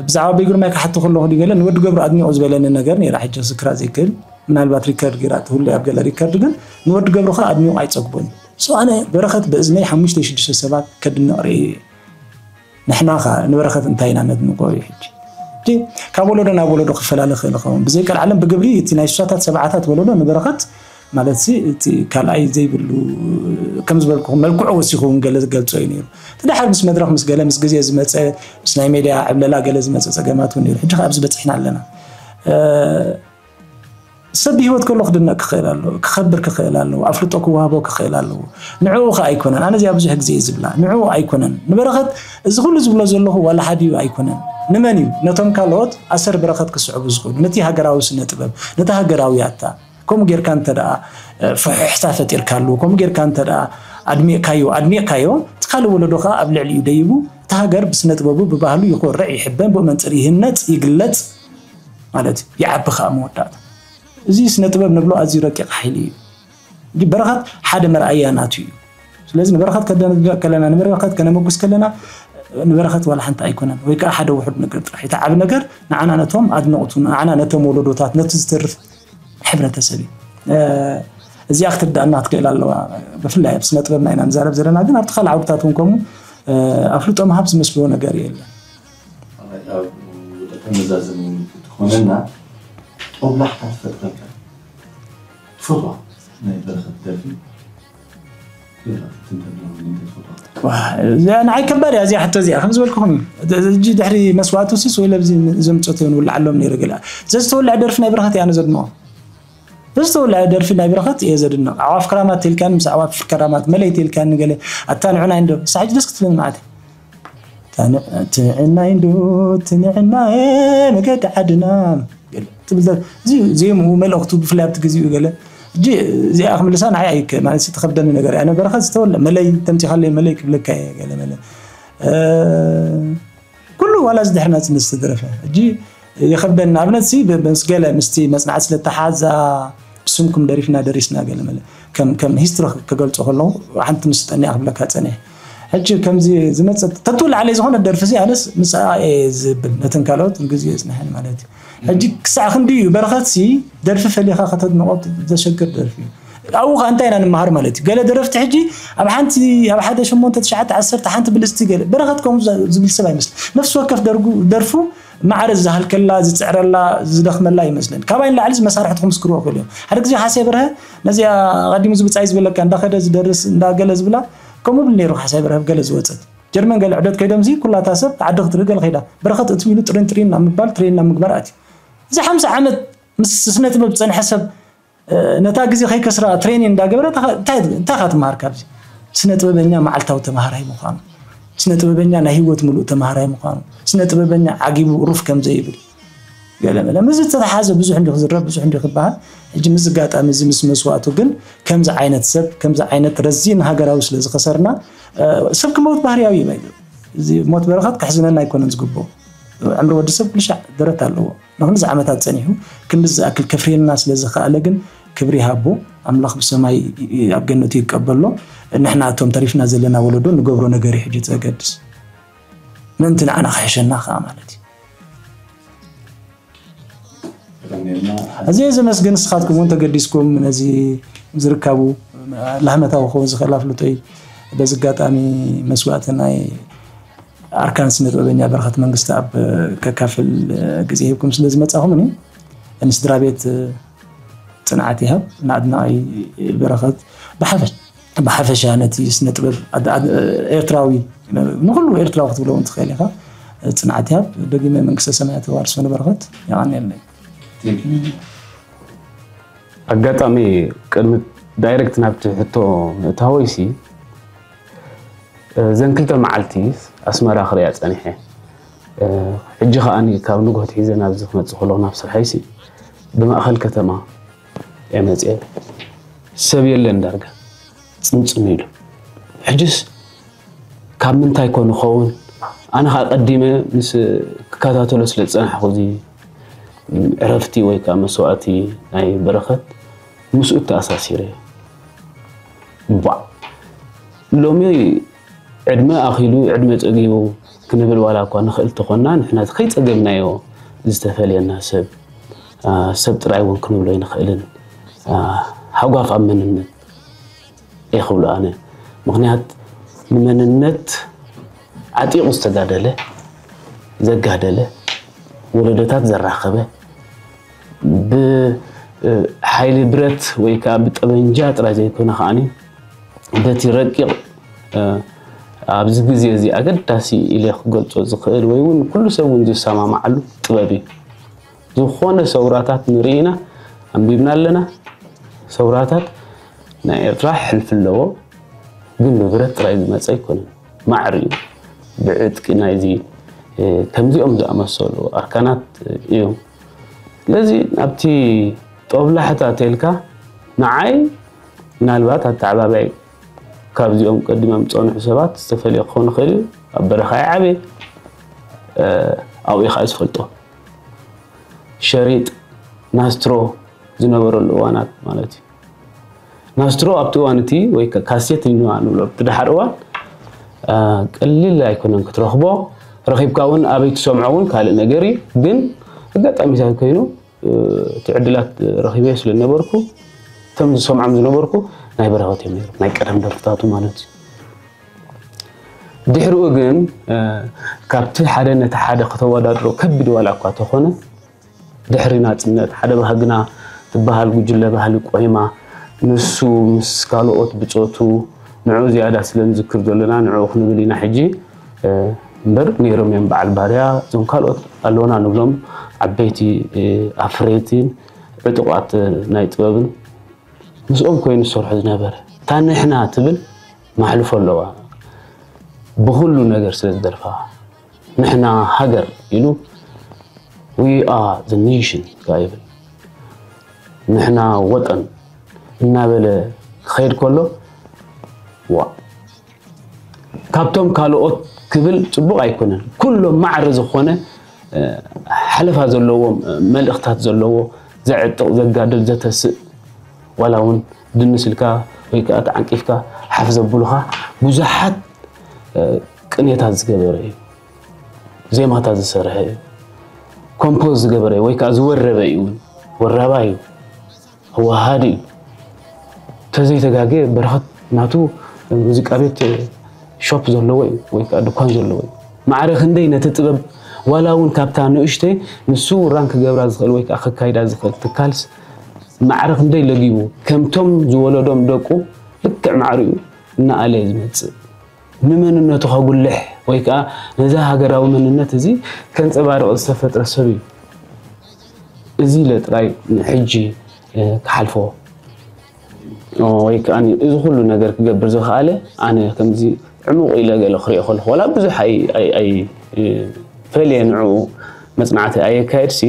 ብዛዕባ ኣቦይ ግርማይ ክሓቶ ከለኹ ድዩ ገለ ንወዲ ገብሩ ኣድኒቑ ዝበለኒ ነገር ነይራ። ሕጂ ክዝክራ ዘይክእል፣ ምናልባት ሪከርድ ገይራ ትህሉ ኣብ ገለ ሪከርድ፣ ግን ንወዲ ገብሩ ከዓ ኣድኒቑ ኣይፀግቦን። So ኣነ በረኸት በእዝነይ ሓሙሽተ ሽዱሽተ ሰባት ከድንቕ ርእየ። ንሕና ኸ ንበረኸት እንታይ ኢና ነድንቆ እዩ ሕጂ? ሕጂ ካብ ወለዶ ናብ ወለዶ ክፈላለ ክእል ኸውን። ብዘይቀልዓለም ብግብሪ እቲ ናይ ስሳታት ሰብዓታት ወለዶ ንበረኸት ማለት ሲ እቲ ካልኣይ ዘይብሉ፣ ከም ዝበልኩኹም፣ መልክዑ ወሲኹ እውን ገለ ዝገልጾ እዩ ነይሩ። እቲ ደሓር ምስ መድረኽ ምስ ገለ ምስ ግዜ ዝመጸ፣ ምስ ናይ ሜድያ ዕብለላ ገለ ዝመጸ ጸገማት እውን ነይሩ። ሕጂ ከ ኣብዚ በጺሕና ኣለና። ሰብ ብህይወት ከሎ ክድነቅ ክኽእል ኣለዎ፣ ክኸብር ክኽእል ኣለዎ፣ ኣፍልጦ ክወሃቦ ክኽእል ኣለዎ። ንዕኡ ከ ኣይኮነን። ኣነ እዚኣ ብዙሕ ግዜ እየ ዝብላ። ንዕኡ ኣይኮነን። ንበረኸት እዚ ኩሉ ዝብሎ ዘለኹ ዋላ ሓዲኡ ኣይኮነን። ንመን እዩ? ነቶም ካልኦት ኣሰር በረኸት ክስዕቡ ዝኽእሉ፣ ነቲ ሃገራዊ ስነ ጥበብ፣ ነቲ ሃገራዊ ያታ። ከምኡ ጌርካ እንተ ደኣ ፍሕሕታ ፈጢርካሉ፣ ከምኡ ጌርካ እንተ ደኣ ኣድሚቕካዮ፣ ኣድኒቕካዮ፣ እቲ ካልእ ወለዶ ከኣ ኣብ ልዕሊኡ ደይቡ፣ እቲ ሃገር ብስነ ጥበቡ፣ ብባህሉ ይኾርዕ፣ ይሕበን፣ ብኡ መንጽር ይህነጽ፣ ይግለጽ ማለት እዩ። ይዓቢ ከኣ መወዳእታ። እዚ ስነ ጥበብ ንብሎ ኣዝዩ ረቂቕ ሓይሊ እዩ። እንጂ በረኸት ሓደ መርኣያ ናቱ እዩ። ስለዚ ንበረኸት ከደንግዕ ከለና፣ ንበረኸት ከነመጉስ ከለና፣ ንበረኸት ዋላ ሓንቲ ኣይኮነን፣ ወይ ከኣ ሓደ ውሑድ ነገር ጥራሕ። እቲ ዓቢ ነገር ንዓና ነቶም ኣድነቕቱ፣ ንዓና ነቶም ወለዶታት፣ ነቲ ዝተርፍ ሕብረተሰብ እዩ። እ፣ እዚኣ ክትርዳእና ክትክእል ኣለዋ። ብፍላይ ኣብ ስነ ጥበብና ኢና ንዛረብ ዘለና፣ ግን ኣብቲ ካልእ ዓውድታት እውን ከምኡ፣ እ፣ ኣፍልጦ ምሃብ ዝመስልዎ ነገር የለን። ኣብ ተመዛዘሚ ትኾነና ጦብላሕታ ትፈጥረልካ። ትፈትዋ ናይ በረኸት ደርፊ? ንዓይ ከባድ እያ እዚኣ ሕቶ እዚኣ። ከም ዝበልኩኹም እዩ። ሕጂ ድሕሪ መስዋእቱ ሲስ ወይ ለብዚ ዘምፀቶ ንውልዓሎም ነይሩ ገለ። ዘዝተወልዐ ደርፊ ናይ በረኸት እያ ኣነ ዘድንቖ። ዘዝተወልዐ ደርፊ ናይ በረኸት እየ ዘድንቕ። ኣዕዋፍ ክራማት ተልካኒ፣ ምስ ኣዕዋፍ ክራማት መለይ ተልካኒ ገለ። ኣታ ንዑና እንዶ። ሳሕጂ ደስ ክትብለኒ መዓት። ትንዕና ኢንዶ ትንዕና መገዲ ዓድና ትብል። እዚ ዜምኡ መልእኽቱ ብፍላይ ኣብቲ ግዜኡ ገለ። እጂ እዚኣ ክምልሳ ንዓይ ኣይከ ማለት ተኸብደኒ ነገር እያ። ነበረኸ ዝተወለ መለይ ተምፂኻለይ መለይ ክብለካ እየ ገለ መለ። ኩሉ ዋላ እዚ ድሕሪ ናፅነት ዝተደረፈ እጂ የኸብደኒ። ንኣብነት ሲ ምስ ገለ ምስቲ መፅናዕቲ ስለተሓዛ ብስምኩም ደሪፍና ደሪስና ገለ መለ ከም ከም ሂስትሪ ክገልፆ ከለኹ ሓንቲ ምስ ጠኒያ ክብለካ ፀኒሐ። ሕጂ ከምዚ ዝመፀ ተትውላዕ ዓለይ ዝኾነ ደርፊ ሲ ኣነስ ምስኣ እየ ዝብል ነተን ካልኦት ግዜ እየ ዝፅንሐን ማለት እዩ። ሕጂ ክሳዕ ክንዲ እዩ በረኸት ሲ ደርፊ ፈሊኻ ከተድንቆ ዘሸግር ደርፊ እዩ። ኣብኡ ከዓ እንታይ ኢና ንመሃር ማለት እዩ። ገለ ደረፍቲ ሕጂ ኣብ ሓንቲ ኣብ ሓደ ሸሞንተ ትሽዓተ ዓሰርተ ሓንቲ ብልፅቲ ገለ በረኸት ከምኡ ዝብል ሰብ ኣይመስል። ነፍሲ ወከፍ ደርፉ ማዕረ ዝሃልከላ ዝፅዕረላ ዝደኽመላ ይመስለኒ። ካባይ ንላዕሊ መሳርሕቲ ክምስክርዎ ክእሉ እዮም። ሓደ ግዜ ካሕሳይ በርሀ ነዚኣ ኣቐዲሙ ዝብጻይ ዝበለካ እንዳኸደ ዝደርስ እንዳገለ ዝብላ ከምኡ ብል ነይሩ። ካሕሳይ በርሀ ገለ ዝወፀት ጀርመን ገለ ዕደት ከይዶምዚ ኩላታ ሰብ ዓዲ ክትርኢ ገለ ከይዳ በረኸት እትው ኢሉ ጥሪን ጥሪን ናብ ምባል ትሬን ናብ ምግባር ኣትዩ። እዚ ሓምሳ ዓመት ምስ ስነ ጥበብ ዝፀንሐ ሰብ ነታ ግዜ ከይከስራ ትሬኒን እንዳገበረ እንታይ ኢኻ ትመሃር ካብዚ? ስነ ጥበበኛ መዓልታዊ ተማሃራይ ምዃኑ፣ ስነ ጥበበኛ ናይ ህይወት ምሉእ ተማሃራይ ምዃኑ፣ ስነ ጥበበኛ ዓጊቡ ሩፍ ከም ዘይብል ገለ መለ። ምስዚ ዝተተሓዘ ብዙሕ እንዲ ክዝረብ ብዙሕ እንዲ ክበሃል። ሕጂ ምስዚ ኣጋጣሚ እዚ ምስ መስዋእቱ ግን ከምዚ ዓይነት ሰብ ከምዚ ዓይነት ረዚን ሃገራዊ ስለ ዝኸሰርና ሰብ ክመውት ባህርያዊ እዩ። እዚ ሞት በረኸት ከሕዝነና ኣይኮነን ዝግብኦ። ዕምሪ ወዲ ሰብ ኩሉ ሻዕ ደረት ኣለዎ። ንክንድዚ ዓመታት ጸኒሑ ክንድዚ ዝኣክል ከፍርየልና ስለ ዝኸኣለ ግን ክብሪ ይሃቦ ኣምላኽ ብሰማይ ኣብ ገነቱ ይቀበሎ። ንሕና እቶም ተሪፍና ዘለና ወለዶ ንገብሮ ነገር እዩ ሕጂ ዘገድስ ምእንቲ ንዓና ክሕሸና ከዓ ማለት እዩ። እዚ ዘመስግን ንስኻትኩም እውን ተገዲስኩም ነዚ ዝርካቡ ላህመታዊ ክኸውን ዝኽእል ኣፍልጦ እዩ። በዚ ኣጋጣሚ መስዋእቲ ናይ ኣርካን ስነ ጥበበኛ በረኸት መንግስቲ ኣብ ከካፍል ግዜ ሂብኩም ስለ ዝመጻኹም እኔ ንስድራ ቤት ጽንዓት ይሃብ። ንኣድናቒ በረኸት ብሓፈሽ ብሓፈሻ ነቲ ስነ ጥበብ ኤርትራዊ ንኩሉ ኤርትራዊ ክትብሎ እውን ትኽእል ኢኻ። ጽንዓት ይሃብ። ደጊመ መንግስተ ሰማያት ተዋርሶ ንበረኸት። የቐንየለይ። ኣጋጣሚ ቅድሚ ዳይሬክት ናብቲ ሕቶ ምእታወይሲ እዘን ክልተ መዓልቲ ኣስመራ ክሪኣ ጸኒሐ። ሕጂ ከኣ ካብ ንግሆት ሒዘ ናብዚ ክመጽእ ከለኹ ናብ ስርሐይሲ ብማእኸል ከተማ እየ መፅየ። ሰብ የለን ዳርጋ ፅምፅም ኢሉ። ሕጅስ ካብ ምንታይ ኮን ይኸውን? ኣነ ከዓ ቀዲመ ምስ ክከታተሎ ስለ ዝፀናሕኩ እዚ ዕረፍቲ ወይ ከዓ መስዋእቲ ናይ በረኸት ምስኡ ተኣሳሲረ። ባ ሎሚ ዕድመ ኣኺሉ ዕድመ ፀጊቡ ክንብል ዋላ እኳ ንኽእል ተኾንና፣ ንሕና ከይፀገብናዮ ዝተፈልየና ሰብ ሰብ ጥራይ እውን ክንብሎ ይንኽእልን። ሓጓፍ ኣብ መንነት እየ ክብሎ ኣነ። ምኽንያት ንመንነት ዓጢቑ ዝተጋደለ፣ ዘጋደለ፣ ወለዶታት ዘራኸበ፣ ብሓይሊ ብረት ወይ ከዓ ብጠበንጃ ጥራይ ዘይኮነ ከዓኒ በቲ ረቂቕ ኣብዚ ግዜ እዚ ኣገዳሲ ኢለ ክገልጾ ዝኽእል ወይ እውን ኩሉ ሰብ እውን ዝሰማማዓሉ ጥበብ እዩ። ዝኾነ ሰውራታት ንርኢ ኢና፣ ኣንቢብና ኣለና። ሰውራታት ናይ ኤርትራ ሕልፊ ኣለዎ፣ ግን ብብረት ጥራይ ዝመጸ ኣይኮነን። ማዕር እዩ። ብዕጥቂ ናይዚ ከምዚኦም ዝኣመሰሉ ኣርካናት እዮም። ስለዚ ናብቲ ጦብላሕታ ተልካ ንዓይ ምናልባት ኣተዓባባይ ካብዚኦም ቀዲሞም ዝጸንሑ ሰባት ዝተፈልየ ክኸውን ይኽእል እዩ። ኣብ በረኻ ይዓበየ ኣብኡ ኢኻ ዝፈልጦ። ሸሪጥ ናስትሮ ዝነበረሉ እዋናት ማለት እዩ። ናስትሮ ኣብቲ እዋን እቲ ወይ ካሴት ኢና ንብሎ ኣብቲ ደሓር እዋን ቀሊል ኣይኮነን ክትረኽቦ። ረኺብካ እውን ኣበይ ትሰምዖ እውን ካልእ ነገር እዩ። ግን ኣጋጣሚታት ኮይኑ እቲ ዕድላት ረኺበ ስለ ዝነበርኩ እቶም ዝሰምዖም ዝነበርኩ ናይ በረኸት እዮም ነይሮም፣ ናይ ቀደም ደርፍታቱ ማለት እዩ። ድሕሪኡ ግን ካብቲ ሓደ ነቲ ሓደ ከተወዳድሮ ከቢድ ዋላ እኳ ተኾነ ድሕሪ ናጽነት ሓደ ባህግና ትበሃል ጉጅለ ባህሊ ቆይማ። ንሱ ምስ ካልኦት ብጾቱ ንዕኡ ዝያዳ ስለ ንዝክር ዘለና ንዕኡ ክንብል ኢና ሕጂ እምበር ነይሮም እዮም በዓል ባርያ እዞም ካልኦት ኣለውና ንብሎም ዓበይቲ ኣፍረይትን ዕጡቓት ናይ ጥበብን ምስኦም ኮይኑ ዝሰርሑ ዝነበረ እታ ንሕና ትብል ማሕልፎ ኣለዋ። ብኹሉ ነገር ስለ ዝደርፋ ንሕና ሃገር ኢሉ we are the nation ይብል። ንሕና ወጠን እናበለ ክኸይድ ከሎ ዋ ካብቶም ካልኦት ክብል ጽቡቕ ኣይኮነን። ኩሎም ማዕረ ዝኾነ ሓለፋ ዘለዎም መልእኽታት ዘለዎ ዘዕጥቕ ዘጋድል ዘተስእ ዋላ እውን ድንስልካ ወይ ከዓ ተዓንቂፍካ ሓፍ ዘብሉኻ ብዙሓት ቅኔታት ዝገበረ እዩ። ዜማታት ዝሰርሐ እዩ። ኮምፖዝ ዝገበረ ወይ ከዓ ዝወረበ እዩ እውን ወራባ እዩ። ኣወሃሃዲ እዩ። ተዘይተጋገ በረኸት ናቱ ሙዚቃ ቤት ሾፕ ዘለዎ እዩ ወይ ከዓ ድኳን ዘለዎ እዩ። ማዕረ ክንደይ ነቲ ጥበብ ዋላ እውን ካብታ ንእሽተይ ንሱ ራን ክገብራ ዝኽእል ወይ ከዓ ከካይዳ ዝኽእል ትካልስ ማዕረ ክንደይ ለጊቡ ከምቶም ዝወለዶም ደቁ ልክዕ ማዕሪኡ እናኣለ ዝመፅእ ንመንነቱ ከጉልሕ ወይ ከዓ ነዛ ሃገራዊ መንነት እዚ ከንፀባርቕ ዝተፈጥረ ሰብ እዩ። እዚ ኢለ ጥራይ ንሕጂ ክሓልፎ ወይ ከዓ እዚ ኩሉ ነገር ክገብር ዝኸኣለ ኣነ ከምዚ ዕሙቕ ኢለ ገለ ክሪኦ ከለኹ ዋላ ብዙሕ ኣይፈልየ ንዕኡ መፅናዕቲ ኣየካየድሲ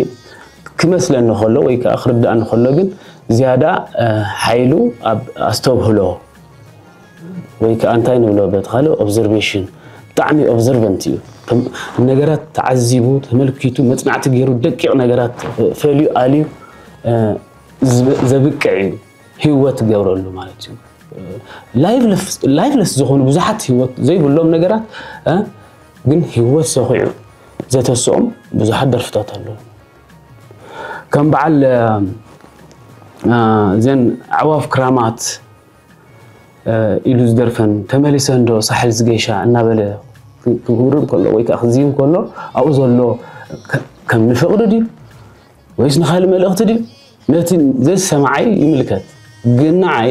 ክመስለኒ ከሎ ወይ ከዓ ክርድኣኒ ከሎ ግን ዝያዳ ሓይሉ ኣብ ኣስተብህሎ ወይ ከዓ እንታይ ንብሎ በቲ ካልእ ኦብዘርቬሽን ብጣዕሚ ኦብዘርቨንት እዩ። ነገራት ተዓዚቡ ተመልኪቱ መፅናዕቲ ገይሩ ደቂቕ ነገራት ፈልዩ ኣልዩ ዘብቅዕ እዩ። ህይወት ትገብረሉ ማለት እዩ። ላይፍለስ ዝኾኑ ብዙሓት ህይወት ዘይብሎም ነገራት ግን ህይወት ሰኺዑ ዘተስኦም ብዙሓት ደርፍታት ኣለዉ። ከም በዓል እዘን ኣዕዋፍ ክራማት ኢሉ ዝደርፈን ተመሊሰን ዶ ሳሕል ዝገይሻ እናበለ ክውርብ ከሎ ወይ ከዓ ክዝይም ከሎ ኣብኡ ዘሎ ከም ንፍቕሪ ድዩ ወይስ ንኻልእ መልእኽቲ ድዩ ነቲ ዘዝሰማዓይ ይምልከት። ግን ንዓይ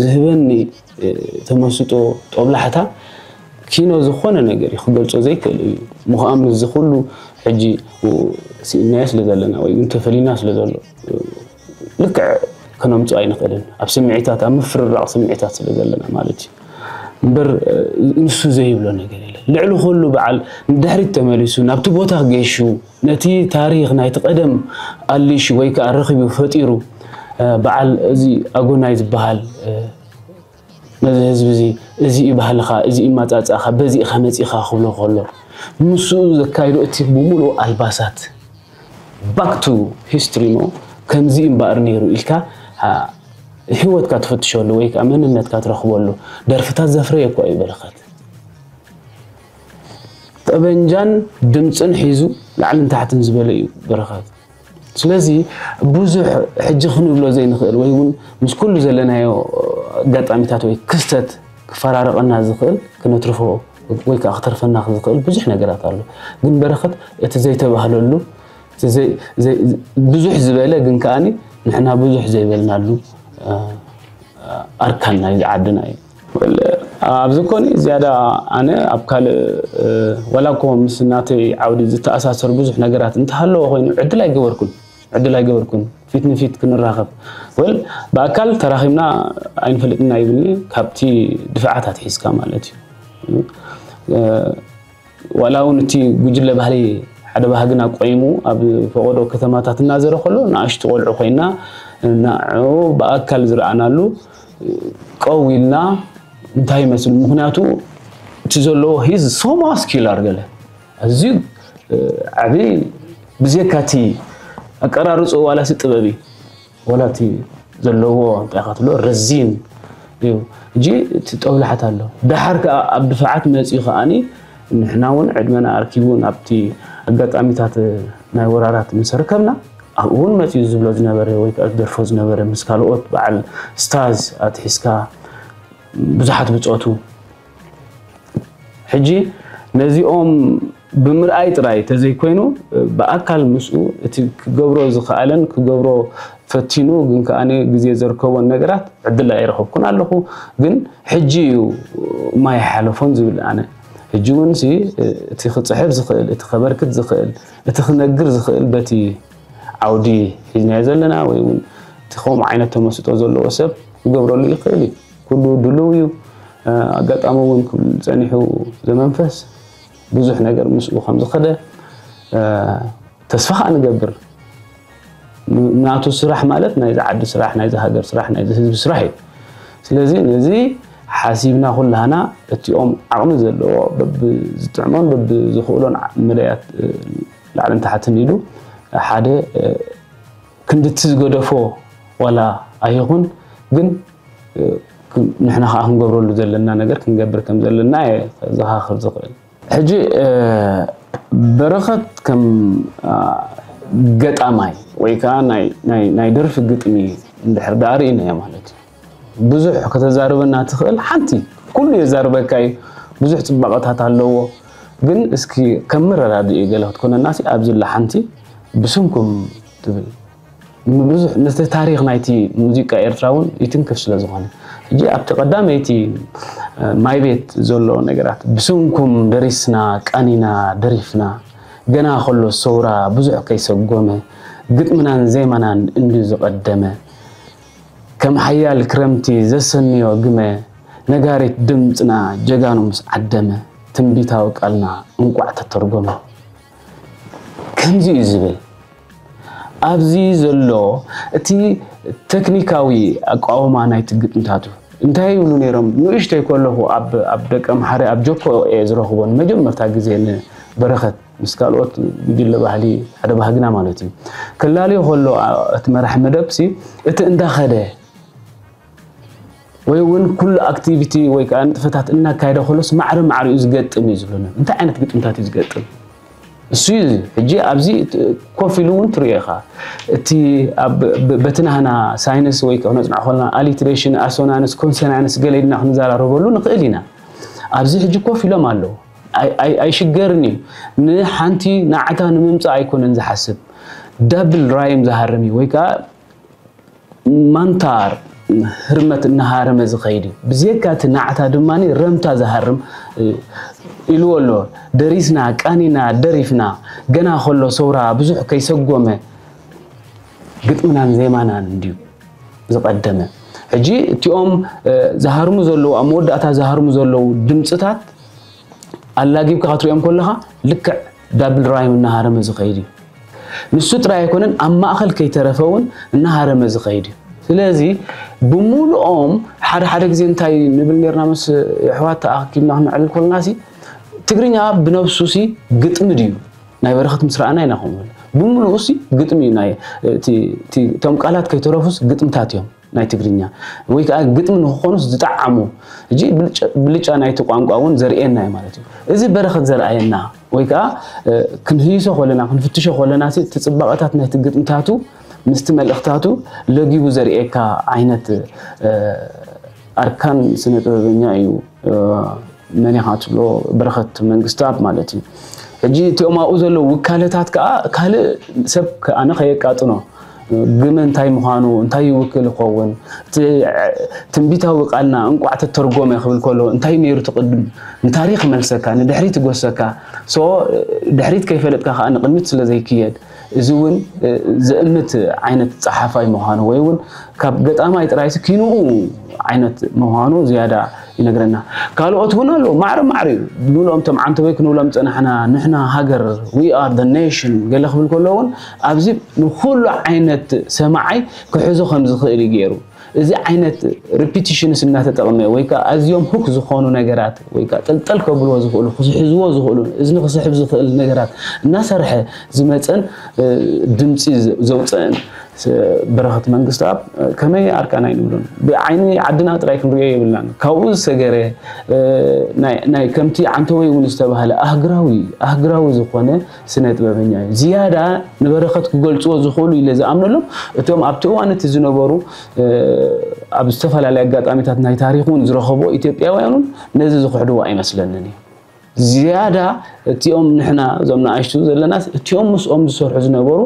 ዝህበኒ ተመስጦ ጦብላሕታ ኪኖ ዝኾነ ነገር እዩ ክገልጾ ዘይክእል እዩ። ምዃም ምስዚ ኩሉ ሕጂ ስኢናዮ ስለ ዘለና ወይ እውን ተፈሊና ስለ ዘሎ ልክዕ ከነምፅኦ ኣይንኽእልን ኣብ ስምዒታት ኣብ ምፍርራቕ ስምዒታት ስለ ዘለና ማለት እዩ። እምበር ንሱ ዘይብሎ ነገር የለን። ልዕሊ ኩሉ በዓል ንድሕሪት ተመሊሱ ናብቲ ቦታ ገይሹ ነቲ ታሪኽ ናይቲ ቀደም ኣሊሹ ወይ ከዓ ረኺቡ ፈጢሩ በዓል እዚ ኣጎናይ ዝበሃል ነዚ ህዝቢ እዚ፣ እዚ እዩ ባህልኻ፣ እዚ እዩ ማጻጻእኻ፣ በዚ ኢኻ መጺእኻ ክብሎ ከሎ፣ ምስኡ ዘካይዶ እቲ ብምሉኡ ኣልባሳት፣ back to history ሞ፣ ከምዚ እምበኣር ነይሩ ኢልካ፣ አ፣ ህይወትካ ትፍትሸሉ ወይ ከዓ መንነትካ ትረኽበሉ ደርፍታት ዘፍረየ እኮ እዩ በረኸት። ጠበንጃን ድምፅን ሒዙ ላዕልን ታሕትን ዝበለ እዩ በረኸት። ስለዚ ብዙሕ ሕጂ ክንብሎ ዘይንኽእል ወይ እውን ምስ ኩሉ ዘለናዮ ኣጋጣሚታት ወይ ክስተት ክፈራረቐና ዝኽእል፣ ክነትርፎ ወይ ከዓ ክተርፈና ዝኽእል ብዙሕ ነገራት ኣሎ። ግን በረኸት እቲ ዘይተባህለሉ፣ እቲ ዘይ-፣ ዘይ-፣ ብዙሕ ዝበለ ግን ከኣኒ ንሕና ብዙሕ ዘይበልናሉ፣ አ፣ ኣርካን ናይዚ ዓድና እዩ። ወል-፣ ኣብዚ ኮኒ ዝያዳ ኣነ ኣብ ካልእ፣ እ፣ ዋላ እኮ ምስ ናተይ ዓውዲ ዝተኣሳሰር ብዙሕ ነገራት እንተሃለዎ ኮይኑ ዕድል ኣይገበርኩን፣ ዕድል ኣይገበርኩን ፊት ንፊት ክንራኸብ። ወል፣ ብኣካል ተራኺብና ኣይንፈልጥና ይብልኒ፣ ካብቲ ድፍዓት ኣትሒዝካ ማለት እዩ። እ፣ ዋላ እውን እቲ ጉጅለ ባህሊ ሓደ ባህግና ቆይሙ ኣብ ፈቐዶ ከተማታት እናዘረ ከሎ ንኣሽቱ ቆልዑ ኮይና ንዑ ብኣካል ዝረኣናሉ ቀው ኢልና እንታይ ይመስል? ምኽንያቱ እቲ ዘለዎ he's so muscular ገለ ኣዝዩ ዓቢ ብዜካ እቲ ኣቀራርጽኡ ዋላ ሲ ጥበብ እዩ። ዋላ እቲ ዘለዎ እንታይ ኢኻ ትብሎ ረዚን እዩ። ሕጂ እቲ ጠውላሕት ኣሎ። ደሓር ከኣ ኣብ ድፋዓት መጺኡ ከኣኒ ንሕና እውን ዕድመና ኣርኪቡ ናብቲ ኣጋጣሚታት ናይ ወራራት ምስ ርከብና ኣብኡ እውን መጺኡ ዝብሎ ዝነበረ ወይ ከኣ ዝደርፎ ዝነበረ ምስ ካልኦት በዓል ስታዝ ኣትሒዝካ ብዙሓት ብጾቱ ሕጂ ነዚኦም ብምርኣይ ጥራይ ተዘይኮይኑ ብኣካል ምስኡ እቲ ክገብሮ ዝኸኣለን ክገብሮ ፈቲኑ ግን ከኣ ግዜ ዘርከቦን ነገራት ዕድል ኣይረኸብኩን ኣለኹ። ግን ሕጂ እዩ ማይ ሓለፎን ዝብል ኣነ። ሕጂ እውን ሲ እቲ ክፅሕፍ ዝኽእል፣ እቲ ከበርክት ዝኽእል፣ እቲ ክነግር ዝኽእል በቲ ዓውዲ ሒዝናዮ ዘለና ወይ እውን እቲ ከምኡ ዓይነት ተመስጦ ዘለዎ ሰብ ክገብረሉ ይኽእል እዩ። ኩሉ ድሉው እዩ። ኣጋጣሚ እውን ክብል ጸኒሑ ዘመንፈስ ብዙሕ ነገር ምስኡ ከም ዝኸደ ተስፋ ከዓ ንገብር። ናቱ ስራሕ ማለት ናይዚ ዓዲ ስራሕ፣ ናይዚ ሃገር ስራሕ፣ ናይዚ ህዝቢ ስራሕ እዩ። ስለዚ ነዚ ሓሲብና ኩላህና እቲኦም ዓቕሚ ዘለዎ በብዝጥዕሞን በብዝኽእሎን መዳያት ላዕልን ታሕትን ኢሉ ሓደ ክንድቲ ዝገደፎ ዋላ ኣይኹን ግን ንሕና ከዓ ክንገብረሉ ዘለና ነገር ክንገብር ከም ዘለና እየ ዘኻኽር ዝኽእል። ሕጂ በረኸት ከም ገጣማይ ወይ ከዓ ናይ ደርፊ ግጥሚ እንድሕር ደኣ ርኢናዮ ማለት እዩ። ብዙሕ ከተዛርበና ትኽእል ሓንቲ ኩሉ የዛርበካ እዩ። ብዙሕ ፅባቐታት ኣለዎ። ግን እስኪ ከም መረዳድኢ ገለ ክትኮነና ሲ ኣብዚ ላ ሓንቲ ብስምኩም ትብል ብዙሕ ነቲ ታሪኽ ናይቲ ሙዚቃ ኤርትራ እውን ይትንክፍ ስለ ዝኾነ ሕጂ ኣብቲ ቀዳመይቲ ማይ ቤት ዘሎ ነገራት ብስምኩም ደሪስና ቃኒና ደሪፍና ገና ከሎ ሰውራ ብዙሕ ከይሰጎመ ግጥምናን ዜማናን እንድዩ ዝቐደመ ከም ሓያል ክረምቲ ዘሰንዮ ግመ ነጋሪት ድምፅና ጀጋኑ ምስ ዓደመ ትንቢታዊ ቃልና እንቋዕ ተተርጎመ ከምዚ እዩ ዝብል ኣብዚ ዘሎ እቲ ተክኒካዊ ኣቃውማ ናይቲ ግጥምታቱ እንታይ ይብሉ ነይሮም ንእሽተይ ከለኹ ኣብ ደቀምሓረ ኣብ ጀኮ እየ ዝረኽቦ ንመጀመርታ ግዜ ንበረኸት ምስ ካልኦት ጉጅለ ባህሊ ሓደ ባህግና ማለት እዩ ክላለዮ ከሎ እቲ መራሒ መደብ ሲ እቲ እንዳኸደ ወይ እውን ኩሉ ኣክቲቪቲ ወይ ከዓ ንጥፈታት እናካየደ ከሎስ ማዕረ ማዕሪኡ ዝገጥም እዩ ዝብሉና እንታይ ዓይነት ግጥምታት እዩ ዝገጥም እሱ እዩ ሕጂ ኣብዚ ኮፍ ኢሉ እውን ትሪኦ ኢኻ እቲ በቲ ናህና ሳይንስ ወይ ክነፅንዖ ከለና ኣሊትሬሽን ኣሶናንስ ኮንሶናንስ ገለ ኢልና ክንዘራረበሉ ንኽእል ኢና ኣብዚ ሕጂ ኮፍ ኢሎም ኣለዉ ኣይሽገርን እዩ ንሓንቲ ናዕታ ንምምፃእ ኣይኮነን ዝሓስብ ዳብል ራይም ዝሃርም እዩ ወይ ከዓ ማንታ ህርመት እናሃረመ ዝኸይድ እዩ። ብዜካ እቲ ናዕታ ድማ ረምታ ዝሃርም ኢልዎ ኣሎ። ደሪስና፣ ቃኒና፣ ደሪፍና፣ ገና ከሎ ሰውራ ብዙሕ ከይሰጎመ ግጥምናን ዜማናን እንድዩ ዝቐደመ። ሕጂ እቲኦም ዝሃርሙ ዘለዉ፣ ኣብ መወዳእታ ዝሃርሙ ዘለዉ ድምፅታት ኣላጊብካ ክትሪኦም ከለኻ ልክዕ ዳብል ራይም እናሃረመ ዝኸይድ እዩ። ንሱ ጥራይ ኣይኮነን ኣብ ማእኸል ከይተረፈ እውን እናሃረመ ዝኸይድ እዩ። ስለዚ ብምሉኦም ሓደ ሓደ ግዜ እንታይ ንብል ነርና ምስ ኣሕዋት ተኣኪብና ክነዕልል ከለና ሲ ትግርኛ ብነብሱ ሲ ግጥሚ ድዩ? ናይ በረኸት ምስ ረኣና ኢና ከምኡ ንብል። ብምሉኡ ሲ ግጥሚ እዩ ናይ እቲ እቲ እቶም ቃላት ከይተረፉስ ግጥምታት እዮም ናይ ትግርኛ ወይ ከዓ ግጥሚ ንክኾኑስ ዝጠዓሙ ሕጂ ብልጫ ብልጫ ናይቲ ቋንቋ እውን ዘርእየና እዩ ማለት እዩ። እዚ በረኸት ዘርኣየና ወይ ከዓ ክንህይሶ ከለና ክንፍትሾ ከለና ሲ እቲ ፅባቐታት ናይቲ ግጥምታቱ ምስቲ መልእኽታቱ ለጊቡ ዘርእየካ ዓይነት ኣርካን ስነ ጥበበኛ እዩ። መን ኢኻ ትብሎ በረኸት መንግስታብ ማለት እዩ። ሕጂ እቲኦም ኣብኡ ዘለዉ ውካለታት ከዓ ካልእ ሰብ ኣነ ከየቃጥኖ ግመ እንታይ ምዃኑ እንታይ ይውክል ይኸውን እቲ ትንቢታዊ ቃልና እንቋዕ ተተርጎመ ክብል ከሎ እንታይ ነይሩ ትቕድም ንታሪክ መልሰካ ንድሕሪት ይጎሰካ ድሕሪት ከይፈለጥካ ከዓ ንቕድሚት ስለ ዘይክየድ እዚ እውን ዘእምት ዓይነት ፀሓፋይ ምዃኑ ወይ እውን ካብ ገጣማይ ጥራይሲ ኪንኡ ዓይነት ምዃኑ ዝያዳ ይነግረና። ካልኦት እውን ኣለዉ ማዕረ ማዕረ እዩ። ብምልኦም እቶም ዓንተቦይ ክንብሎም ዝፀናሕና ንሕና ሃገር we are the nation ገለ ክብል ከሎ እውን ኣብዚ ንኩሉ ዓይነት ሰማዓይ ክሕዞ ከም ዝኽእል እዩ ገይሩ። እዚ ዓይነት repetitions እናተጠቕመ ወይ ከዓ ኣዝዮም hook ዝኾኑ ነገራት ወይ ከዓ ጠልጠል ከብልዎ ዝኽእሉ ክስሕዝዎ ዝኽእሉ እዝኒ ክስሕብ ዝኽእል ነገራት እናሰርሐ ዝመፀን ድምፂ ዘውፅእን በረኸት መንግስተኣብ ከመይ ኣርካና ኣይንብሎን። ብዓይኒ ዓድና ጥራይ ክንሪኦ የብልናን። ካብኡ ዝሰገረ ናይ ከምቲ ዓንተወይ እውን ዝተባህለ ኣህግራዊ ኣህግራዊ ዝኾነ ስነ ጥበበኛ እዩ። ዝያዳ ንበረኸት ክገልፅዎ ዝኽእሉ ኢለ ዝኣምነሎም እቶም ኣብቲ እዋን እቲ ዝነበሩ ኣብ ዝተፈላለየ ኣጋጣሚታት ናይ ታሪክ እውን ዝረኸብዎ ኢትዮጵያውያን እውን ነዚ ዝኽሕድዎ ኣይመስለንን እዩ። ዝያዳ እቲኦም ንሕና እዞም ንኣሽቱ ዘለናስ እቲኦም ምስኦም ዝሰርሑ ዝነበሩ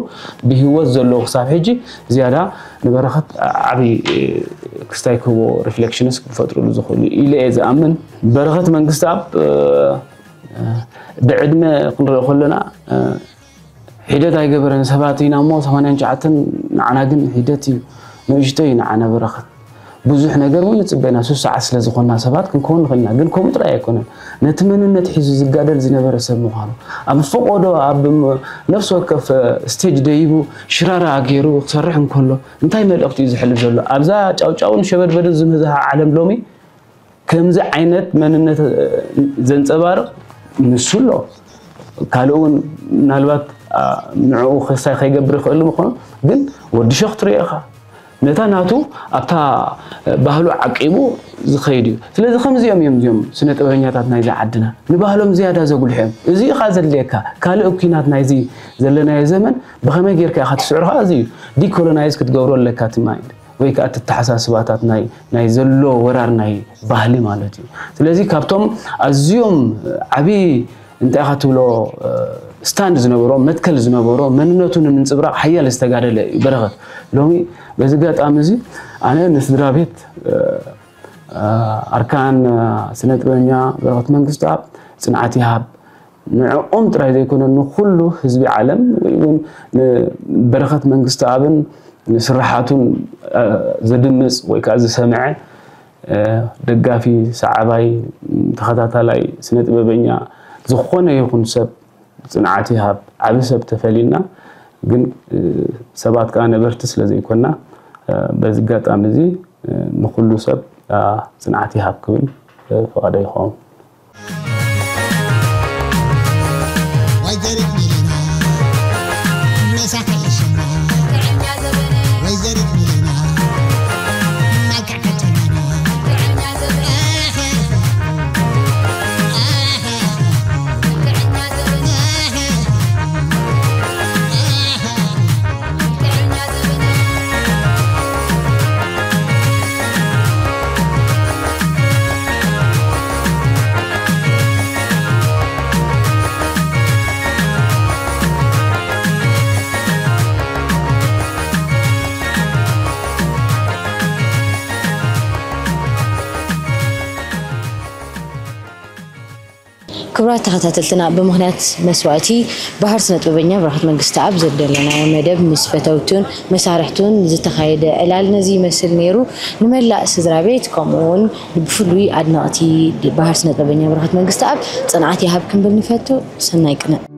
ብህይወት ዘለዉ ክሳብ ሕጂ ዝያዳ ንበረኸት ዓብዪ ክስታይ ክህቦ reflections ክፈጥርሉ ዝኽእሉ ኢለ እየ ዝኣምን። በረኸት መንግስተኣብ ብዕድመ ክንሪኦ ከለና ሒደት ኣይገበረን ሰባት ኢና እሞ ሰማንያን ትሽዓተን ንዓና ግን ሒደት እዩ ንእሽቶ እዩ ንዓና በረኸት ብዙሕ ነገር እውን ንፅበና ሱስ ሰዓት ስለ ዝኾንና ሰባት ክንከውን ንኽእል ኢና ግን ከምኡ ጥራይ ኣይኮነን ነቲ መንነት ሒዙ ዝጋደል ዝነበረ ሰብ ምዃኑ ኣብ ፈቆዶ ኣብ ነፍሲ ወከፍ stage ደይቡ ሽራራ ገይሩ ክሰርሕ እንከሎ እንታይ መልእኽቲ እዩ ዝሕልፍ ዘሎ ኣብዛ ጫውጫውን ሸበድበድን ዝመዝሃ ዓለም ሎሚ ከምዚ ዓይነት መንነት ዘንፀባርቕ ንሱ ኣሎ ካልእ እውን ምናልባት ንዕኡ ክሳይ ከይገብር ይኽእል ምኾኑ ግን ወዲ ሸኽ ትሪኦ ኢኻ ነታ ናቱ ኣብታ ባህሉ ዓቂቡ ዝኸይድ እዩ ስለዚ ከምዚኦም እዮም እዚኦም ስነ ጥበበኛታት ናይዚ ዓድና ንባህሎም ዝያዳ ዘጉልሑ እዮም እዚ ኢኻ ዘድልየካ ካልእ ኩናት ናይዚ ዘለናዮ ዘመን ብኸመይ ጌርካ ኢኻ ትስዕሮ ከዓ እዚ እዩ decolonize ክትገብሮ ኣለካ እቲ mind ወይ ከዓ እቲ ኣተሓሳስባታት ናይ ናይ ዘሎ ወራር ናይ ባህሊ ማለት እዩ ስለዚ ካብቶም ኣዝዮም ዓብዪ እንታይ ኢኻ ትብሎ stand ዝነበሮ መትከል ዝነበሮ መንነቱ ንምንፅብራቕ ሓያል ዝተጋደለ እዩ በረኸት ሎሚ በዚ ጋጣሚ እዚ ኣነ ንስድራ ቤት ኣርካን ስነ ጥበበኛ በረኸት መንግስቱ ኣብ ፅንዓት ይሃብ ንዕኦም ጥራይ ዘይኮነ ንኩሉ ህዝቢ ዓለም ወይ እውን ንበረኸት መንግስቲ ኣብን ንስራሓቱን ዘድምፅ ወይ ከዓ ዝሰምዐ ደጋፊ ሰዓባይ ተኸታታላይ ስነ ጥበበኛ ዝኾነ ይኹን ሰብ ፅንዓት ይሃብ ዓብ ሰብ ተፈሊና ግን ሰባት ከዓ ነበርቲ ስለ ዘይኮና በዚ ጋጣሚ እዚ ንኩሉ ሰብ ፅንዓት ይሃብ ክብል ፈቓደ ይኸውን። ክቡራት ተኸታተልትና ብምኽንያት መስዋእቲ ባህር ስነ ጥበበኛ ብርኸት መንግስቲ ኣብ ዘደለናዮ መደብ ምስ ፈተውቱን መሳርሕቱን ዝተኻየደ ዕላል ነዚ ይመስል ነይሩ። ንመላእ ስድራ ቤት ከምኡ እውን ብፍሉይ ኣድነቕቲ ባህር ስነ ጥበበኛ ብርኸት መንግስቲ ኣብ ፅንዓት ይሃብ ክንብል ንፈቱ። ሰናይ ቅነ።